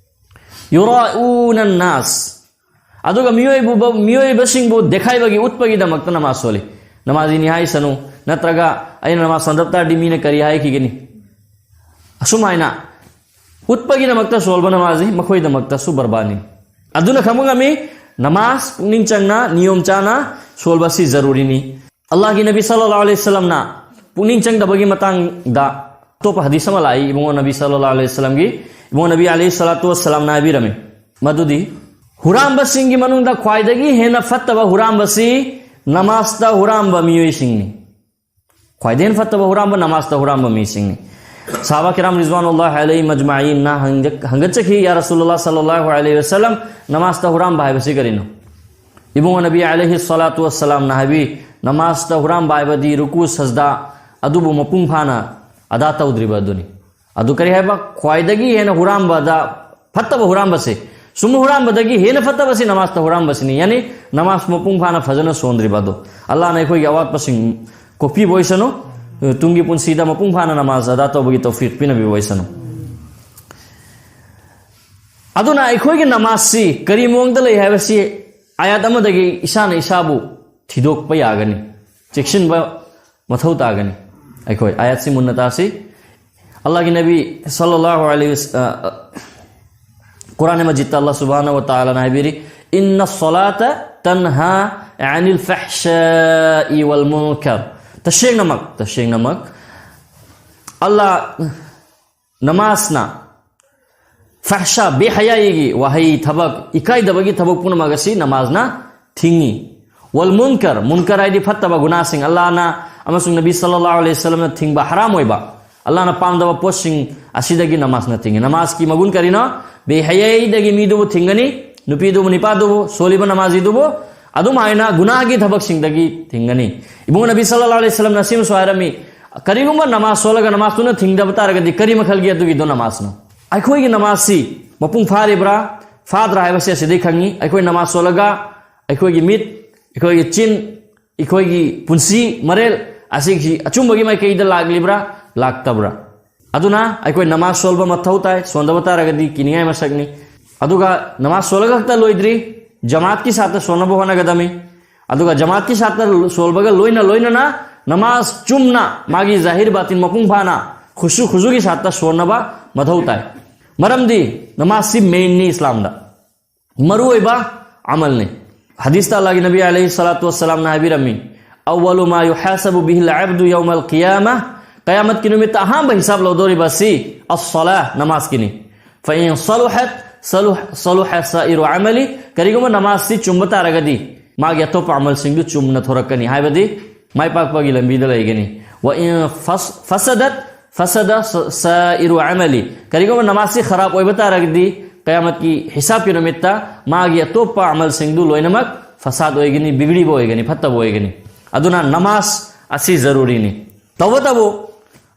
ꯌꯨꯔꯥꯎꯅ ꯅꯥꯁ꯫ ꯑꯗꯨꯒ ꯃꯤꯑꯣꯏꯕ, ꯃꯤꯑꯣꯏꯕꯁꯤꯡꯕꯨ ꯗꯦꯈꯥꯏꯕꯒꯤ, ꯎꯠꯄꯒꯤꯗꯃꯛꯇ ꯅꯃꯥꯖ ꯁꯣꯜꯂꯤ꯫ ꯅꯃꯥꯖꯤꯅꯤ ꯍꯥꯏꯁꯅꯨ, ꯅꯠꯇ꯭ꯔꯒ ꯑꯩꯅ ꯅꯃꯥꯖ ꯁꯣꯟꯗꯕ ꯇꯥꯔꯗꯤ ꯃꯤꯅ ꯀꯔꯤ ꯍꯥꯏꯈꯤꯒꯅꯤ? ꯑꯁꯨꯃꯥꯏꯅ ꯎꯠꯄꯒꯤꯗꯃꯛꯇ ꯁꯣꯜꯕ ꯅꯃꯥꯖꯤ ꯃꯈꯣꯏꯗꯃꯛꯇꯁꯨ ꯕꯔꯕꯥꯅꯤ꯫ ꯑꯗꯨꯅ ꯈꯪꯕ ꯉꯝꯃꯤ, ꯅꯃꯥꯖ ꯄꯨꯛꯅꯤꯡ ꯆꯪꯅ, ꯅꯤꯌꯣꯝ ꯆꯥꯅ ꯁꯣꯜꯕꯁꯤ ꯖꯔꯨꯔꯤꯅꯤ꯫ ꯑꯜꯂꯥꯍꯒꯤ ꯅꯕꯤ ꯁꯜꯂꯜꯂꯥꯍꯨ ꯑꯂꯩꯍꯤ ꯋꯁꯜꯂꯝꯅ ꯄꯨꯛꯅꯤꯡ ꯆꯪꯗꯕꯒꯤ ꯃꯇꯥꯡꯗ ꯑꯇꯣꯞꯄ ꯍꯗꯤꯁ ꯑꯃ ꯂꯥꯛꯏ, ꯏꯕꯨꯡꯉꯣ ꯅꯕꯤ ꯁꯜꯂꯜꯂꯥꯍꯨ ꯑꯂꯩꯍꯤ ꯋꯁꯜꯂꯝꯒꯤ, ꯏꯕꯨꯡꯉꯣ ꯅꯕꯤ ꯑꯂꯩꯍꯤ ꯁꯂꯥꯇꯨ ꯋꯁꯁꯂꯥꯝꯅ ꯍꯥꯏꯕꯤꯔꯝꯃꯤ, ꯃꯗꯨꯗꯤ ꯍꯨꯔꯥꯟꯕꯁꯤꯡꯒꯤ ꯃꯅꯨꯡꯗ ꯈ꯭ꯋꯥꯏꯗꯒꯤ ꯍꯦꯟꯅ ꯐꯠꯇꯕ ꯍꯨꯔꯥꯟꯕꯁꯤ ꯅꯃꯥꯖꯇ ꯍꯨꯔꯥꯟꯕ ꯃꯤꯑꯣꯏꯁꯤꯡꯅꯤ꯫ ꯈ꯭ꯋꯥꯏꯗꯒꯤ ꯍꯦꯟꯅ ꯐꯠꯇꯕ ꯍꯨꯔꯥꯟꯕ ꯅꯃꯥꯖꯇ ꯍꯨꯔꯥꯟꯕ ꯃꯤꯁꯤꯡꯅꯤ꯫ ꯁꯍꯥꯕꯥ ꯀꯤꯔꯥꯝ ꯔꯤꯖꯋꯥꯅꯨꯜꯂꯥꯍꯤ ꯑꯂꯩꯍꯤꯝ ꯑꯖꯃꯥꯏꯟꯅ ꯍꯪꯒ-, ꯍꯪꯒꯠꯆꯈꯤ, "ꯌꯥ ꯔꯁꯨꯂꯨꯜꯂꯥꯍ ꯁꯜꯂꯜꯂꯥꯍꯨ ꯑꯂꯩꯍꯤ ꯋꯁꯜꯂꯝ, ꯅꯃꯥꯖꯇ ꯍꯨꯔꯥꯟꯕ ꯍꯥꯏꯕꯁꯤ ꯀꯔꯤꯅꯣ?" ꯏꯕꯨꯡꯉꯣ ꯅꯕꯤ ꯑꯂꯩꯍꯤ ꯁꯂꯥꯇꯨ ꯋꯁꯁꯂꯥꯝꯅ ꯍꯥꯏꯕꯤ, ꯅꯃꯥꯖꯇ ꯍꯨꯔꯥꯟꯕ ꯍꯥꯏꯕꯗꯤ ꯔꯨꯀꯨ ꯁꯖꯗꯥ ꯑꯗꯨꯕꯨ ꯃꯄꯨꯡ ꯐꯥꯅ ꯑꯗꯥ ꯇꯧꯗ꯭ꯔꯤꯕ ꯑꯗꯨꯅꯤ꯫ ꯑꯗꯨ ꯀꯔꯤ ꯍꯥꯏꯕ? ꯈ꯭ꯋꯥꯏꯗꯒꯤ ꯍꯦꯟꯅ ꯍꯨꯔꯥꯟꯕꯗ, ꯐꯠꯇꯕ ꯍꯨꯔꯥꯟꯕꯁꯦ, ꯁꯨꯝ ꯍꯨꯔꯥꯟꯕꯗꯒꯤ ꯍꯦꯟꯅ ꯐꯠꯇꯕꯁꯤ ꯅꯃꯥꯖꯇ ꯍꯨꯔꯥꯟꯕꯁꯤꯅꯤ꯫ ꯌꯥꯅꯤ ꯅꯃꯥꯖ ꯃꯄꯨꯡ ꯐꯥꯅ ꯐꯖꯅ ꯁꯣꯟꯗ꯭ꯔꯤꯕ ꯑꯗꯣ꯫ ꯑꯜꯂꯥꯍꯅ ꯑꯩꯈꯣꯏꯒꯤ ꯑꯋꯥꯠꯄꯁꯤꯡ ꯀꯣꯛꯄꯤꯕ ꯑꯣꯏꯁꯅꯨ, ꯇꯨꯡꯒꯤ ꯄꯨꯟꯁꯤꯗ ꯃꯄꯨꯡ ꯐꯥꯅ ꯅꯃꯥꯖ ꯑꯗꯥ ꯇꯧꯕꯒꯤ ꯇꯧꯐꯤꯛ ꯄꯤꯅꯕꯤꯕ ꯑꯣꯏꯁꯅꯨ꯫ ꯑꯗꯨꯅ ꯑꯩꯈꯣꯏꯒꯤ ꯅꯃꯥꯖꯁꯤ ꯀꯔꯤ ꯃꯑꯣꯡꯗ ꯂꯩ ꯍꯥꯏꯕꯁꯤ ꯑꯥꯌꯥꯠ ꯑꯃꯗꯒꯤ ꯏꯁꯥꯅ ꯏꯁꯥꯕꯨ ꯊꯤꯗꯣꯛꯄ ꯌꯥꯒꯅꯤ, ꯆꯦꯛꯁꯤꯟꯕ ꯃꯊꯧ ꯇꯥꯒꯅꯤ꯫ ꯑꯩꯈꯣꯏ ꯑꯥꯌꯥꯠꯁꯤ ꯃꯨꯟꯅ ꯇꯥꯁꯤ꯫ ꯑꯜꯂꯥꯍꯒꯤ ꯅꯕꯤ ꯁꯜꯂꯜꯂꯥꯍꯨ ꯑꯂꯩꯍꯤ ꯋꯁ-, ꯑ, ꯑ, ꯀꯨꯔꯥꯟ ꯃꯖꯤꯗꯇ ꯑꯜꯂꯥꯍ ꯁꯨꯕꯍꯥꯅꯍꯨ ꯋ ꯇꯥꯂꯥꯅ ꯍꯥꯏꯕꯤꯔꯤ, "ꯏꯟꯅ ꯁꯂꯥꯇ ꯇꯟꯍꯥ ꯑꯅꯤꯜ ꯐꯍꯁꯥꯏ ꯋꯜ ꯃꯨꯟꯀꯔ"꯫ ꯇꯁꯦꯡꯅꯃꯛ, ꯇꯁꯦꯡꯅꯃꯛ ꯑꯜꯂꯥ, ꯅꯃꯥꯖꯅ ꯐꯍꯁꯥ, ꯕꯦꯍꯌꯥꯏꯒꯤ ꯋꯥꯍꯩ, ꯊꯕꯛ, ꯏꯀꯥꯏꯗꯕꯒꯤ ꯊꯕꯛ ꯄꯨꯝꯅꯃꯛ ꯑꯁꯤ ꯅꯃꯥꯖꯅ ꯊꯤꯡꯉꯤ꯫ ꯋꯜ ꯃꯨꯟꯀꯔ, ꯃꯨꯟꯀꯔ ꯍꯥꯏꯗꯤ ꯐꯠꯇꯕ ꯒꯨꯅꯥꯁꯤꯡ, ꯑꯜꯂꯥꯍꯅ ꯑꯃꯁꯨꯡ ꯅꯕꯤ ꯁꯜꯂꯜꯂꯥꯍꯨ ꯑꯂꯩꯍꯤ ꯋꯁꯜꯂꯝꯅ ꯊꯤꯡꯕ, ꯍꯔꯥꯝ ꯑꯣꯏꯕ, ꯑꯜꯂꯥꯍꯅ ꯄꯥꯝꯗꯕ ꯄꯣꯠꯁꯤꯡ ꯑꯁꯤꯗꯒꯤ ꯅꯃꯥꯖꯅ ꯊꯤꯡꯉꯤ꯫ ꯅꯃꯥꯖꯀꯤ ꯃꯒꯨꯟ ꯀꯔꯤꯅꯣ? ꯕꯦꯍꯌꯥꯏꯗꯒꯤ ꯃꯤꯗꯨꯕꯨ ꯊꯤꯡꯒꯅꯤ, ꯅꯨꯄꯤꯗꯨꯕꯨ, ꯅꯤꯄꯥꯗꯨꯕꯨ, ꯁꯣꯜꯂꯤꯕ ꯅꯃꯥꯖꯤꯗꯨꯕꯨ, ꯑꯗꯨꯝ ꯍꯥꯏꯅ ꯒꯨꯅꯥꯒꯤ ꯊꯕꯛꯁꯤꯡꯗꯒꯤ ꯊꯤꯡꯒꯅꯤ꯫ ꯏꯕꯨꯡ ꯅꯕꯤ ꯁꯜꯂꯜꯂꯥꯍꯨ ꯑꯂꯩꯍꯤ ꯋꯁꯜꯂꯝꯅ ꯑꯁꯤꯃꯁꯨ ꯍꯥꯏꯔꯝꯃꯤ, ꯀꯔꯤꯒꯨꯝꯕ ꯅꯃꯥꯖ ꯁꯣꯜꯂꯒ ꯅꯃꯥꯖꯇꯨꯅ ꯊꯤꯡꯗꯕ ꯇꯥꯔꯒꯗꯤ ꯀꯔꯤ ꯃꯈꯜꯒꯤ ꯑꯗꯨꯒꯤꯗꯣ ꯅꯃꯥꯖꯅꯣ? ꯑꯩꯈꯣꯏꯒꯤ ꯅꯃꯥꯖꯁꯤ ꯃꯄꯨꯡ ꯐꯥꯔꯤꯕ꯭ꯔꯥ, ꯐꯥꯗ꯭ꯔꯥ ꯍꯥꯏꯕꯁꯤ ꯑꯁꯤꯗꯒꯤ ꯈꯪꯉꯤ꯫ ꯑꯩꯈꯣꯏ ꯅꯃꯥꯖ ꯁꯣꯜꯂꯒ ꯑꯩꯈꯣꯏꯒꯤ ꯃꯤꯠ, ꯑꯩꯈꯣꯏꯒꯤ ꯆꯤꯟ, ꯑꯩꯈꯣꯏꯒꯤ ꯄꯨꯟꯁꯤ ꯃꯔꯦꯜ ꯑꯁꯤꯒꯤ ꯑꯆꯨꯝꯕꯒꯤ ꯃꯥꯏꯀꯩꯗ ꯂꯥꯛꯂꯤꯕ꯭ꯔꯥ, ꯂꯥꯛꯇꯕ꯭ꯔꯥ? ꯑꯗꯨꯅ ꯑꯩꯈꯣꯏ ꯅꯃꯥꯖ ꯁꯣꯜꯕ ꯃꯊꯧ ꯇꯥꯏ꯫ ꯁꯣꯟꯗꯕ ꯇꯥꯔꯒꯗꯤ ꯀꯤꯅꯤꯡꯉꯥꯏ ꯃꯁꯛꯅꯤ꯫ ꯑꯗꯨꯒ ꯅꯃꯥꯖ ꯁꯣꯜꯂꯒ ꯈꯛꯇ ꯂꯣꯏꯗ꯭ꯔꯤ, ꯖꯃꯥꯠꯀꯤ ꯁꯥꯠꯇ ꯁꯣꯟꯅꯕ ꯍꯣꯠꯅꯒꯗꯕꯅꯤ꯫ ꯑꯗꯨꯒ ꯖꯃꯥꯠꯀꯤ ꯁꯥꯠꯇ ꯁꯣꯜꯕꯒ ꯂꯣꯏꯅ ꯂꯣꯏꯅꯅ ꯅꯃꯥꯖ ꯆꯨꯝꯅ, ꯃꯥꯒꯤ ꯖꯥꯍꯤꯔ ꯕꯥꯇꯤꯟ ꯃꯄꯨꯡ ꯐꯥꯅ, ꯈꯨꯁꯨ ꯈꯨꯖꯨꯒꯤ ꯁꯥꯠꯇ ꯁꯣꯟꯅꯕ ꯃꯊꯧ ꯇꯥꯏ꯫ ꯃꯔꯝꯗꯤ ꯅꯃꯥꯖꯁꯤ ꯃꯦꯟꯅꯤ ꯏꯁꯂꯥꯝꯗ, ꯃꯔꯨꯑꯣꯏꯕ ꯑꯃꯜꯅꯤ꯫ ꯍꯗꯤꯁꯇ ꯑꯜꯂꯥꯍꯒꯤ ꯅꯕꯤ ꯑꯂꯩꯍꯤ ꯁꯂꯥꯇꯨ ꯋꯁꯂꯥꯝꯅ ꯍꯥꯏꯕꯤꯔꯝꯃꯤ, "ꯑꯋ꯭ꯋꯂꯨ ꯃꯥ ꯌꯨꯍꯥꯁꯥꯕꯨ ꯕꯤꯍꯤꯜ ꯑꯕꯗꯨ ꯌꯧꯃꯜ ꯈꯤꯌꯥꯃꯥ", ꯀꯌꯥꯃꯠꯀꯤ ꯅꯨꯃꯤꯠꯇ ꯑꯍꯥꯟꯕ ꯍꯤꯁꯥꯕ ꯂꯧꯗꯣꯔꯤꯕ ꯑꯁꯤ ꯑꯁ-ꯁꯂꯥ, ꯅꯃꯥꯖꯀꯤꯅꯤ꯫ "ꯐ ꯏꯟ ꯁꯂꯨꯍꯠ ꯁꯂꯨꯍ, ꯁꯂꯨꯍ ꯁꯥꯏꯔꯨ ꯑꯃꯂꯤ", ꯀꯔꯤꯒꯨꯝꯕ ꯅꯃꯥꯖꯁꯤ ꯆꯨꯝꯕ ꯇꯥꯔꯒꯗꯤ ꯃꯥꯒꯤ ꯑꯇꯣꯞꯄ ꯑꯃꯜꯁꯤꯡꯗꯨ ꯆꯨꯝꯅ ꯊꯣꯔꯛꯀꯅꯤ, ꯍꯥꯏꯕꯗꯤ ꯃꯥꯏ ꯄꯥꯛꯄꯒꯤ ꯂꯝꯕꯤꯗ ꯂꯩꯒꯅꯤ꯫ "ꯋ ꯏꯟ ꯐꯁ-, ꯐꯁꯗꯠ ꯐꯁꯗ ꯁ-, ꯁꯥꯏꯔꯨ ꯑꯃꯂꯤ", ꯀꯔꯤꯒꯨꯝꯕ ꯅꯃꯥꯖꯁꯤ ꯈꯔꯥꯞ ꯑꯣꯏꯕ ꯇꯥꯔꯒꯗꯤ ꯀꯌꯥꯃꯠꯀꯤ ꯍꯤꯁꯥꯕꯀꯤ ꯅꯨꯃꯤꯠꯇ ꯃꯥꯒꯤ ꯑꯇꯣꯞꯄ ꯑꯃꯜꯁꯤꯡꯗꯨ ꯂꯣꯏꯅꯃꯛ ꯐꯁꯥꯗ ꯑꯣꯏꯒꯅꯤ, ꯕꯤꯒ꯭ꯔꯤꯕ ꯑꯣꯏꯒꯅꯤ, ꯐꯠꯇꯕ ꯑꯣꯏꯒꯅꯤ꯫ ꯑꯗꯨꯅ ꯅꯃꯥꯖ ꯑꯁꯤ ꯖꯔꯨꯔꯤꯅꯤ꯫ ꯇꯧꯕꯇꯕꯨ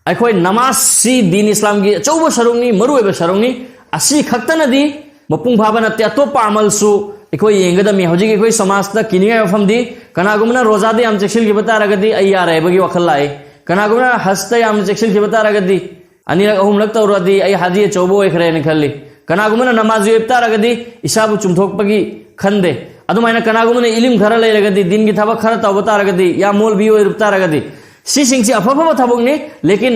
ꯑꯩꯈꯣꯏ ꯅꯃꯥꯖꯁꯤ ꯗꯤꯟ ꯏꯁꯂꯥꯝꯒꯤ ꯑꯆꯧꯕ ꯁꯔꯨꯛꯅꯤ, ꯃꯔꯨꯑꯣꯏꯕ ꯁꯔꯨꯛꯅꯤ꯫ ꯑꯁꯤ ꯈꯛꯇꯅꯗꯤ ꯃꯄꯨꯡ ꯐꯥꯕ ꯅꯠꯇꯦ꯫ ꯑꯇꯣꯞꯄ ꯑꯃꯜꯁꯨ ꯑꯩꯈꯣꯏ ꯌꯦꯡꯒꯗꯕꯅꯤ꯫ ꯍꯧꯖꯤꯛ ꯑꯩꯈꯣꯏ ꯁꯃꯥꯖꯇ ꯀꯤꯅꯤꯡꯉꯥꯏ ꯋꯥꯐꯝꯗꯤ, ꯀꯅꯥꯒꯨꯝꯕꯅ ꯔꯣꯖꯥꯗ ꯌꯥꯝ ꯆꯦꯛꯁꯤꯟꯈꯤꯕ ꯇꯥꯔꯒꯗꯤ ꯑꯩ ꯌꯥꯔꯦ ꯍꯥꯏꯕꯒꯤ ꯋꯥꯈꯜ ꯂꯥꯛꯏ꯫ ꯀꯅꯥꯒꯨꯝꯕꯅ ꯍꯖꯇ ꯌꯥꯝꯅ ꯆꯦꯛꯁꯤꯟꯈꯤꯕ ꯇꯥꯔꯒꯗꯤ, ꯑꯅꯤꯔꯛ ꯑꯍꯨꯝꯂꯛ ꯇꯧꯔꯗꯤ ꯑꯩ ꯍꯥꯖꯤ ꯑꯆꯧꯕ ꯑꯣꯏꯈ꯭ꯔꯦꯅ ꯈꯜꯂꯤ꯫ ꯀꯅꯥꯒꯨꯝꯕꯅ ꯅꯃꯥꯖ ꯑꯣꯏꯕ ꯇꯥꯔꯒꯗꯤ ꯏꯁꯥꯕꯨ ꯆꯨꯝꯊꯣꯛꯄꯒꯤ ꯈꯟꯗꯦ꯫ ꯑꯗꯨꯃꯥꯏꯅ ꯀꯅꯥꯒꯨꯝꯕꯅ ꯏꯂꯤꯝ ꯈꯔ ꯂꯩꯔꯒꯗꯤ, ꯗꯤꯟꯒꯤ ꯊꯕꯛ ꯈꯔ ꯇꯧꯕ ꯇꯥꯔꯒꯗꯤ, ꯌꯥꯝ ꯃꯣꯜꯕꯤ ꯑꯣꯏꯔꯨꯕ ꯇꯥꯔꯒꯗꯤ, ꯁꯤꯁꯤꯡꯁꯤ ꯑꯐ ꯑꯐꯕ ꯊꯕꯛꯅꯤ꯫ ꯂꯦꯀꯤꯟ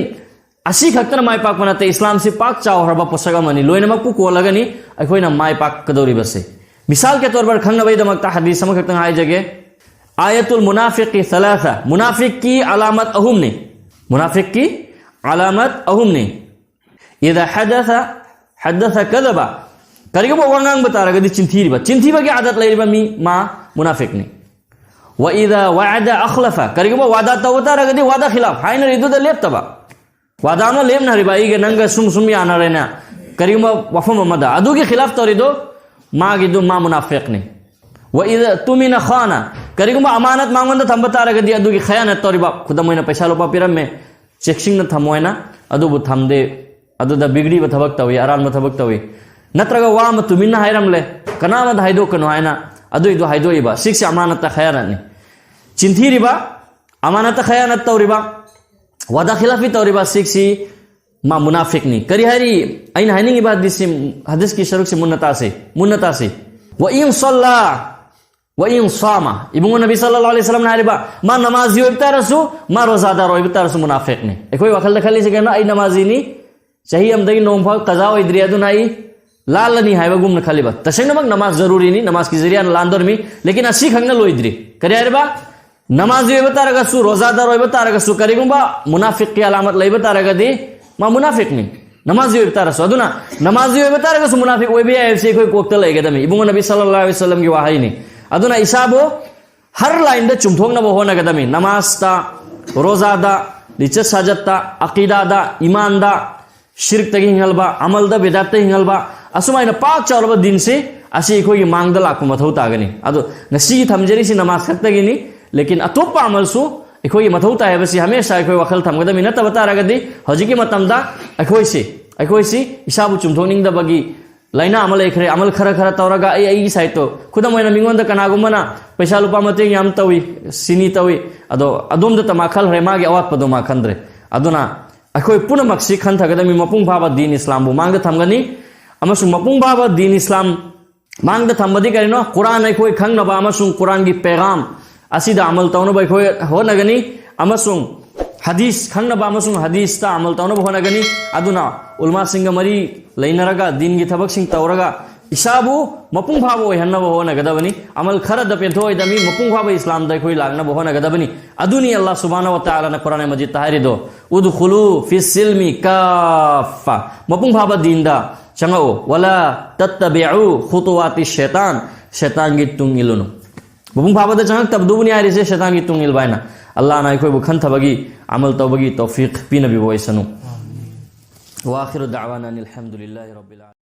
ꯑꯁꯤ ꯈꯛꯇꯅ ꯃꯥꯏ ꯄꯥꯛꯄ ꯅꯠꯇꯦ꯫ ꯏꯁꯂꯥꯝꯁꯤ ꯄꯥꯛ ꯆꯥꯎꯈ꯭ꯔꯕ ꯄꯣꯠꯁꯛ ꯑꯃꯅꯤ, ꯂꯣꯏꯅꯃꯛꯄꯨ ꯀꯣꯜꯂꯒꯅꯤ ꯑꯩꯈꯣꯏꯅ ꯃꯥꯏ ꯄꯥꯛꯀꯗꯧꯔꯤꯕꯁꯦ꯫ ꯃꯤꯁꯥꯜ ꯀꯦ ꯇꯧꯔ ꯄꯔ ꯈꯪꯅꯕꯒꯤꯗꯃꯛꯇ ꯍꯗꯤꯁ ꯑꯃꯈꯛꯇꯪ ꯍꯥꯏꯖꯒꯦ꯫ "ꯑꯥꯌꯥꯇꯨꯜ ꯃꯨꯅꯥꯐꯤꯛꯀꯤ ꯁꯂꯥꯁꯥ", ꯃꯨꯅꯥꯐꯤꯛꯀꯤ ꯑꯂꯥꯃꯠ ꯑꯍꯨꯝꯅꯤ꯫ ꯃꯨꯅꯥꯐꯤꯛꯀꯤ ꯑꯂꯥꯃꯠ ꯑꯍꯨꯝꯅꯤ. ꯏꯗ ꯍꯗꯁ ꯍꯗꯁ ꯀꯗꯕ, ꯀꯔꯤꯒꯨꯝꯕ ꯋꯥ ꯉꯥꯡꯕ ꯇꯥꯔꯒꯗꯤ ꯆꯤꯟꯊꯤꯔꯤꯕ, ꯆꯤꯟꯊꯤꯕꯒꯤ ꯑꯥꯗꯠ ꯂꯩꯔꯤꯕ ꯃꯤ ꯃꯥ ꯃꯨꯅꯥꯐꯤꯛꯅꯤ. ꯋ ꯏꯗ ꯋꯥꯗ ꯑꯈꯂꯐ, ꯀꯔꯤꯒꯨꯝꯕ ꯋꯥꯗꯥ ꯇꯧꯕ ꯇꯥꯔꯒꯗꯤ ꯋꯥꯗꯥ ꯈꯤꯂꯥꯐ, ꯍꯥꯏꯅꯔꯤꯗꯨꯗ ꯂꯦꯞꯇꯕ. ꯋꯥꯗꯥ ꯑꯃ ꯂꯦꯞꯅꯔꯤꯕ, ꯑꯩꯒ ꯅꯪꯒ ꯁꯨꯝ ꯁꯨꯝ ꯌꯥꯅꯔꯦꯅ, ꯀꯔꯤꯒꯨꯝꯕ ꯋꯥꯐꯝ ꯑꯃꯗ ꯑꯗꯨꯒꯤ ꯈꯤꯂꯥꯐ ꯇꯧꯔꯤꯗꯣ, ꯃꯥꯒꯤꯗꯨ ꯃꯥ ꯃꯨꯅꯥꯐꯤꯛꯅꯤ. ꯋ ꯏꯗ ꯇꯨꯃꯤꯅ ꯈꯥꯅ, ꯀꯔꯤꯒꯨꯝꯕ ꯑꯃꯥꯅꯠ ꯃꯉꯣꯟꯗ ꯊꯝꯕ ꯇꯥꯔꯒꯗꯤ ꯑꯗꯨꯒꯤ ꯈꯌꯥꯅꯠ ꯇꯧꯔꯤꯕ, ꯈꯨꯗꯝ ꯑꯣꯏꯅ ꯄꯩꯁꯥ ꯂꯨꯄꯥ ꯄꯤꯔꯝꯃꯦ, ꯆꯦꯛꯁꯤꯡꯅ ꯊꯝꯃꯣ ꯍꯥꯏꯅ, ꯑꯗꯨꯕꯨ ꯊꯝꯗꯦ, ꯑꯗꯨꯗ ꯕꯤꯒ꯭ꯔꯤꯕ ꯊꯕꯛ ꯇꯧꯏ, ꯑꯔꯥꯟꯕ ꯊꯕꯛ ꯇꯧꯏ. ꯅꯠꯇ꯭ꯔꯒ ꯋꯥ ꯑꯃ ꯇꯨꯃꯤꯟꯅ ꯍꯥꯏꯔꯝꯂꯦ, ꯀꯅꯥꯃꯗ ꯍꯥꯏꯗꯣꯛꯀꯅꯨ ꯍꯥꯏꯅ, ꯑꯗꯨꯏꯗꯣ ꯍꯥꯏꯗꯣꯛꯏꯕ, ꯁꯤꯛꯁꯦ ꯑꯃꯥꯅꯠꯇ ꯈꯌꯥꯅꯠꯅꯤ. ꯆꯤꯟꯊꯤꯔꯤꯕ, ꯑꯃꯥꯅꯠꯇ ꯈꯌꯥꯅꯠ ꯇꯧꯔꯤꯕ, ꯋꯥꯗꯥ ꯈꯤꯂꯥꯐꯤ ꯇꯧꯔꯤꯕ ꯁꯤꯛꯁꯤ ꯃꯥ ꯃꯨꯅꯥꯐꯤꯛꯅꯤ. ꯀꯔꯤ ꯍꯥꯏꯔꯤ? ꯑꯩꯅ ꯍꯥꯏꯅꯤꯡꯉꯤꯕ ꯍꯗꯤꯁꯁꯤ, ꯍꯗꯤꯁꯀꯤ ꯁꯔꯨꯛꯁꯤ ꯃꯨꯟꯅ ꯇꯥꯁꯤ, ꯃꯨꯟꯅ ꯇꯥꯁꯤ. ꯋ ꯏꯟ ꯁꯜꯂꯥ ꯋ ꯏꯟ ꯁꯥꯃ. ꯏꯕꯨꯡꯉꯣ ꯅꯕꯤ ꯁꯜꯂꯜꯂꯥꯍꯨ ꯑꯂꯩꯍꯤ ꯋꯁꯜꯂꯝꯅ ꯍꯥꯏꯔꯤꯕ, ꯃꯥ ꯅꯃꯥꯖꯤ ꯑꯣꯏꯕ ꯇꯥꯔꯁꯨ, ꯃꯥ ꯔꯣꯖꯥꯗꯥꯔ ꯑꯣꯏꯕ ꯇꯥꯔꯁꯨ ꯃꯨꯅꯥꯐꯤꯛꯅꯤ. ꯑꯩꯈꯣꯏ ꯋꯥꯈꯜꯗ ꯈꯜꯂꯤꯁꯤ ꯀꯩꯅꯣ? ꯑꯩ ꯅꯃꯥꯖꯤꯅꯤ, ꯆꯍꯤ ꯑꯃꯗꯒꯤ ꯅꯣꯡꯐꯥꯎ ꯀꯖꯥ ꯑꯣꯏꯗ꯭ꯔꯤ, ꯑꯗꯨꯅ ꯑꯩ ꯂꯥꯜꯂꯅꯤ ꯍꯥꯏꯕꯒꯨꯝꯅ ꯈꯜꯂꯤꯕ. ꯇꯁꯦꯡꯅꯃꯛ ꯅꯃꯥꯖ ꯖꯔꯨꯔꯤꯅꯤ, ꯅꯃꯥꯖꯀꯤ ꯖꯔꯤꯌꯥꯅ ꯂꯥꯟꯗꯣꯔꯃꯤ, ꯂꯦꯀꯤꯟ ꯑꯁꯤ ꯈꯪꯅ ꯂꯣꯏꯗ꯭ꯔꯤ. ꯀꯔꯤ ꯍꯥꯏꯔꯤꯕ? ꯅꯃꯥꯖꯤ ꯑꯣꯏꯕ ꯇꯥꯔꯒꯁꯨ, ꯔꯣꯖꯥꯗꯥꯔ ꯑꯣꯏꯕ ꯇꯥꯔꯒꯁꯨ, ꯀꯔꯤꯒꯨꯝꯕ ꯃꯨꯅꯥꯐꯤꯛꯀꯤ ꯑꯂꯥꯃꯠ ꯂꯩꯕ ꯇꯥꯔꯒꯗꯤ, ꯃꯥ ꯃꯨꯅꯥꯐꯤꯛꯅꯤ. ꯅꯃꯥꯖꯤ ꯑꯣꯏꯕ ꯇꯥꯔꯁꯨ. ꯑꯗꯨꯅ ꯅꯃꯥꯖꯤ ꯑꯣꯏꯕ ꯇꯥꯔꯒꯁꯨ ꯃꯨꯅꯥꯐꯤꯛ ꯑꯣꯏꯕ ꯌꯥꯏ ꯍꯥꯏꯕꯁꯤ ꯑꯩꯈꯣꯏ ꯀꯣꯛꯇ ꯂꯩꯒꯗꯕꯅꯤ. ꯏꯕꯨꯡꯉꯣ ꯅꯕꯤ ꯁꯜꯂꯜꯂꯥꯍꯨ ꯑꯂꯩꯍꯤ ꯋꯁꯜꯂꯝꯒꯤ ꯋꯥꯍꯩꯅꯤ. ꯑꯗꯨꯅ ꯏꯁꯥꯕꯨ ꯍꯔ ꯂꯥꯏꯟꯗ ꯆꯨꯝꯊꯣꯛꯅꯕ ꯍꯣꯠꯅꯒꯗꯕꯅꯤ. ꯅꯃꯥꯖꯇ, ꯔꯣꯖꯥꯗ, ꯂꯤꯆꯠ ꯁꯥꯖꯠꯇ, ꯑꯀꯤꯗꯥꯗ, ꯏꯃꯥꯟꯗ, ꯁꯤꯔꯛꯇꯒꯤ ꯍꯤꯡꯍꯜꯕ, ꯑꯃꯜꯗ ꯕꯦꯗꯥꯠꯇ ꯍꯤꯡꯍꯜꯕ, ꯑꯁꯨꯃꯥꯏꯅ ꯄꯥꯛ ꯆꯥꯎꯔꯕ ꯗꯤꯟꯁꯤ ꯑꯁꯤ ꯑꯩꯈꯣꯏꯒꯤ ꯃꯥꯡꯗ ꯂꯥꯛꯄ ꯃꯊꯧ ꯇꯥꯒꯅꯤ. ꯑꯗꯣ ꯉꯁꯤꯒꯤ ꯊꯝꯖꯔꯤꯁꯤ ꯅꯃꯥꯖ ꯈꯛꯇꯒꯤꯅꯤ, ꯂꯦꯀꯤꯟ ꯑꯇꯣꯞꯄ ꯑꯃꯜꯁꯨ ꯑꯩꯈꯣꯏꯒꯤ ꯃꯊꯧ ꯇꯥꯏ ꯍꯥꯏꯕꯁꯤ ꯍꯃꯦꯁꯥ ꯑꯩꯈꯣꯏ ꯋꯥꯈꯜ ꯊꯝꯒꯗꯕꯅꯤ. ꯅꯠꯇꯕ ꯇꯥꯔꯒꯗꯤ ꯍꯧꯖꯤꯛꯀꯤ ꯃꯇꯝꯗ ꯑꯩꯈꯣꯏꯁꯤ, ꯑꯩꯈꯣꯏꯁꯤ ꯏꯁꯥꯕꯨ ꯆꯨꯝꯊꯣꯛꯅꯤꯡꯗꯕꯒꯤ ꯂꯥꯏꯅꯥ ꯑꯃ ꯂꯩꯈ꯭ꯔꯦ. ꯑꯃꯜ ꯈꯔ ꯈꯔ ꯇꯧꯔꯒ ꯑꯩ ꯑꯩꯒꯤ ꯁꯥꯏꯠꯇꯣ, ꯈꯨꯗꯝ ꯑꯣꯏꯅ ꯃꯤꯉꯣꯟꯗ ꯀꯅꯥꯒꯨꯝꯕꯅ ꯄꯩꯁꯥ ꯂꯨꯄꯥ ꯃꯇꯦꯡ ꯌꯥꯝ ꯇꯧꯏ, ꯁꯤꯅꯤ ꯇꯧꯏ, ꯑꯗꯣ ꯑꯗꯣꯝꯗꯇ ꯃꯥ ꯈꯜꯈ꯭ꯔꯦ, ꯃꯥꯒꯤ ꯑꯋꯥꯠꯄꯗꯣ ꯃꯥ ꯈꯟꯗ꯭ꯔꯦ. ꯑꯗꯨꯅ ꯑꯩꯈꯣꯏ ꯄꯨꯝꯅꯃꯛꯁꯤ ꯈꯟꯊꯒꯗꯕꯅꯤ, ꯃꯄꯨꯡ ꯐꯥꯕ ꯗꯤꯟ ꯏꯁꯂꯥꯝꯕꯨ ꯃꯥꯡꯗ ꯊꯝꯒꯅꯤ. ꯑꯃꯁꯨꯡ ꯃꯄꯨꯡ ꯐꯥꯕ ꯗꯤꯟ ꯏꯁꯂꯥꯝ ꯃꯥꯡꯗ ꯊꯝꯕꯗꯤ ꯀꯔꯤꯅꯣ? ꯀꯨꯔꯥꯟ ꯑꯩꯈꯣꯏ ꯈꯪꯅꯕ ꯑꯃꯁꯨꯡ ꯀꯨꯔꯥꯟꯒꯤ ꯄꯦꯒꯥꯝ ꯑꯁꯤꯗ ꯑꯃꯜ ꯇꯧꯅꯕ ꯑꯩꯈꯣꯏ ꯍꯣꯠꯅꯒꯅꯤ, ꯑꯃꯁꯨꯡ ꯍꯗꯤꯁ ꯈꯪꯅꯕ ꯑꯃꯁꯨꯡ ꯍꯗꯤꯁꯇ ꯑꯃꯜ ꯇꯧꯅꯕ ꯍꯣꯠꯅꯒꯅꯤ. ꯑꯗꯨꯅ ꯎꯂꯃꯥꯁꯤꯡꯒ ꯃꯔꯤ ꯂꯩꯅꯔꯒ, ꯗꯤꯟꯒꯤ ꯊꯕꯛꯁꯤꯡ ꯇꯧꯔꯒ, ꯏꯁꯥꯕꯨ ꯃꯄꯨꯡ ꯐꯥꯕ ꯑꯣꯏꯍꯟꯅꯕ ꯍꯣꯠꯅꯒꯗꯕꯅꯤ꯫ ꯑꯃꯜ ꯈꯔꯗ ꯄꯦꯟꯊꯣꯛꯑꯣꯏꯗꯕꯅꯤ, ꯃꯄꯨꯡ ꯐꯥꯕ ꯏꯁꯂꯥꯝꯗ ꯑꯩꯈꯣꯏ ꯂꯥꯛꯅꯕ ꯍꯣꯠꯅꯒꯗꯕꯅꯤ꯫ ꯑꯗꯨꯅꯤ ꯑꯜꯂꯥꯍ ꯁꯨꯕꯍꯥꯅꯍꯨ ꯋ ꯇꯥꯂꯥꯅ ꯀꯨꯔꯥꯟ ꯃꯖꯤꯗꯇ ꯍꯥꯏꯔꯤꯗꯣ, "ꯎꯗꯈꯨꯂꯨ ꯐꯤ ꯁꯤꯜꯃꯤ ꯀꯥꯐꯥ", ꯃꯄꯨꯡ ꯐꯥꯕ ꯗꯤꯟꯗ ꯆꯪꯉꯛꯎ꯫ "ꯋꯂꯥ ꯇꯠꯇꯕꯤꯎ ꯈꯨꯇꯨꯋꯥꯇꯤ ꯁꯩꯇꯥꯟ", ꯁꯩꯇꯥꯟꯒꯤ ꯇꯨꯡ ꯏꯜꯂꯨꯅꯨ꯫ ꯃꯄꯨꯡ ꯐꯥꯕꯗ ꯆꯪꯉꯛꯇꯕꯗꯨꯕꯨꯅꯤ ꯍꯥꯏꯔꯤꯁꯦ ꯁꯩꯇꯥꯟꯒꯤ ꯇꯨꯡ ꯏꯜꯕ ꯍꯥꯏꯅ꯫ ꯑꯜꯂꯥꯍꯅ ꯑꯩꯈꯣꯏꯕꯨ ꯈꯟꯊꯕꯒꯤ, ꯑꯃꯜ ꯇꯧꯕꯒꯤ ꯇꯧꯐꯤꯛ ꯄꯤꯅꯕꯤꯕ ꯑꯣꯏꯁꯅꯨ꯫ ꯋꯥꯈꯤꯔꯨ ꯗꯥꯋꯥꯅꯥ ꯑꯅꯤꯜ ꯍꯝꯗꯨꯂꯤꯜꯂꯥꯍꯤ ꯔꯕꯤꯜ ꯑꯥꯂꯃꯤꯟ꯫